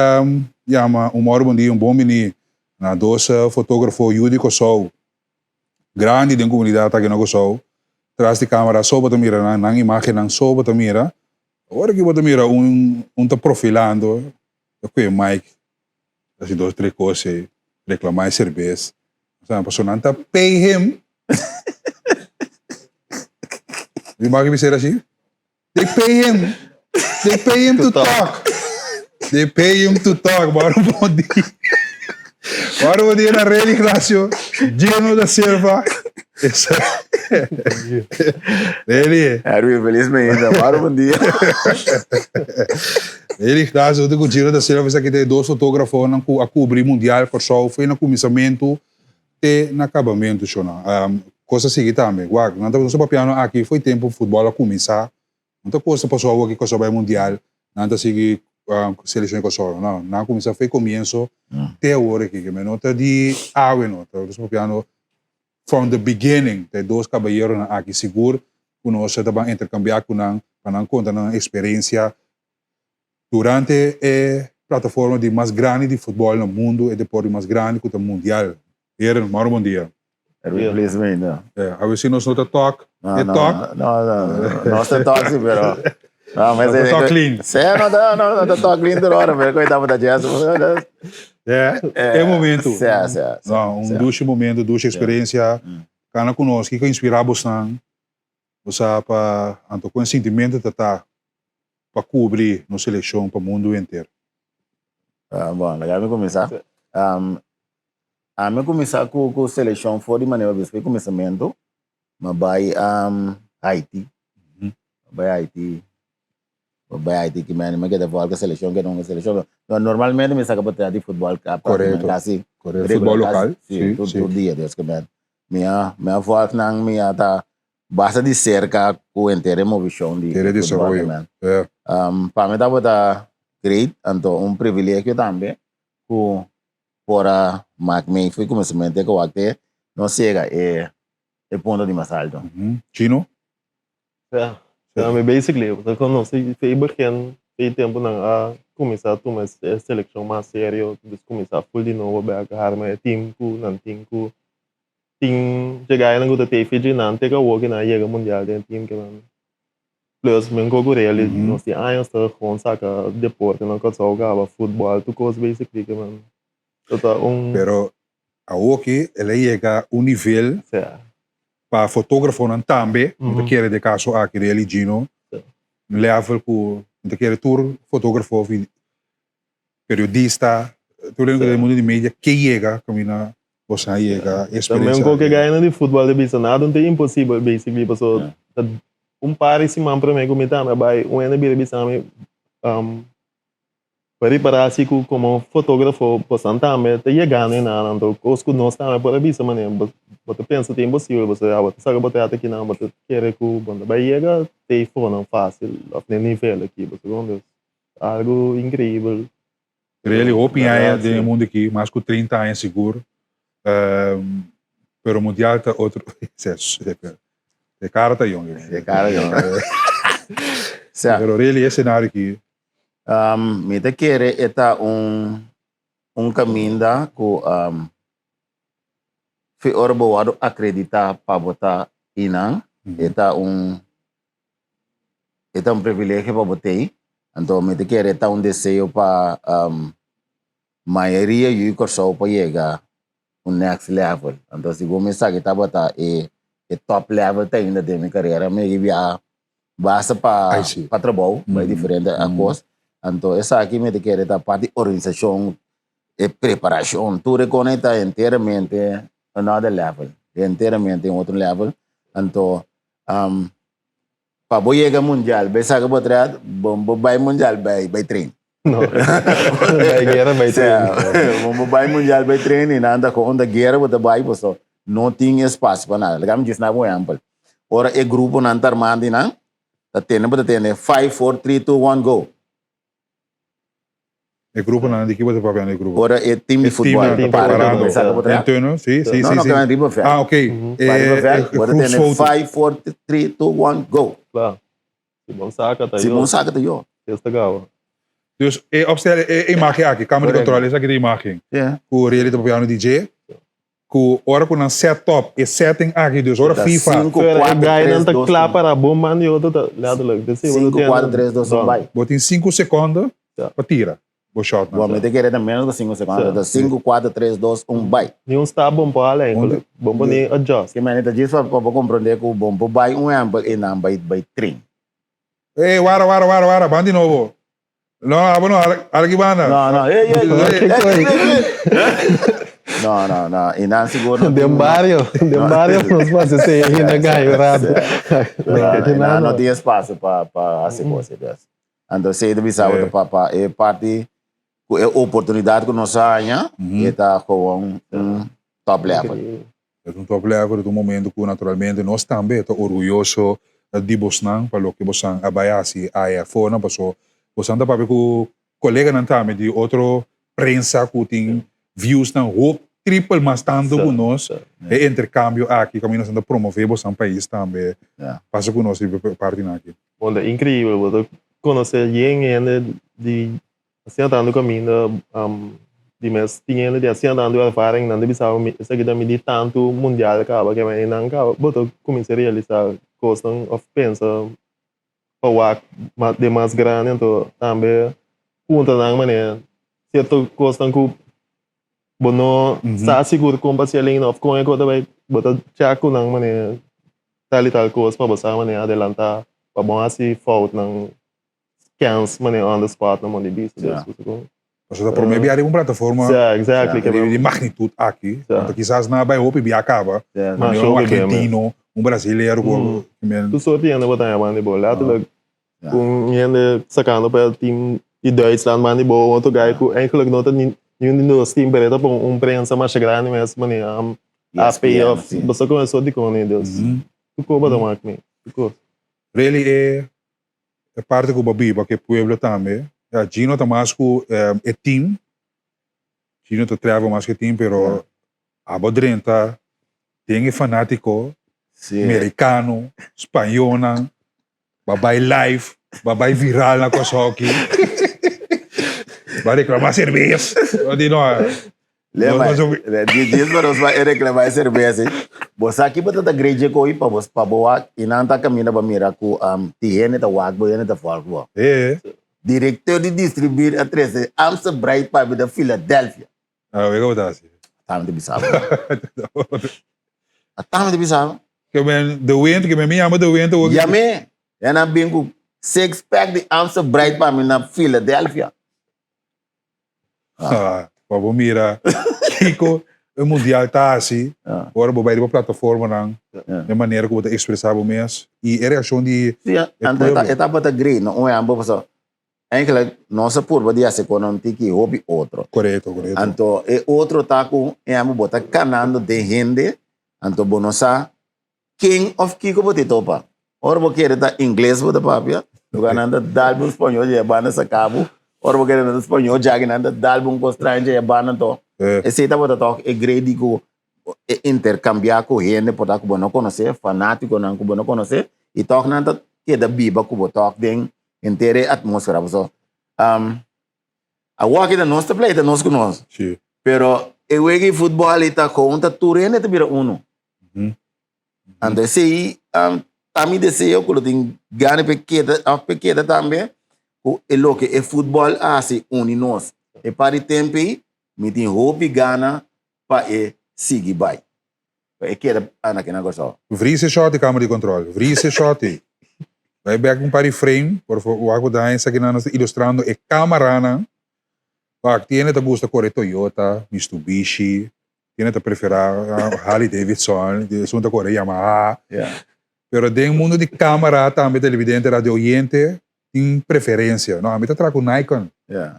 yama un mòru bon dia, un bon biní na dos fotógrafo yu di Kòrsou. grandi den komunidat aki na Kòrsou. Tras di camera so bo ta mira nan, nan imagennan so bo ta mira. Ora ki bo ta mira un un ta profilando, ta kue mic, ta hasi dos tres kos ei, reclama e serbes. Sa pasobra nan ta pay him. Mi mag bisa así? They pay him. They pay him to talk. They pay him to talk. Waarom bon dia? Waarom bon dia na Rey Ignacio? Gino da Silva. Really? Erwin, feliz mainta. Waarom bon dia? Rey Ignacio, ku Gino da Silva, esaki ta e dos fotógrafonan ku a kubri Mundial Kòrsou foi na kuminsamentu te na kabamentu, shona. Kos a sigui tambe. Wak, nan ta nos ta papiando aki foi tempu futbòl a kuminsá. No ta kosta pasobra awor ki Kòrsou bai mundial, nan ta sigui selekshon di Kòrsou. No, nan a kuminsá foi komienso te awor aki. Ke no ta di awe no, ta nos ta papiando from the beginning. Ta e dos kabayeronan aki sigur ku nos ta ban interkambiá ku nan pa nan konta nan eksperensia Durante e plataforma di mas grandi di futbol na mundu, e deporte mas grandi ku ta mundial. Heren, moro bon dia. Erwin please me no. Yeah, a ver si nos no ta talk. No, e no, talk. No, no, no, nos ta talk si, pero. No, maar ta talk clean. Sí, no, no, no, no ta talk clean tur ora, pero koe tabata jazz. Yeah, e momento. Sí, sí, sí. No, un dushi momento, dushi experiencia. Kana ku nos, kiko inspira bosnan? Bo sa pa anto kon e sintimentu ta ta pa kubri nos selekshon pa mundu henter? Bon, laga mi kuminsá. Ami a kuminsá ku ku selekshon for di manera bispo e kuminsamentu. Mi a bai Haiti, mi a bai Haiti, mi a bai Haiti ki meni mi a keda vòlta selekshon keda hunga selekshon. Normalmente mi saka por trata di futbòl kasi Futbòl lokal, si, tur dia dus ki meni. Mi a mi a volg nan, mi a ta basta di cerca cu henter e movicion di Henter e futbol desaroyo, man. ja. Pa mi tabata great, anto un privilegio tambe cu por a mak mi fu cuminsamentu cu wak te nos yega e e punto di mas alto. Chino? Ja, ja, mi basically, bo ta conoce fe begin, fe tempo nan a cuminsa tuma e seleccion mas serio, dus cuminsa full di nobo bek, harma e team cu nan tin cu tin djeganan cu ta tey fiji nan te awor cu nan a yega mundial den e team kinan. Plus men cu Gureli nos tin años ta gewoon saca deporte na Kòrsou caba, futbol, tur cos basically kinan. So ta un. Pero awoki el a yega un nivel pa fotógrafonan tambe, mi ta kere den e kaso aki Relly Gino, un level ku mi ta kere tur fotógrafo of periodista, tur hende ku ta den mundu di media ke yega kaminda boso a yega e Tambe eksperensia un koke aki. gainan di futbòl ta bisa nada no ta imposibel basically pasobra ta un par di siman promé ku mi tambe a bai un hende bira bisa mi Pa ripará si ku komo fotógrafo bosan tambe ta yegando e nan, anto kos ku nos tambe por a bisa manera bo bo ta pensa ta imposibel, bo sa bo ta saka bo trata kinan, bo ta kere ku bo no ta bai yega te fonan fásil òf n'e nivel aki, bo sa kon? Dus algu inkreibel. Really hopi aña den e mundu aki, mas ku 30 aña sigur, pero mundial ta otro, e kara ta yong. E kara yong. Pero really e senario aki Mi ta kere e ta un un kaminda ku fi ora bo wòrdu akreditá pa bo ta einan, e ta un e ta un privilegio pa bo tei. Anto mi ta kere e ta un deseo pa mayoria yu di Kòrsou pa yega un next level. Anto segun mi esaki tabata e e top level te ainda den mi karera. Mi a biaha basta pa pa trabou bai diferente a kos. Anto esaki mi ta kere ta parti organisashon, e preparashon, tur e kos ta enteramente another level, enteramente un otro level. Anto pa bo yega mundial bai saka bo tret, bo bo bai mundial bai bai train. No. Bai guera bai train. Bo bo bai mundial bai train y nan ta con unda guera bo ta bai paso no tin espacio pa nada. Laga mi djis naba un ehempel. Ora e gruponan ta armando y nan ta tene bo ta tene five, four, three, two, one, go. E gruponan di ki bo ta papia e grupo? Ora e team di futbol ta preparando. Den tunnel, si, si, si. No, no, ke nan riba veld. Ah, ok. Riba veld, bo ta tene five, four, three, two, one, go. Kla. Si bon saka ta yo. Si bon saka ta yo. Dios ta gaba. Dus e opstel, e imagen aki, camera di control, esaki ta imagen. Yeah. Ku Riely ta papiando di dje. Ku ora ku nan set up e setting aki, dus ora Ta FIFA. sinku, Pero e kuater, guynan tres, ta dos, kla un. para bon man di otro ta letterlijk. Dus si, bo Sinku, ta kuater, tende tres, dos, un, done. bai. Bo tin sinku sekonde Ja. pa tira bo shotnan. Bo mi ta kere ta menos ku sinku sekonde. Ja. Ta sinku, kuater, tres, dos, un, bai. Ni un stap bon por hala eigenlijk. Bon por ni adjust. Ke mene ta djis pa bo komprende ku bon por bai un ehempel i nan bai bai trin. Ey, wara, wara, wara, wara, ban di nobo. No, abo no, ala ki banda. No, no, ey, ey, ey, ey, ey, ey. No, no, no, i nan sigur no tin. Den bario, den bario nos pasa esei ainda gai un rato. No, i nan no tin espacio pa pa hasi cos ei des. Anto esei ta bisa bo pa pa e parti ku e oportunidad ku nos a haña, e ta gewoon un top level. E ta un top level, e ta un momento ku naturalmente nos tambe ta orguyoso di bosnan pa loke bosan a bai hasi aya afornan paso bosan ta papia ku koleganan tambe di otro prensa ku tin viewsnan hoop triple mas tantu ku nos e interkambio aki kaminda nos ta promove bosan pais tambe pasa ku nos riba e partinan aki. Bon ta increibel bo ta conoce yen hende di Asina tantu kaminda di mes tin hende di asina tantu ervaring nan ta bisa bo esaki ta midi tantu mundial kaba ke men nan kaba bo ta kuminsá realisá kosnan òf pensa pa wak den mas grandi anto tambe puntra nan manera sierto kosnan ku bo no sa sigur kon pa hasi alina òf kon e kos ta bai bo ta chèk ku nan manera tal i tal kos pa bo sa manera adelantá pa bo hasi foutnan. Kens manera on the spot na mondi bisa Ja. dus ku. Pasobra ta promé bia riba un plataforma Ja, exactly. di di magnitude aki. Ja. Anto kisas nan a bai hopi bia kaba. Ja. Ma Manera show un di bia, argentino, un brasilero ku men. Tur soort hende bo ta haña banda di bo. Letterlijk Ja. un hende sacando pa e team di Duitsland banda di bo, otro guy ku eigenlijk no ta ni un di nos team pero e ta pon un prensa masha grandi mes manera AP ESPN, of si. bo sa kon e soort di koni dus tur kos bo ta mak mi, tur kos. Really e E parti ku bo biba ku e pueblo tambe. Ya, Gino ta mas ku e team. Gino ta travel mas ku e team, pero abo drenta den e fanátiko merikano, spañónan, ba bai live, ba bai viral na Kòrsou aki, ba reklamá serbes. Bo di no. Lema, djis pa nos bai reclama e cerveza ei. Bo sa ki bo ta ta great dje koe pa bo pa bo wak i nan ta caminda pa mira cu ti hende ta wak bo hende ta volg bo. Directeur di distribuir a trece Amstel Bright pa mi na Philadelphia. Ah, wega bo ta haci? Tami ta bisa bo. Tami ta bisa bo. Ke men de wind, ke men mi yama de wind. Yam'e, e nan bin cu six pack di Amstel Bright pa mi na Philadelphia. Ah, pa bo mira kiko e mundial ta hasi ora bo bai riba plataformanan, e manera ku bo ta ekspresá bo mes i e reakshon di Sí, e anto e ta, pueblo. e tabata great, no? Un ehempel, pasobra eigenlijk nos a purba di hasi kon un tiki hopi otro. Korekto, korekto. Anto e otro ta ku, ehempel, bo ta kanando den hende, anto bo no sa Ken of kiko bo te topa? Ora bo kere ta ingles bo ta papia, lugar nan ta dal bo un spañol dje banda saca bo. Ora bo kere ta spañol djaki nan ta dal bo un cos straño dje banda anto. Esey tabata tok e grey di cu e intercambia cu hende por ta cu bo no conoce, fanaticonan cu bo no conoce y tok nan ta keda biba cu bo tok den henter e atmosfera. Pasobra awor aki ta nos ta pleita nos cu nos, pero e wega di futbol ey ta con ta tur hende ta bira uno. Anto esei ta mi deseo ku lo tin gana pa e keda òf pa e keda tambe ku e loke e futbòl a hasi uni nos. E par di tempu ei mi tin hopi gana pa e sigui bai, pa e keda anda aki na Kòrsou. Vries e shòti kamer di kòntròl. Vries e shòti. Bai bèk un par di frame, por favor, wak ku ta esakinan nos ta ilustrando e kamaranan. Wak, tin hende ta gusta kore Toyota, Mitsubishi, Tiene ta prefera Harley Davidson, esun ta kore Yamaha. Pero den mundo di camera tambe televidente, radio oyente tin preferencia. No, ami ta traha ku Nikon.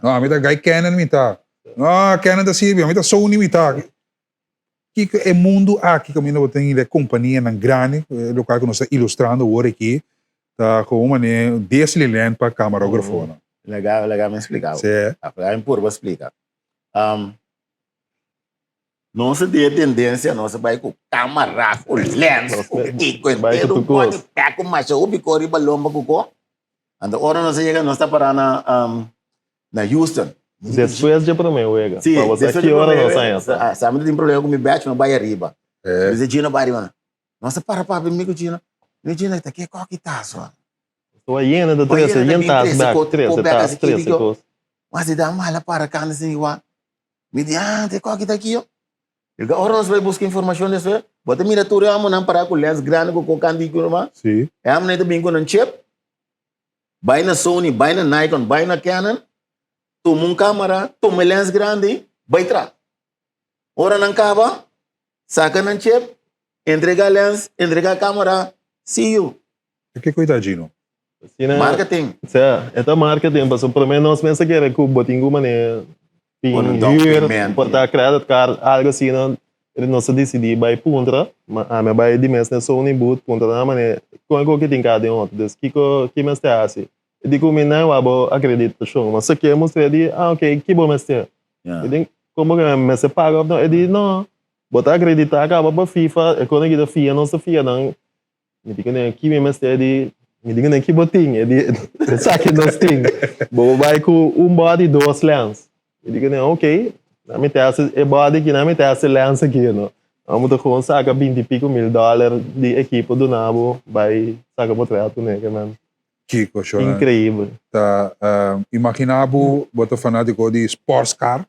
No, ami ta gai Canon mi ta. No, Canon ta sirbi, ami ta Sony mi ta. Kiko e mundo aki kaminda bo tin e kompanianan grandi, lokual ku nos ta ilustrando awor aki, ta komo manera Disneyland pa kamarografonan. Laga, laga mi splika bo. Laga mi purba splika. Nos a tin e tendencia, nos a bai cu camara, cu lens, cu kiko, entero un pochi pek cu masha hopi co riba lomba cu co. Anto ora nos a yega, nos ta para na, na Houston. Despues dje promé wega. Sí, Pa bo sa despues ki dje ora promé nos wega. haña sa. Sa mi ta tin problema ku mi bèch, mi bai ariba. Mi bisa Gino bai ariba. Nos ta para papia mi ku Gino. Mi Gino ta ke koki tas wan. Tua yena ta trese yen tas bèk, trese tas, trese kos. Mas di da mala para kanda sin igual. Mi di, ah, te koki ta aki yo. Diga, ora nos bai buska informashon despues, bo ta mira tur e homonan pará ku lens grandi ku kokan di ku normal. Sí. E homonan ta bin ku nan chip. Bai na Sony, bai na Nikon, bai na Canon, tuma un kamera, tuma e lens grandi, bai tra. Ora nan kaba, saka nan chip, entrega lens, entrega kamera, see you. E ke koita Gino? Asina, Marketing. Sea, e ta marketing, pasobra promé nos mester kere ku bo tin ku manera tin Pone un down huur, payment. por ta credit card, algo asina. Nos a disidí bai puntra, ma ami a bai di mes na Sony booth puntra nan manera kon e koki tin kada den otro, dus kiko ki mester hasi? E di ku mi nan wak bo akreditashon, ma sa ke mustra e di ah ok ki bo mester? E di komo ke mi mester paga of no? E di no, bo ta akreditá kaba pa FIFA, e kon aki ta fia nos ta fia nan Mi di kuné ki mi mester di, mi di kuné ki bo tin, e di esaki nos tin. Bo por bai ku un body dos lens. Mi di kuné ok, na mi test e body aki, na mi test e lens aki no. Amo ta gewoon saka binti piko mil dollar di ekipo duna bo bai saka potret kuné ke men. Kiko shona. Increibel. Ta imagina bo bo ta fanatiko di sports car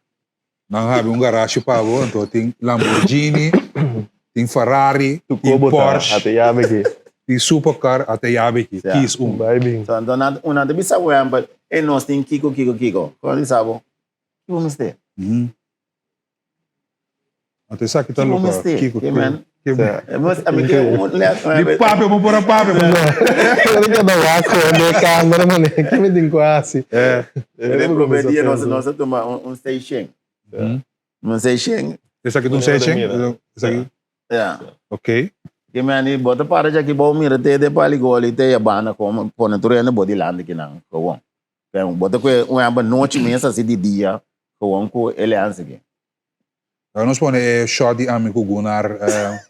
Nan habi un garashi pa bo, anto tin Lamborghini, tin Ferrari, tin Porsche, tin supercar, ata yabi aki, kies un. So anto nan un nan ta bisa bo ehempel, ey nos tin kiko kiko kiko, kon nan bisa bo, ki bo mester? Anto esaki ta Ki bo loke, mester? kiko, Ke men? ke Ami ke un Di papia bo por a papia bo. Pero ke ta wak con de camera mane, ke mi tin cu haci? E prome dia nos nos a tuma un seishen. Un seishen. Esaki ta un seishen? Esaki? Ja. Ok. Ke meni bo ta para djaki bo mira te de paligoli te yabana como pone tur hende bo dilanti kinan gewoon. Bo ta kue un hember nochi mes asi di dia gewoon ku e lens aki. Laga nos pone e shot di ami ku Gunnar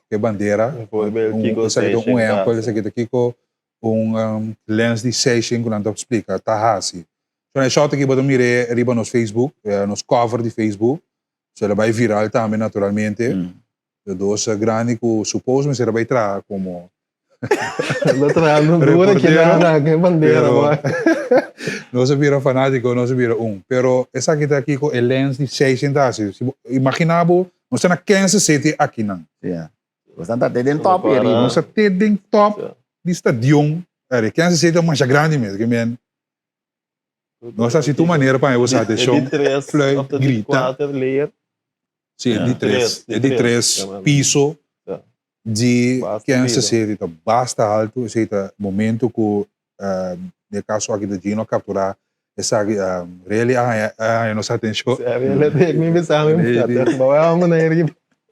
ku e bandera. Bijvoorbeeld kiko Esaki ta un seishen ehempel, ta esaki ta kiko un lens di seishen ku nan ta splika ta hasi. So na e shot aki bo ta mir'é riba nos Facebook, nos cover di Facebook. So el a bai viral tambe naturalmente. De dos grandi ku suppose mester a bai traha komo Lo traha no dura ki reportero, nada, ke bandera pero boy. nos a bira fanátiko, nos a bira un. Pero esaki ta kiko e lens di seishen ta hasi. Si bo imagina bo, nos ta na Kansas City akinan. Ja. Nos ta te den top hier. Nos ta te den top di stadion. Eri, Kansas City ta masha grandi mes. Ke men, nos ta hasi tur manera pa bo sa E di atenshon, tres fluit, of ta di grita. kuater layer. Sí, e di tres. E di tres piso di Kansas City ta basta alto. Esei ta momento ku den e kaso aki ta Gino a kapturá esaki. Really a haña a haña nos atenshon. Mi bisa mi bisa.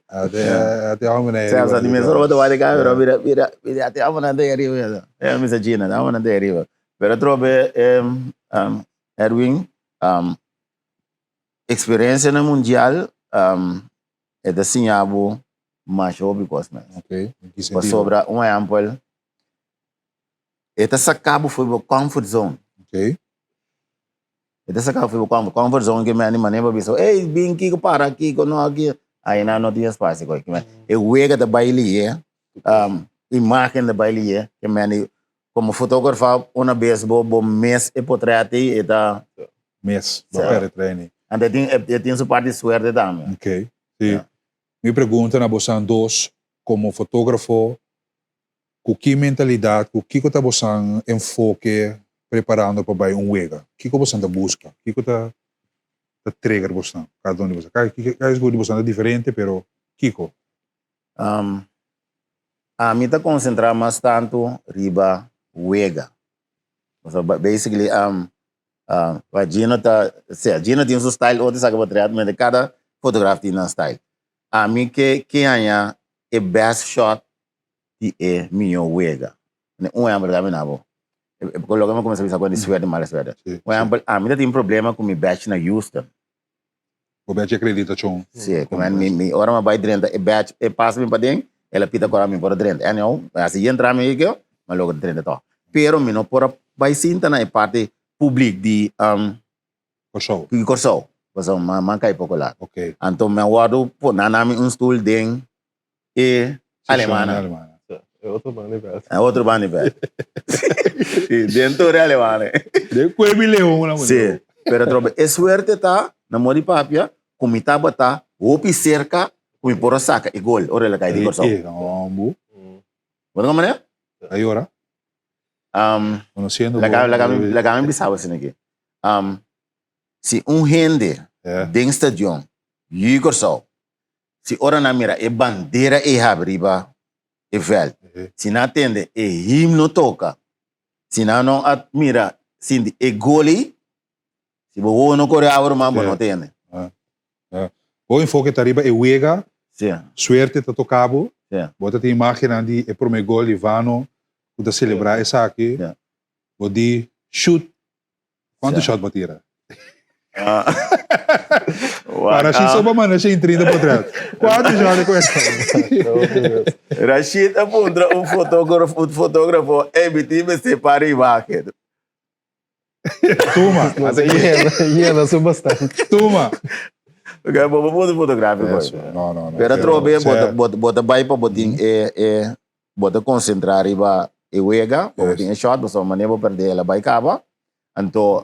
Ate homber Sea, sa di mes ora bo ta wak di kamera bira bira bira ate hombernan ta ariba. Mi bisa Gino, ate hombernan ta ariba. Pero atrobe Erwin Experiencia na mundial e ta siña bo masha hopi cos mes. Ok, den ki sentido? Pasobra un ehempel, e ta saca bo for bo comfort zone. Ok. E ta saca bo for bo comfort, comfort zone ke mende manera bo bisa, ey bin kiko para kiko no aki, ayina no tin espacio koe. E wega ta bay lihe, imagen ta bay lihe, ke mende Como fotógrafo una bes bo bo mes e potret ei e ta. Mes, bo perde training. Anto e tin e tin su parti suerte tambe. Ok, si. Mi pregunta na bosan dos como fotógrafo cu ki mentalidad, cu kico ta bosan enfoke preparando pa bay un wega? Kico bosan ta busca? Kico ta ta trigger bosan? Cada un di bosan. Cada cada di bosan ta diferente pero kico? Ami ta konsentrá mas tantu riba wega. Pasobra basically Gino ta, sea Gino tin su style otro esaki por traha, mester kada fotograf tin nan style. Ami ke ke haña e best shot di e mihó wega. Un ehèmpel ta bini abo, loke mi a kuminsá bisa ku di suerte mala suerte. Un ehèmpel ami ta tin problema ku mi batch na Houston. Bo badge acreditacion. Sí, ku men mi mi ora mi bai drenta e badge e pasa mi paden, el a pita kora mi por a drenta. Anyhow, asi yentra mi kiko, mi a logra drenta tòg. Pero mi no por a bai sinta na e parti publik di Kòrsou. Di Kòrsou. Pasobra mi a kai poko lat. Ok. Anto mi a wòrdu pone na mi un stul den e Alemana. E otro banda di vèlt. E otro banda di vèlt. Sí, den tur e Alemana. Den Cuebi Leon nan. Sí, pero atrobe e suerte ta, na modi papia, ku mi tabata hopi serka ku mi por a saka e gol ora el a kai di Kòrsou. E, hombo. Bo ta komprende? A yora. Conociendo bo. Laga mi, laga mi bisa bo asina aki. Si un hende den stadion yu Kòrsou Si ora nan mira e bandera ei habri riba e vèlt, si nan a tende e himno toka, si nan no a mira sinti e gol ei, si bo wowo no kore awa ruman bo no tende. Bo enfoke ta riba e wega, suerte ta toka bo, bo ta tin imagennan di e prome gol di Vano ku ta selebrá esaki, bo di shoot Cuanto shot bo tira? Pa Rashid so pa manda shen trinta potret. Cuanto shot e cuesta? Rashid a puntra un fotografo, un fotografo, ey mi tin mester para imagen. Tuma. Yena su bastante. Tuma. Porque bo bo puntra fotografico. Eso, no, no, no. Pero atrobe bo ta, bo, bo ta bay pa bo tin e, e, bo ta konsentrá riba e wega, bo tin e shot, pasobra manera bo pèrdè el a bai kaba. Anto,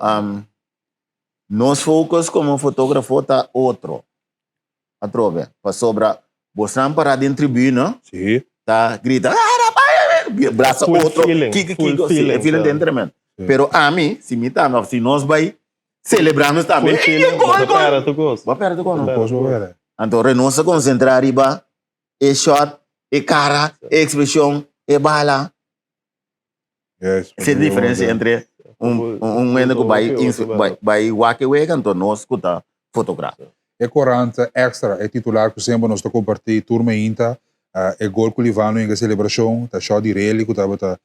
nos focus komo fotógrafo ta otro, atrobe, pasobra bosnan pará den tribuna ta grita, brasa otro, kiko kiko, si, e feeling ta tremendo. Pero ami, si mi ta, òf si nos bai selebrá nos tambe, gol, gol! Bo a pèrdè tur kos, no? Anto, nos ta konsentrá riba e shot, e cara, e expresion, e bala. Yes, Esa e diferencia entre un, un hende cu bay, bay, bay wak e wega anto nos cu ta fotografa. E corant extra, e titular cu semper nos ta comparti tur meinta, e gol cu Livano yega celebracion, ta shot di Rely cu tabata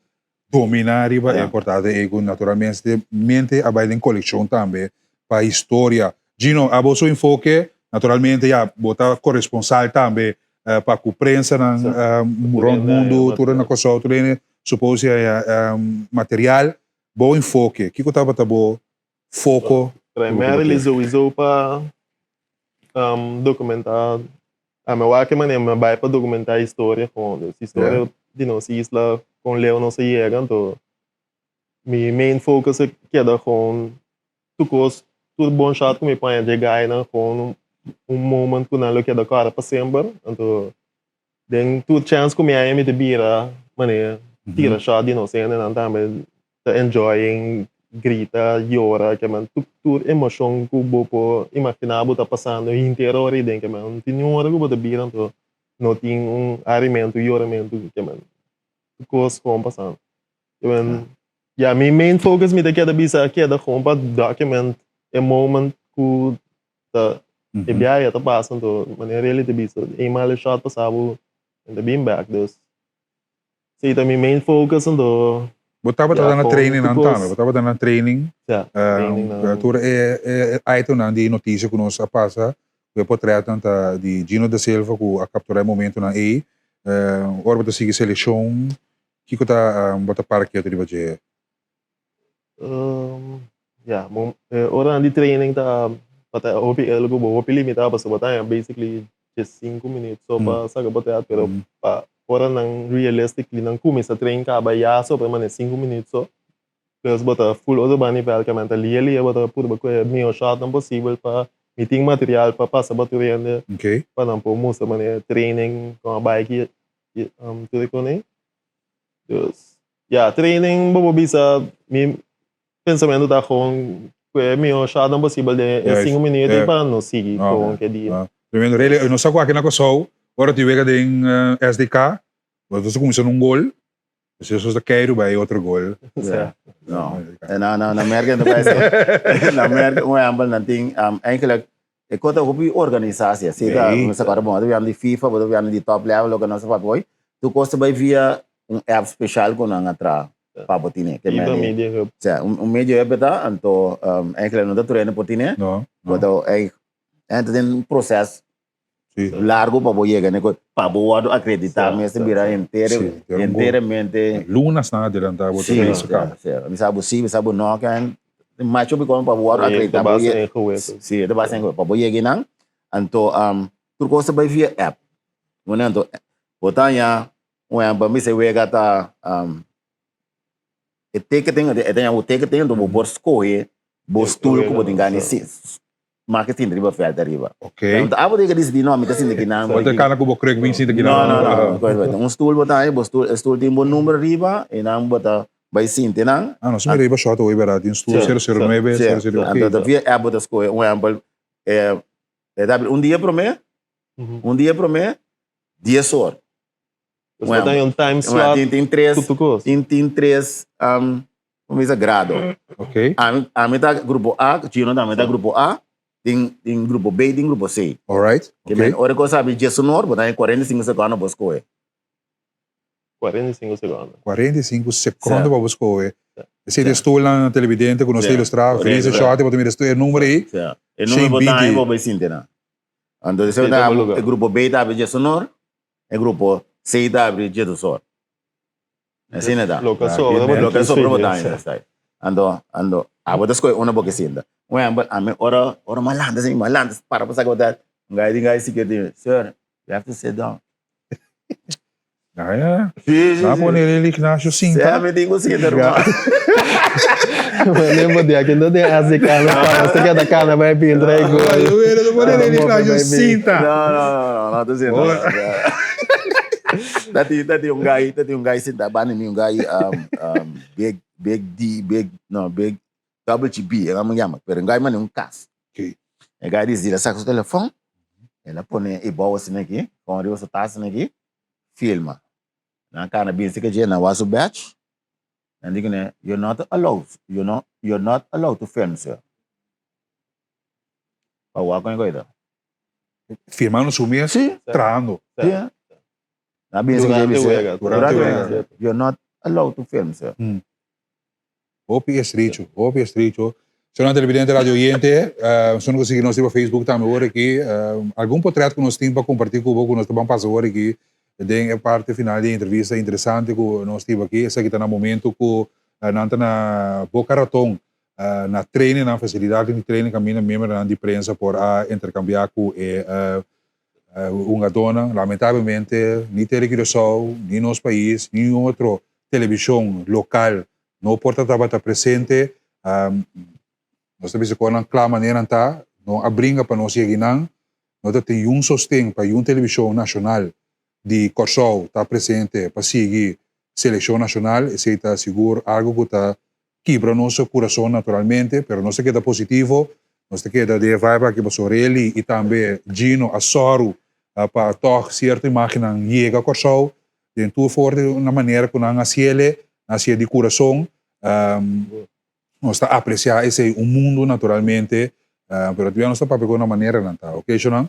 domina riba e portada ei cu naturalmente mente a bay den coleccion tambe pa historia. Gino, abo su enfoke, naturalmente ya bo ta coresponsal tambe pa cu prensanan rond mundo, tur na Kòrsou, tur hende suppose haya material. Bo enfoke, kiko tabata bo foko? Primarily sowieso pa documenta Ami a wak e manera mi a bai pa documentá historia gewoon. Dus historia di nos isla, kon leu nos a yega. Anto mi main focus a keda gewoon tur kos, tur bon shot ku mi paña dje gainan gewoon un moment ku nan lo keda kòrda pa semper. Anto den tur chèns ku mi haña mi ta bira manera tira shot di nos hendenan tambe ta enjoying, grita, yora, ke men tur tur emocion ku bo por imaginá bo ta pasando henter ora ei den ke men no tin niun ora ku bo ta bira anto no tin un harimentu, yoramentu ke men tur kos kon pasando. Ke men ya mi main focus mi ta keda bisa a keda kon pa document e moment ku ta e biahe ta pasa anto manera Relly ta bisa eenmaal e shot pasa bo en ta bin bek dus Sí, ta mi main focus anto. Bo tabata Ja, na gewoon training nan tur tambe, kos. bo tabata na training. Ja, training nan. Tur e e itemnan di noticia cu nos a pasa, cu e potretnan ta di Gino da Silva cu a captura e momentonan ey. Ora bo ta sigui seleccion, kico ta bo ta para ketu riba dje? Ja, e oranan di training ta pa ta hopi elgo bo hopi limita pasobra bo ta haña basically diesinku minuut so pa saka potret pero pa ora nan realistically nan kuminsa train kaba ya so pa mane sinku minuut so plus bo ta full otro banda nivel ke men ta lia lia bo ta purba ku e mihor shotnan posibel pa mi tin material pa pasa pa tur hende pa nan por mustra mane training kon a bai ki tur e kone dus ya training bo por bisa mi pensamentu ta gewoon ku e mihor shotnan posibel den e sinku minuut ei pa nos sigui gewoon ke dia. Tremendo. Really, nos sa ku aki na Kòrsou, ora tin wega den SDK, bo ta kuminsá na un gol, despues nos ta keiru bai otro gol. No, na na Merka no bai asina. Na Merka un ehèmpel nan tin eigenlijk e kos ta hopi organisá si asina ta nos ta kòrda bon, bo ta biaha di FIFA, bo ta biaha di top level loke nos ta papia hoy, tur kos ta bai via un app speshal ku nan a traha. pa bo tine. Ke Iba meni, media hub. Sa, un, un media hub ta, anto um, eigenlijk no ta tur por tine. No, no. Bo ta ei, en ta den un proces Sí. largo pa bo yega ne ko, pa bo wordo acredita Sa, mester sa, bira sa. entere, Sí, ter un go. enteramente. Lunas nan adelanta bo ta Sí, bezig sí, kaba. sí. Mi sa bo sí, mi sa bo no, ken. Masha hopi kos pa bo wòrdu akreditá. E ta basa ingewikkeld. Si, e ta basa ingewikkeld. Pa bo yega einan, anto tur kos ta bai via app. Anto bo ta haña un ehèmpel, mi bisa e wega ta e ticketing, e ta yama bo ticketing, anto bo por skohe bo stoel ku bo tin gana di Maki sinti riba veld ariba. Ok. Anto abo tin ke disidi no, mi ta sinti kinan. Bo ta kana ku bo krek bin sinti kinan. No, no, no. Un stoel bo ta haña, bo stoel, e stoel tin bo number riba i nan bo ta bai sinti nan. Ah, nos mira riba short hoy bera, tin stoel 009, 00, ok. Anto ta via app bo ta skohe. Un ehempel, e ta un dia promé, un dia promé, dies or. Pues bo ta haña un time slot Tin, tin tres, ku tur kos. tin, tin tres, um, como bisa, grado. Ok. Ami, ami ta grupo A, Gino tambe ta grupo A, tin, tin grupo B, tin grupo C. Alright, Ke ok. men, ora ku sabi djes un or, bo ta haña 45 sekondo bo skohe. 45 sekondo. 45 sekondo Sí. pa bo skohe. Sí. Esei ta e stoelnan televidente ku nos ta Sí, ilustrá. Felice korekto. Shorty, bo ta mira e number ei. Sí. E number bo ta haña 120. bo bai sinti nan. Anto Sí, esei ta ta bo lugar. e grupo B ta habri djes un or. E grupo C ta abri djedos or. Asina ta. Loke a sobra bo Loke a sobra bo ta Sí. haña esei. Anto, anto, abo ta skohe unda bo ke sinta. Un ehempel, ami ora, ora mi a lanta asina, mi a lanta para pa saka hotel, un guy di guy sikier di mi, Sir, you have to sit down. Ah, ya. Sí, sí, Na sí. pone el Ignacio sinta. Sí, mi tin ku sinta, ruman. Bueno, bo dia kindo den hasi kana pa nos ta keda kana bai bin trae gol. Bueno, no pone el Ignacio sinta. No, no, no, no, no ta sinta. Ta tin, ta tin un guy, ta tin un guy sinta banda mi, un guy um, um, big, big D, big, no, big double GB, e nan yama, pero un guy manda un kas. Okay. E guy dici, el a saka su telefon, el a pone e bou asina aki, pon riba su tas asina aki, filma. Nan kana bin sika dje, nan wak su badge, nan di kune, you're not allowed, you're not, you're not allowed to film, sir. Pa wak kon e koita. Firmando su mes, Sí. trahando. Sí. Nan bin sika dje Durante bisa, wega. Durante wega. You're not allowed to film, sir. Hopi estrecho, hopi estrecho. Señor televidente, radio oyente, uh, son que sigui nos riba Facebook tambe hoor aquí. Uh, algún portret que nos tin pa compartir cu bo, cu nos te van pasa hoor aquí, den e parte final di entrevista interesante cu nos tin aquí. Esaki ta na momento cu uh, nan ta na Boca Raton, uh, na training, na facilidad di training caminda miembronan di prensa por a intercambia cu e uh, hungadónan. Lamentablemente, ni Tele Curaçao, ni nos pais, ni un otro televishon lokal no por ta tabata presente. Nos ta bisa ku nan kla manera nan ta, no a bringa pa nos yega einan. No ta tin yun sosten pa yun televishon nashonal di Kòrsou ta presente pa sigui selekshon nashonal. Esei ta sigur algu ku ta kibra nos kurason naturalmente, pero nos ta keda positivo, nos ta keda den e vibe aki pasobra Rely i tambe Gino a sòru pa tòg sierto imágennan yega Kòrsou den tur for di una manera ku nan hasiele, nan hasié di kurason. Nos ta apresiá esei un mundu naturalmente, pero tobia nos ta papia ku una manera nan ta, oke shownan?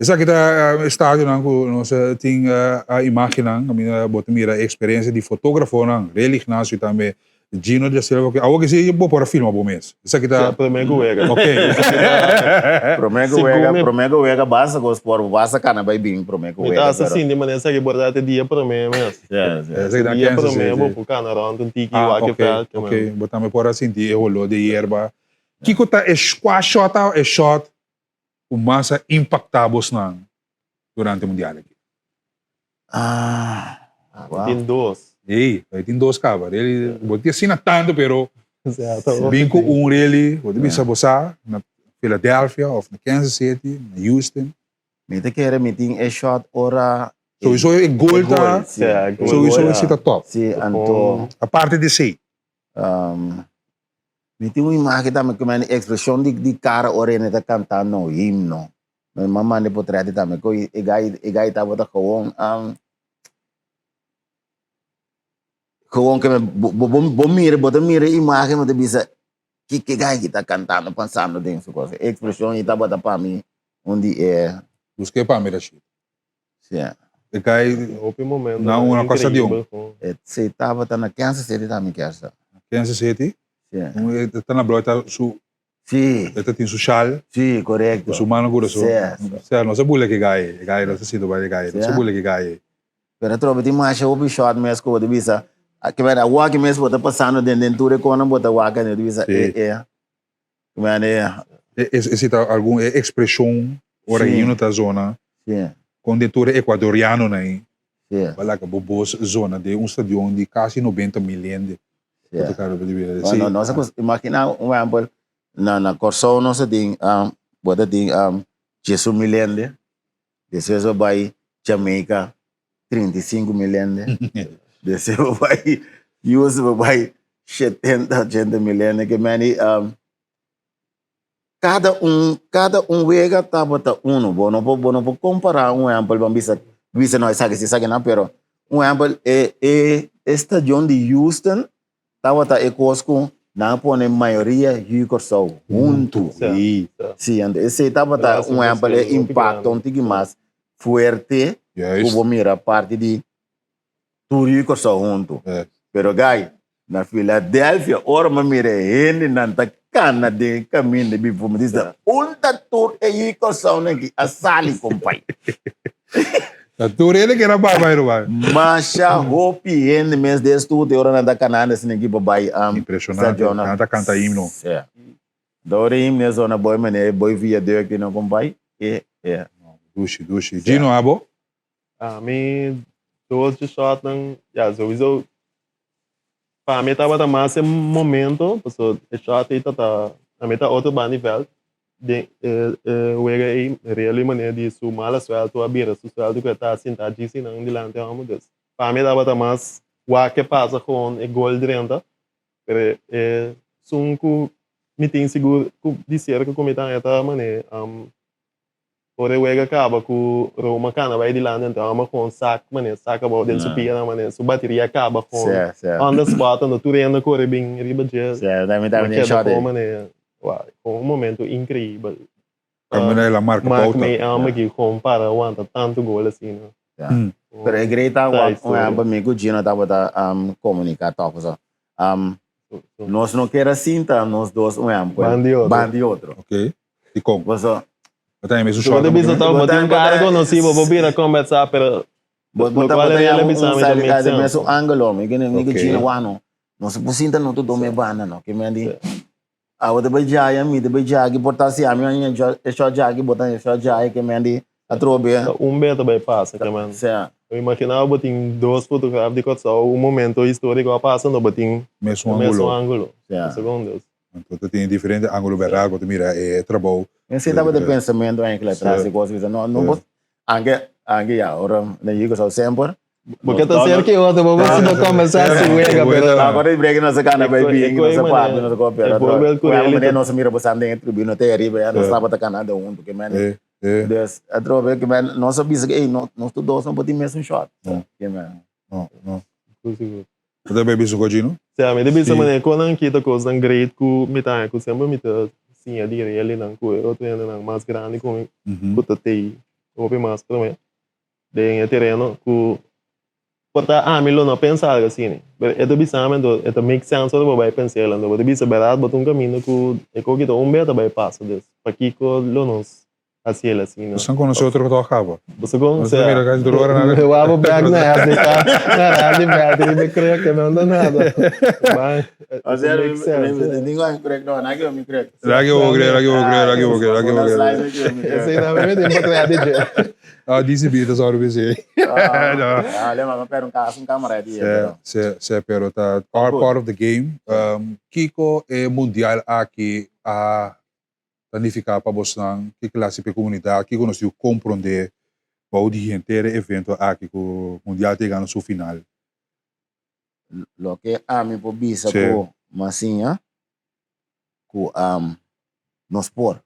Esaki ta e stadionan ku nos tin a imágennan kaminda bo ta mira e eksperensia di fotógrafonan, Rel Ignacio i tambe Gino da Silva ku awor ke si bo por a filma bo mes. Esaki ta. Sí, promé ku wega. Oke. Promé ku wega, promé ku wega basta ku sport, basta kana bai bin promé ku Mi wega. ta hasta sinti manera esaki por ta te dia promé mes. Sí, sí. Esaki ta Dia Kansas promé City. bo por kana rònt un tiki Ah, wak e oke, vèlt. oke. Bo tambe por a sinti e holó di yerba. Kiko ta e kua shòt ta e shòt ku mas a impaktá bosnan durante e mundial aki? Ah, wow. Tin dos. Ey, bai tin dos kaba. Really, bo tin asina tantu, pero Sea, ta hopi bin ku tin. un really, bo ta bisa bo sa na Philadelphia of na Kansas City, na Houston. Mi ta kere mi tin e shot ora Sowieso e gol ta, si. Sea, e gol sowieso ta- esei ta top. Si, anto Aparte di esei. Mi tin un imagen tambe ku mi ekspreshon di di kara ora hende ta kantando himno. Mi mama manda e potrèt tambe ku e gai e gai tabata gewoon gewoon ke bo bo bo mira bo ta mira e imagen bo ta bisa kiko e gai aki ta kantando pasando den su kos. E ekspreshon ei tabata pa mi un di e. Busk'é pa mi Rashid. Sí. E kai Hopi momento na una cosa di un. increíbel con. E si tabata na Kansas City tambe kersa. Kansas City? Sí. Un e ta na bloy ta su Sí. E ta tin su shal. Sí, correcto. Cu su mano curason. Sí. Sea, no se bula ki gai, e gai no ta sinti bai e gai, no se bula ki gai. Pero atrobe tin masha hopi shot mes cu bo ta bisa, ke mera awor aki mes bo ta pasando den den tur e conan bo ta wak, bo ta bisa Sí. e e. Esei ta algun e ekspreshon ora himno ta zona kon den tur e ekuadorianonan ei bo a laga bo bos zona den un stadion di kasi 90.000 hende. Bueno, nos a imaginá un ehèmpel na Kòrsou nos a tin bo ta tin 11.000 hende, despues bo bai Jamaica 35.000 hende, despues bo bai Houston bo bai 70, 80.000 hende ke meni kada un kada un wega tabata uno bo no por bo no por kompara un ehèmpel ban bisa bisa no esaki si esaki nan pero un ehèmpel e e e stadion di Houston tabata e kos ku nan a pone mayoria yu Kòrsou huntu si anto esei tabata un ehèmpel e impakto un tiki mas fuerte ku bo mira parti di tur yu Kòrsou huntu. Pero gai, na Philadelphia ora mi a mira e hendenan ta kana den e kaminda before mi disa, unda tur e yu Kòrsounan aki a sali kompai? Ta tur hende keda bai bai ruman. Masha hopi hende mes den estudio ora nan ta kanando asina aki pa bai Impresionante, nan ta kanta himno. Dor e himno e zona boi manera e boi viaduct di no kompai e e. Dushi dushi. Gino abo? Ami dos dje shotnan, ya souiso pa mi tabata mas e momento, paso e shot ei ta ami ta otro banda di veld, den e wega ei really manera di su mala suelto a bira su suelto ku e ta sinta djis einan dilanti homo, dus pa mi tabata mas wak ke pasa kon e gol drenta, pero esun ku mi tin sigur ku di serka ku mi ta haña ta manera Ora e wega kaba ku Roma kana bai dilanti anto Roma kon sak manera sak abou den su pianan manera su bateria kaba kon on the spot anto tur hende kore bin riba dje ma keda kon manera wou kon un momento inkreibel Mark May Elmer ki kon para wanta tantu gol asina. Pero e grita wak mi ku Gino tabata komunika tok pasobra nos no kier a sinta nos dos un ehempel ban di otro. Dikon? Paso. Bo ta mesun short. Bo ta bisa toch, bo tin un cara conoci, bo por bira conversa, pero Bo lo ta cual bo ta el a un bisa mi ta sali make ka de sense. mesun angulo, mi kende mi Ok. chino wano. Nos por sinta no tur dome banda no. Ke men di abo ta bay djaya, mi ta bay djaki, por ta si ami a e short djaki, bo ta e short djaya, ke men di atrobe. Ta un be ta bay pasa, ke men. Sea. Bo imagina bo tin dos fotograf di Kòrsou, un momento historico a pasa, no bo tin Mesun e mesun angulo. angulo. Sea. Segundos. Anto ta tin diferente ángulo bèrdat bo ta mira e trabou. Esei tabata e pensamentu eigenlijk atrás di kos bisa no no por anke anke ya ora na yugo sa semper. Bo ke ta ser ki otro bo bo si bo komensá si wega pero. Akor di breki nos a kana bai bin nos a papia nos a kopi pero atrobe nos a mira bo san den e tribuna te ariba ya nos tabata kanando huntu ke men dus atrobe ke men nos a bisa ey nos tur dos no por tin mesun shot ke men. No no. Bo ta bay bisa cu no? Sí, mi ta bisa manera con nan kita cosnan great cu mi ta haña cu semper mi ta siña di relinan cu e otro hendenan mas grandi cu mi cu ta tei hopi mas prome den e tereno cu por ta ami lo no pensa algo asina pero e ta bisa mi anto e ta make sense ora bo bay pensa el anto bo ta bisa berdad bo ta un caminda cu e co kita un bes ta bay pasa dus pakico lo nos Así el así, no. Bosan conoce otro cu ta caba. Boso con, o sea, mira casi tur ora na. Wabo back na Africa, na Randy Battery me creo que no anda nada. Ban. O sea, ningo ang correct no, na que mi correct. La que vos creer, la que vos creer, la que vos creer, la que vos creer. Ese na me tiempo crear DJ. Ah, DCB ta sorry busy. Ah, lema, ma pero un caso un cámara di. Se, se, se, pero ta all part of the game. Kiko e mundial aki a ta nifiká pa bosnan? Ki klase pa e komunidat? Kiko nos tin ku komprondé bou di henter e evento aki ku Mundial ta yegando su final? Loke ami por bisa ku mi a siña ku nos por,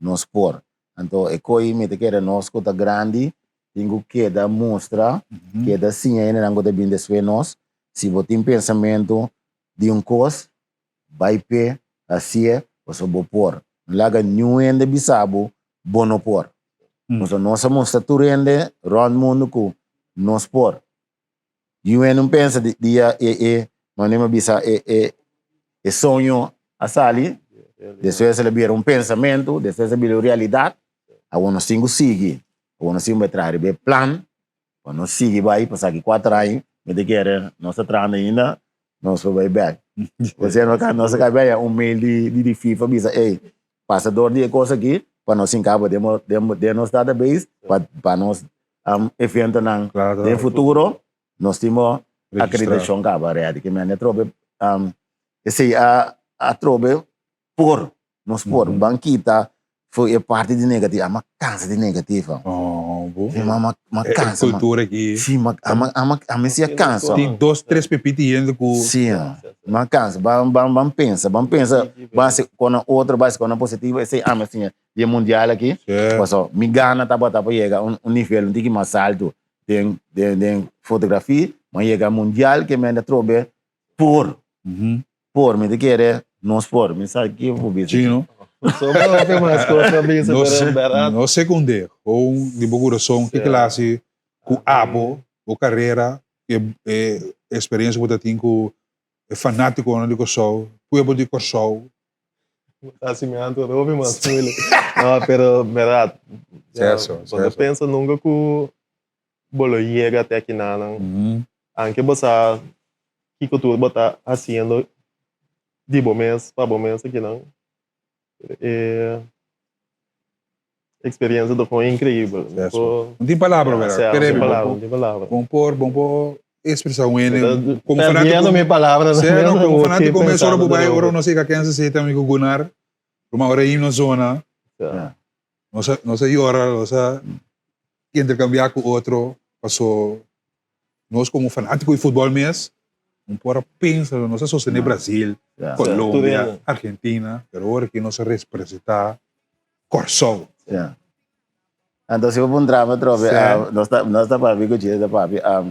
nos por. Anto e ko'i mi ta kere nos ku ta grandi tin ku keda mustra, keda siña hendenan ku ta bin despues nos, si bo tin pensamentu di un kos, Bai p'e, hasié, pasobra bo por. No laga niun hende bisa bo, bo no por. Pasobra nos a mustra tur hende rònt mundu ku nos por. Niun hende no pensa di dia e e manera mi a bisa e e e soño a sali, despues el a bira un pensamentu, despues a bira un realidat, awor nos tin ku sigui. Awor nos tin ku bai traha riba e plan pa nos sigui bai, pasobra aki kuater aña mi ta kere nos ta trahando ainda, nos por bai bèk. Osea nos nos a kaba haya un mail di di FIFA bisa ey pasa dor di e kos aki pa nos hinka bo den bo den nos database pa pa nos eventonan den futuro nos tin bo akreditashon kaba ready. Ke mende atrobe esei a atrobe por nos por ban kita for e parti di negativo ama cansa di negativo oh bo si ma ma cansa e cultura aki si ma ama ama ami si a cansa tin dos tres pepiti hende cu si ma cansa ban ban ban pensa ban pensa ban hasi con otro ban hasi con positivo esey ami a siña di e mundial aki paso mi gana tabata pa yega un nivel un tiki mas alto den den den fotografia mi a yega mundial ke mi a trobe por Por, mi ta kere nos por. Mi sa ki bo bisa. Chino. Sobra hopi mas kos pa bisa, pero bèrdat. No sekund'é. Gewoon di bo kurason ki klase ku abo, bo karera, e eksperensia ku bo ta tin ku e fanátikonan di Kòrsou, pueblo di Kòrsou. Hasi mi antwoord hopi mas moeilijk. No, pero bèrdat. Bo no pensa nunka ku bo lo yega te akinanan. Anke bo sa kiko tur bo ta hasiendo di bo mes pa bo mes akinan. E experiencia ta gewoon increibel. No tin palabra wera. No tin palabra, no tin palabra. Bon por, bon por expresa un hende. Como fanático. Perdiendo mi palabra. Sí, no, como fanático mes ora bo bai, ora nos yega Kansas City ami cu Gunnar, ruma ora himno zona. Nos a nos a yora, nos a intercambiá ku otro, paso nos komo fanátiko di futbòl mes no por a pensa, nos a sostené Brasil, Colombia, Argentina, pero ora ki nos a representá Kòrsou. Anto si bo puntra mi atrobe, nos ta nos ta papia ku Chile ta papia.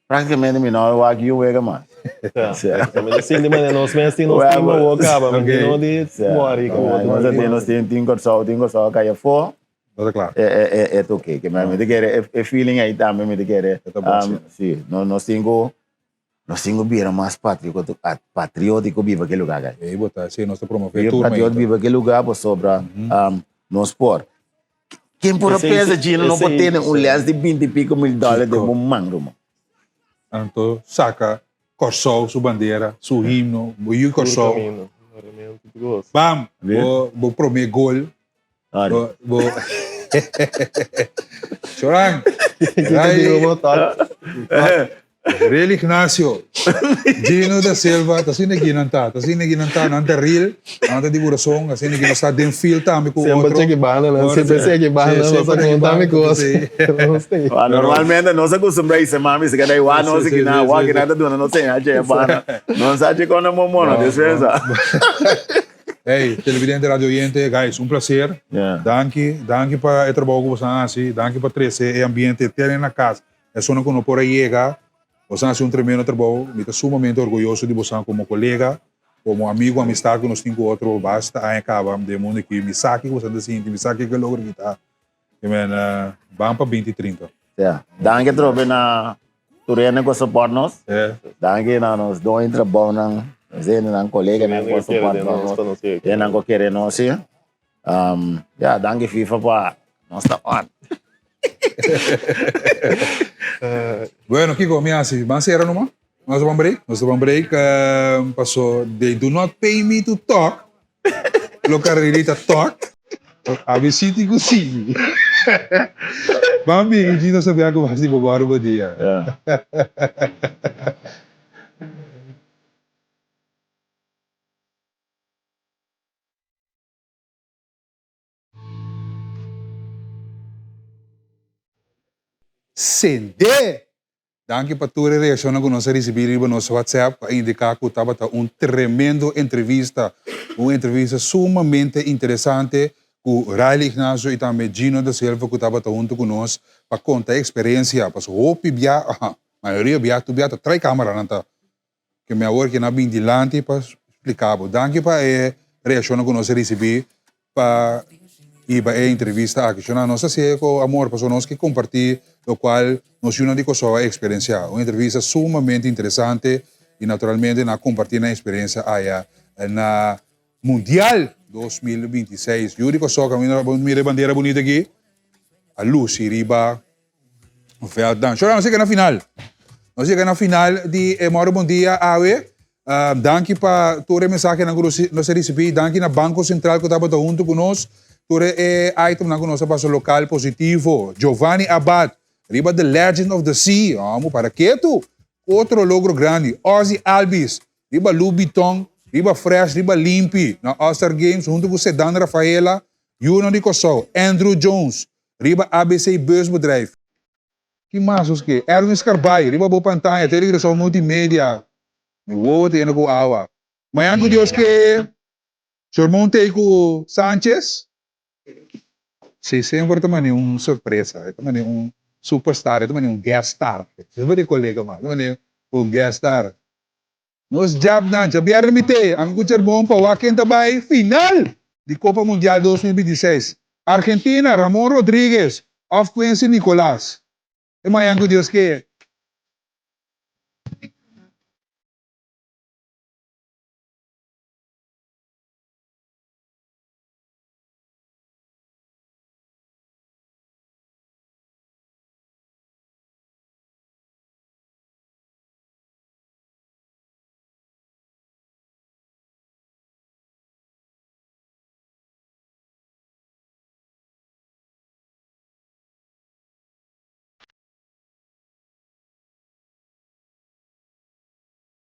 Prácticamente mi no wak yu wega mas. Mi ta sinti manera nos mes tin nos team awor kaba, mi tin no di worry ku otro. Nos tin nos tin tin Kòrsou, tin Kòrsou a kai afó. No ta kla. E ta oke. Ke mi ta kere e feeling ei tambe mi ta kere. E ta bon si. Si, nos tin ku nos tin ku bira mas patriótiko biba ke lugá kai. Ei bo ta, si nos ta promove tur mainta. Biba ke lugá pasobra nos por. Ken por a pensa Gino no por tene un lens di binti pico mil dòler den bo man ruman? Anto saka Kòrsou su bandera, su himno, bo yu Kòrsou. Bam! Bo bo promé gol. Bo bo Choran! Real Ignacio, Gino da Silva, ta asina ki nan ta, ta asina ki nan ta, nan ta real, nan ta di kurason, asina ki nos ta den field tambe ku otro. Semper cheki banda nan, semper seki banda, nos a konta mi kos. Normalmente nos a kustumbra hisa mami si kada wak nos ki nan, wak ki nan ta duna nos señal che banda. Nos sa che kon nan momono, despensa. Hey, televidente, radio oyente, guys, un placer. Danki, danki pa e trabou ku boso a hasi, danki pa trese e ambiente tene na kas. Esunnan ku no por a yega, boso a hasi un tremendo trabou. Mi ta sumamente orguyoso di boso komo kolega, komo amigu, amistad ku nos tin ku otro basta aña kaba den mundu aki. Mi sa kiko boso ta sinti, mi sa kiko e logro ki ta. I men, ban pa binti trinta. Ya. Danki atrobe na tur hende ku a support nos. Danki na nos doño di trabounan, nos hendenan, koleganan ku a support nos, hendenan ku a kere nos. Ya, danki FIFA pa nos ta on. Bueno, kiko mi hasi? Ban sera numa? Nos ta ban break? Nos ta ban break paso they do not pay me to talk. Lo carrerita talk. Abi si tin ku sigui. Ban bini Gino sabia ku bas di bo gòrdu bo dia. Sende! Danki pa tur e reaccionnan cu nos a ricibi riba nos WhatsApp cu a indica cu tabata un tremendo entrevista. Un entrevista sumamente interesante cu Riley Ignacio y tambe Gino da Silva cu tabata hunto cu nos pa conta e experiencia. Pasobra hopi bia, mayoria bia, tur bia ta trae camaranan ta Ke mi awor ke na bin dilanti pa splika bo. Danki pa e reakshonnan ku nos a risibí pa hiba e entrevista aki. Shona, nos ta hasié ku amor pasobra nos ke kompartí lokual nos yunan di Kòrsou a eksperensiá. Un entrevista sumamente interesante i naturalmente nan a kompartí nan eksperensia aya na Mundial 2026. Yu di Kòrsou kaminda bo mira e bandera bunita aki a lusi riba Veldnan. Shora, nos yega na final. Nos yega na final di e Moro Bon Dia awe. Danki pa tur e mensahenan ku nos a risibí. Danki na Banko Sentral ku tabata huntu ku nos. Tur e itemnan ku nos a pasa lokal positivo. Giovanni Abad riba The Legend of the Sea. Amo para ketu. Otro logro grandi. Ozzy Albies riba Louis Vuitton, riba Fresh, riba Limpi na All Star Games huntu ku Ceddanne Rafaela, Juno di Kòrsou, Andruw Jones riba ABC Busbedrijf. Ki mas nos ke? Erwin Scarbay, riba bo pantaya, te regresou Multimedia. Mi wowo ta yena ku awa. Mañan ku Dios ke, Shermon tei ku Sanchez. Si, semper ta mane un sorpresa, e ta mane un superstar, e ta mane un guest star. Semper di kolega mas, e ta mane un guest star. Nos djapnan, djabièrnè mi te, ami ku Shermon pa wak ken ta bai final di Kopa Mundial 2026. Argentina, Ramon Rodriguez òf Quincy Nicolas. E mañan ku Dios ke.